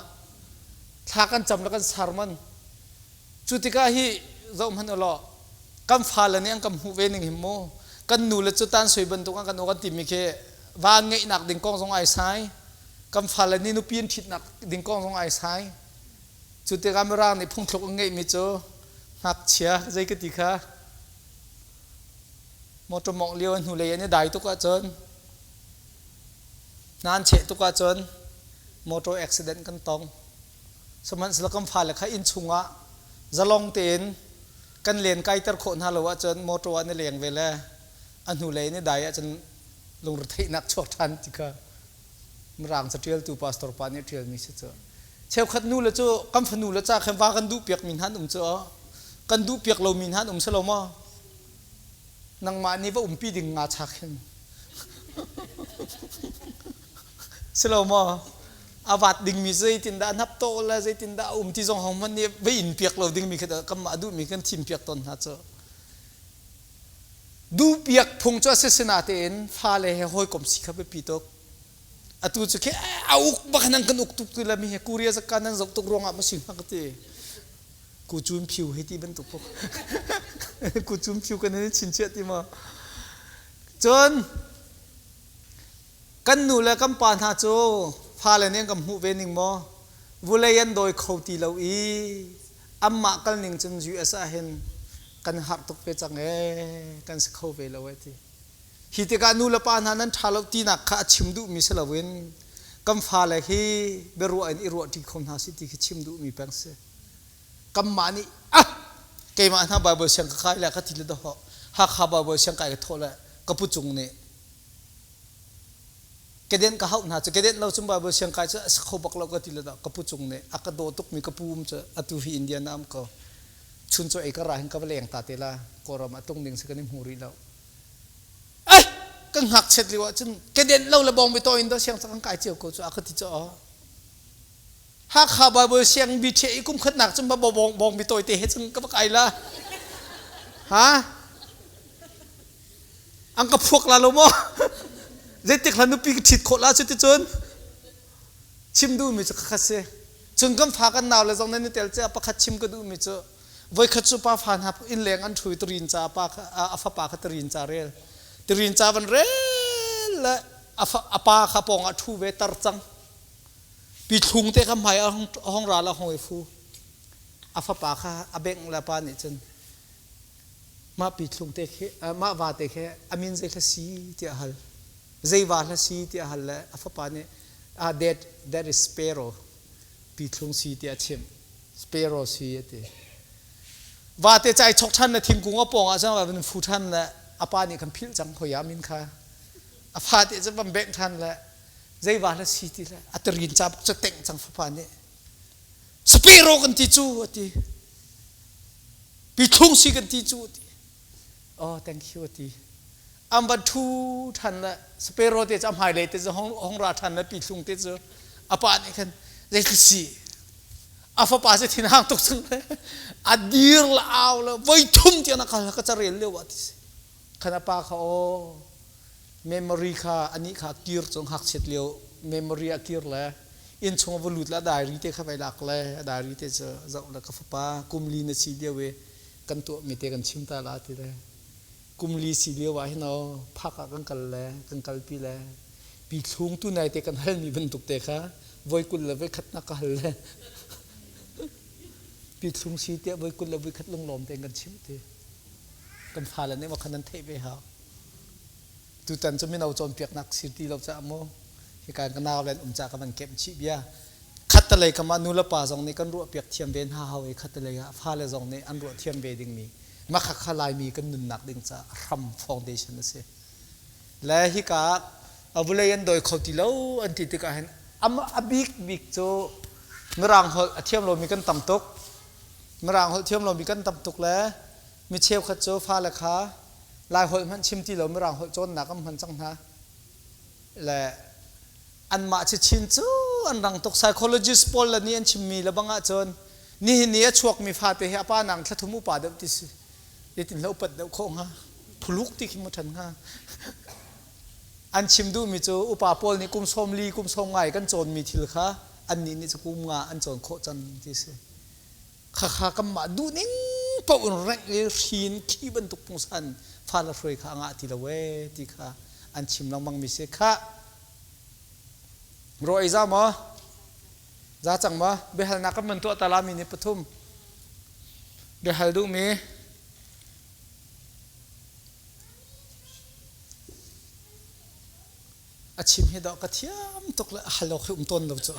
thla kan cam le kan sermon. Cu tikah hi zoh hmanh u law kan fale nih an kan hmuh ve ning hi mu kan nu le cu tan sui bantuk an kan u kan timi khi va ngeihnak ding kong zong ai sai. Kan fale nih nupi an ṭhitnak ding kong zong ai sai. Cu tikah Mirang nih phungthluk an ngeihmi cu ngakchia zei ka ti kha Motor mawngh lio a hnulei an i dai tuk ahcun hna an cheh tuk ahcun motor accident kan tong. Sihmanhsehlaw kan fale kha inn chungah zalong tein kan len kaiter khawh hna lo ahcun motor ah an i leng ve le a hnulei an i dai ahcun lungretheihnak chuak ṭhan ti kha Mirang caṭialtu pastor pa nih a ṭialmi si cu. Cheukhat nu le cu kan fanu le ca khan va kan duh piakmi hna an um cu kan duh piak lomi hna an um si lo maw? Nangmah nih va umpi ding nga chak hin. Si lo maw? A vat dingmi zeitindah a hnap to le zeitindah a um ti zong hohmanh nih va in piak lo dingmi khi kanmah duhmi kan thim piak tawn hna cu. Duhpiak phung cu a si sinatein fale he hawikom si kha biapi tuk. Atu cu khi a uk bak nan kan uk tuk ti le mi he Korea zakka nan zoh tuk ruangah ma si hnga ka ti. Ku cun phiu hei ti bantuk puk. Ku cun phiu kan in chinchiah ti ma. Cun kan nu le kan pa hna cu fale nih an kan hmuh ve ning maw vulei an dawi kho ti lo i anmah kal ning cun US ah hin kan harh tuk ve cang ee kan si kho ve lo ee ti. Hi tikah nu le pa hna nan ṭha lo tinak kha a chim duhmi si loin kan fale hi biaruah in i ruahṭi kho hna sih ti khi chim duhmi peng si. Kanmah nih ah keimah hna Baibal siang ka kai le ka ti le dawh Hakha Baibal siang kai ka thawh le ka pu cung nih keden ka hauh hna cu keden lo cun Baibal siang kai cu a si kho bak lo ka ti le dah ka pu cung nih a ka daw tukmi ka pu um cu atu hi Indiana um ko chun cu ei ka ra hin ka va leng ta te la Kawlram ah tung ding si kan i hmu rih lo. Ai kan ngakchiat lio ahcun keden lo le bawng to in do siang kan kai cio ko cu a ka ti cu Hakha Bible siang bi ṭhe i kum khatnak cun ba bawng bawng bi toi te he cun ka va kai la ha an ka phuak la lo maw zeitik hla nupi ka ṭhit khawh la cu ti cun chim duhmi cu kha si cun kan fa kan nau le zong nan i tel cia pakhat chim ka duhmi cu Voikhat cu pa fa hna innleng an ṭhu i tirin ca pa kha a fapa kha tirin ca rel. Tirin ca van rel le a pa kha pawngah ṭhu ve tar cang. Pithlung te kha hmai a hong ral a hong i fu. A fapa kha a bengh le pa nih cun mah pithlung te khi mah va te khi a min zei hla si tiah a hal. Zei va hla si tiah a hal le a fapa nih ah that that is sparrow pithlung si tiah a chimh. Sparrow si a ti. Vate cai chok ṭhan le thingkung a pawng ah cun van fu ṭhan le a pa nih khan philh cang hoi ah min kha. A fate cu van bengh ṭhan le zei va hla si ti le a tarin ca bak cu tengh cang fapa nih. Sparrow kan ti cu a ti. Pithlung si kan ti cu a ti. Oh thank you a ti. An van ṭhu ṭhan le sparrow te cu a hmailei te cu hong ra ṭhan le pithlung te cu a pa nih khan zei si a fapa cu thinhang tuk cang le a dir le au le voi thum tiang a kal ka carel lio ah ti si khan a pa kha aw memory kha anih kha kir cu ngakchiat lio memory a kir le inn chung va lut le a diary te kha vai lak le a diary te cu zoh le ka fapa kum li na si lio i kan tuah mi te kan chim ta la ti le kum li si lio ah hin aw phak ah kan kal le kan kalpi le pi thlung tu nai te kan hal mi bantuk te kha voi 20 le voi khat nak ka hal le pi thlung si tiah voi 20 le voi khat lunglawm tein kan chimh ti kan fale nih ma khan an theih ve hau tutan cu mino cawnpiaknak sir ti lo caah mu hika ka nau len um ca ka van kemh chih bia khattelei kam ah nu le pa zong nih kan ruah piak thiam ve hna hau i khattelei ah fale zong nih an ruah thiam ve dingmi makhakha Laimi kan nunnak ding caah hram foundation a si. Le hika ah vulei an dawi kho ti lo an ti tikah hin a bik bik cu Mirang holh a thiam lomi kan tam tuk. Mirang holh thiam lomi kan tam tuk le mi cheukhat cu fale kha Lai holh hmanh chim ti lo Mirang holh cawnnak an hman cang hna. Le anmah chin cu an rang tuk psychologist pawl le nih an chimmi le bang ahcun nihin ni a chuakmi fate hi a pa nang thla thum upa deuh ti si zeitin hla upat deuh khawh hnga phuluk ti khi mu ṭhan hnga an chim duhmi cu upa pawl nih kum 40 kum 50 ngai kan cawnmi thil kha annih nih cu kum nga an cawn khawh cang ti si khakha kanmah duhning paoh in rengh i hrin khi bantuk pungsan fa le hruai kha a ngah ti lo ee ti kha an chim lengmang mi si khah ro ei za maw za cang maw biahalnak kan man tuah ta la mi ni pathum biahal duh mi A chim hi dawh ka thiam tuk le a hal awk hi um tawn lo cu.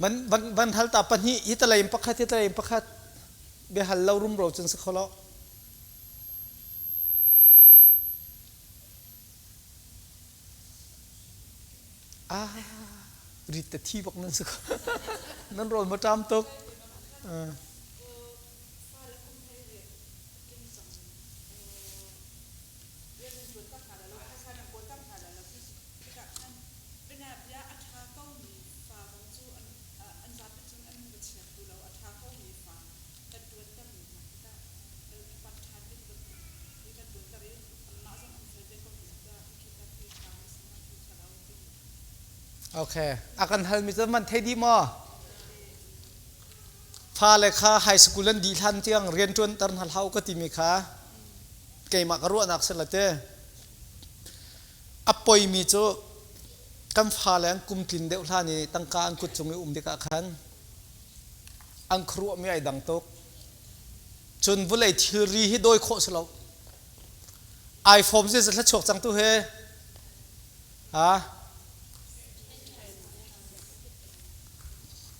Man van van hal ta pahnih hi talei in pakhat hi talei in pakhat biahal lo rumro cun si kho lo. Ah rit te thi bak nan si kho. Nan rawl ma ṭam tuk. Uh. Okay. A kan halmi cu man thei dih maw? Fale kha high school an dih hlan tiang rianṭuanter hna hlah u ka timi kha keimah ka ruahnak si la te. A poimi cu kan fale an kum tlin deuh hlan i tangka an kut cung i um tikah khan an khuaruahmi ai dang tuk. Cun vawlei thilri hi dawi khawh si lo. iPhone zeizat hla chuak cang tu he ha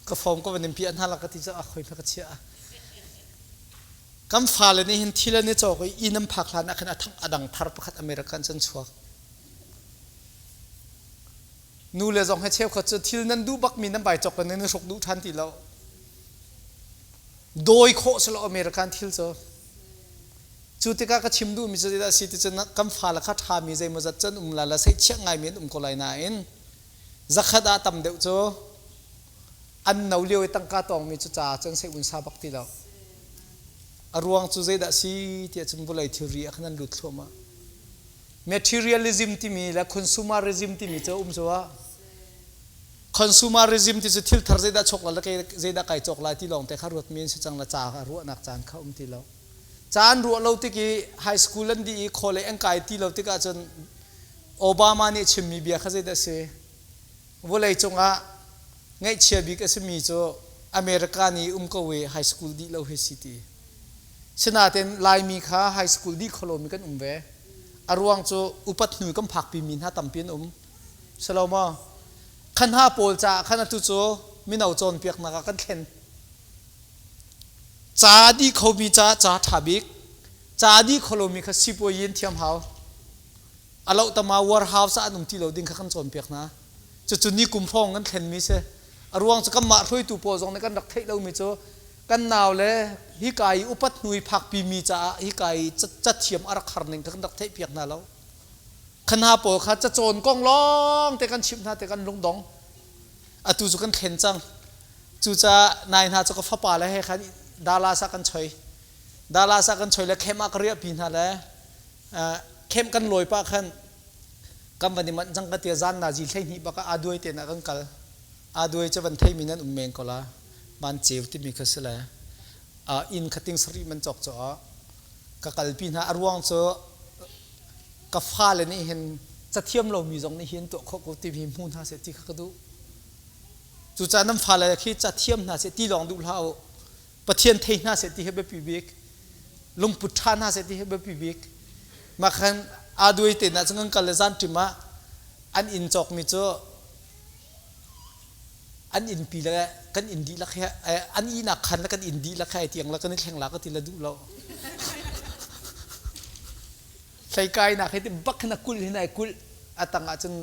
Ka phone ka van in piah hna la ka ti cu a khoi ka chiah. Kan fale nih hin thil an i cawk i inn an phak hlan ah khan a thang a dang thar pakhat American cun chuak. Nu le zong he cheukhat cu thil nan duh bak mi nan bai cawk nan i hruk duh ṭhan ti lo. Dawi khawh si lo American thil cu. Cu tikah ka chim duhmi cu zeidah a si ti cun kan fale kha ṭhami zeimawzat cun um la la seihchiah ngaimi an um ko lai nain 100 ah tam deuh cu an no lio i tangka tawngmi cu ca cun sei unsa bak ti lo. A ruang cu zeidah si tiah cun vawlei thilri ah khan an lut thluahmah. Materialism timi le consumerism timi cu um cu ah consumerism ti cu thil thar zeidah chok la le zeidah kai cawk lai ti lawng te kha ruatmi an si cang la ca ruahnak caan kha um ti lo. Caan ruah lo tik i high school an dih i college an kai ti lo tikah cun Obama nih chimmi bia kha zeidah a si? Vawlei cungah Ngaihchia bik a simi cu America nih um ko i high school dih lo hi si ti. Sinain Laimi kha high school dih kho lomi kan um ve. A ruang cu upat hnu kan phakpi mi hna tampi an um. Si lo maw? Khan hna pawl caah khan atu cu mino cawnpiaknak ah kan thlen. Ca dih khomi ca ca ṭha bik. Ca dih kho lomi kha sipuayi in thiam hau. A loh tama warehouse ah an um ti lo ding kha kan cawnpiak hna. Cucu ni kum hrawng kan thlenmi si. A ruang cu kanmah hruaitu pawl zong nih kan rak theih lomi cu kan nau le hika i upat hnu i phakpi mi caah hika i cathiam a rak har ning kha kan rak theihpiak hna lo. Kha hna pawl kha cacawn kong lawng te kan chimh hna te kan lungdong. Atu cu kan thlen cang. Cucaah nai hna cu ka fapa le he khan Dallas ah kan choi. Dallas ah kan choi le camp ah ka riahpi hna le camp kan lawi pah khan kan van i manh cang ka tia zan nazi 12 bak ah aduai te na kan kal. Aduai cu van theimi nan um men ko la. Van ceu timi kha si le inn kha ting sarih man cawk cu ka kalpi hna. A ruang cu ka fale nih hin cathiam lomi zong nih hin tuah khawh ko timi hmu hna seh ti kha ka duh. Cucaah nan fale khi cathiam hna seh ti lawng duh hlah u. Pathian thei hna seh ti hi biapi bik. Lungput ṭha hna seh ti hi biapi bik. Mah khan aa duai te na cun kan kal le zan ṭim ah an inn cawkmi cu an innpi le kan inn dihlak he an ihnak khan le kan inn dihlak he tiang le kan i thleng la ka ti le duh lo. Hleikainak hi ti bak hin a kulh hin ai kulh. A tang ah cun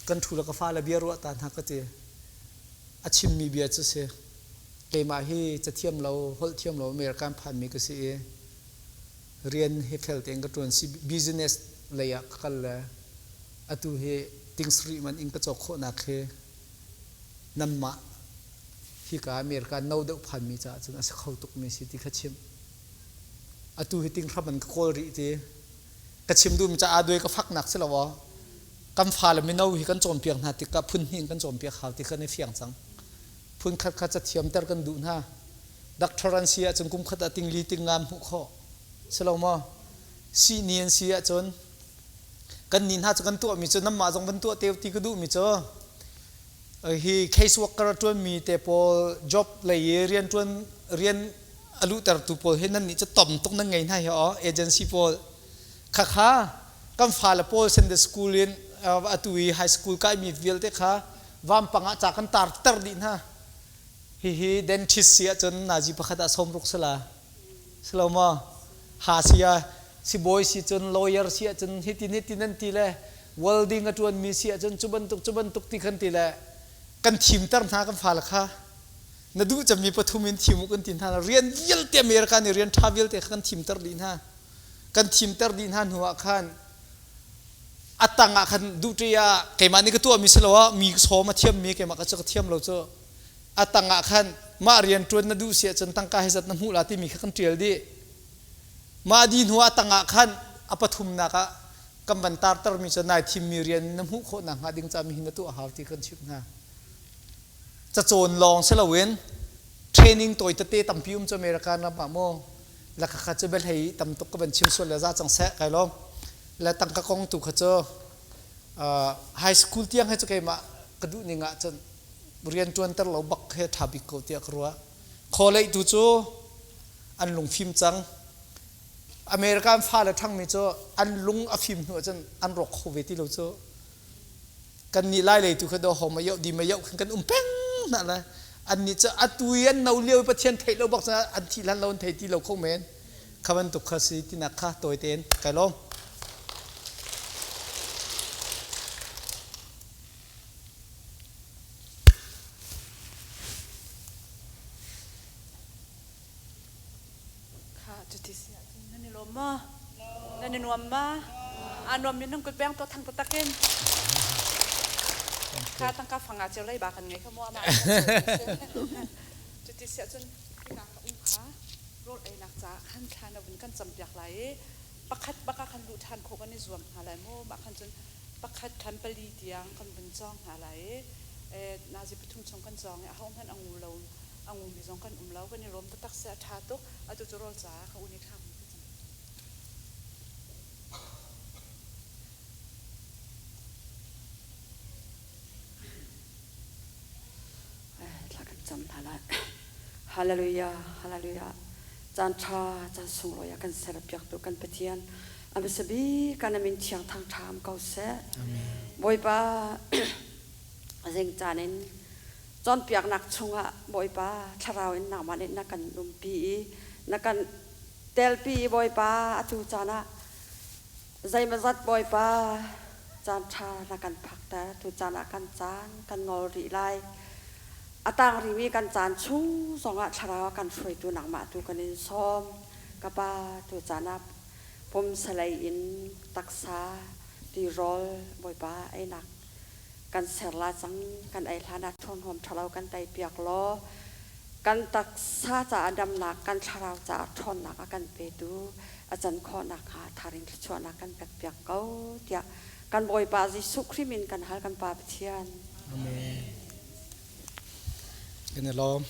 kan ṭhu le ka fale bia ruah ta hna ka ti. A chimmi bia cu si. Keimah hi cathiam lo, holh thiam lo American phanmi ka si i rian hi fel tein ka ṭuan si business lei ah ka kal le atu hi ting sarih man in ka cawk khawhnak hi nanmah hika America no deuh phanmi caah cun a si kho tukmi si ti kha chim. Atu hi ting hram an ka kawl rih ti. Ka chim duhmi ca aa duai ka faknak si lo aw. Kan fale mino hi kan cawnpiak hna tikah phun hnih in kan cawnpiak hau ti kha kan i fiang cang. Phun khat kha cathiamter kan duh hna. Doctor an si ahcun kum khat ah tingli tinga hmuh khawh. Si lo maw? Sihni an si ahcun kan nih hna cu kan tuahmi cu nanmah zong van tuah te ti ka duhmi cu hi case worker a ṭuanmi te pawl job lei i rian ṭuan rian a luhtertu pawl hi nan nih cu tom tuk nan ngei hna hi aw agency pawl khakha kan fale pawl Sunday school in atu i high school kaimi vialte kha vampang ah ca kan tar ter dih hna. Hihi dentist si ahcun nazi pakhat ah 60 si la. Si lo maw? Ha si ah sibawi si cun lawyer si ahcun hitin hitin an ti le welding a ṭuanmi si ahcun cu bantuk cu bantuk ti khan ti le kan thimter hna kan fale kha. Na duh cemmi pathum in thim u kan ti hna. Rian vialte America nih rian ṭha vialte kha kan thimter dih hna. Kan thimter dih hna hnu ah khan a tang ah khan duty ah keimah nih ka tuahmi si lo ah mi sawm a thiammi keimah ka cu ka thiam lo cu a tang ah khan mah rian ṭuan na duh si ahcun tangka hi zat na hmuh la timi kha kan ṭial dih. Mah dih hnu ah tang ah khan a pathumnak ah kan van tartermi cu nai thimmi rian na hmuh khawh nakhnga ding ca mi hi na tuah hau ti kan chimh hna. Cacawn lawng si loin training tawi tete tampi um cu America ram ah mu la kha cu biahlei tam tuk ka van chim sual le za cang seh kai lawm. Le tangka kong tu kha cu high school tiang he cu keimah ka duh ning ah cun rian ṭuanter lo bak he ṭha bik ko tiah ka ruah. Khawleih tu cu an lungfim cang. American fale ṭhangmi cu an lung a fim hnu ahcun an rawk kho ve ti lo cu. Kan nih lai lei tu kha do ho ma yoh di ma yoh khan kan um peng hna le an nih cu atu i an no lio i Pathian theih lo bak cun an thih hlan lo an thei ti lo kho men. Kha bantuk kha si tinak kha tawi tein kai lawm. Kha cuti si ahcun nan i lawm maw? Nan i nuam ma? Aa nuam min nan kut beng to thang taktak in. Kha tangka fanga cio lei ba kan ngei kha mu ama. Cuti si ahcun hika ka um kha rawl einak caah khan thla na vun kan campiak lai i pakhat bak ah khan luh ṭhan khawh kan i zuam hna lai mu. Mah khan cun pakhat khan pali tiang kan vun cawng hna lai i nazi pathum chung kan cawng i ahohmanh a ngu lo a ngumi zong kan um lo kan i rawm taktak seh a ṭha tuk atu cu rawl caah ka un i thlak mi cang. Cam hna lai. Hallelujah, hallelujah. Caan ṭha, caan sunglawi a kan serpiaktu kan Pathian a hmasa bik kan min thiang thangṭha am ko seh. Bawipa zing caan in cawnpiaknak chungah Bawipa thlarau in nangmah nih na kan umpi i na kan telpi i Bawipa atu caan ah zeimawzat Bawipa caan ṭha na kan phakter. Tu caan ah kan caan kan ngol rih lai. A tang rihmi kan caan chung zongah thlarau a kan hruaitu nangmah tu kan in sawm. Ka Pa, tu caan ah pumsalei in taksa tirawl Bawipa einak kan ser la cang. Kan ei hlan ah thurhnawm ṭhalo kan teipiak law kan taksa caah damnak, kan thlarau caah ṭhawnnak a kan petu a can khawh nakhnga tharing thluachuahnak kan pekpiak ko tiah kan Bawipa Jesuh Khrih min kan hal kan Pa Pathian. Amen. Kan i lawm.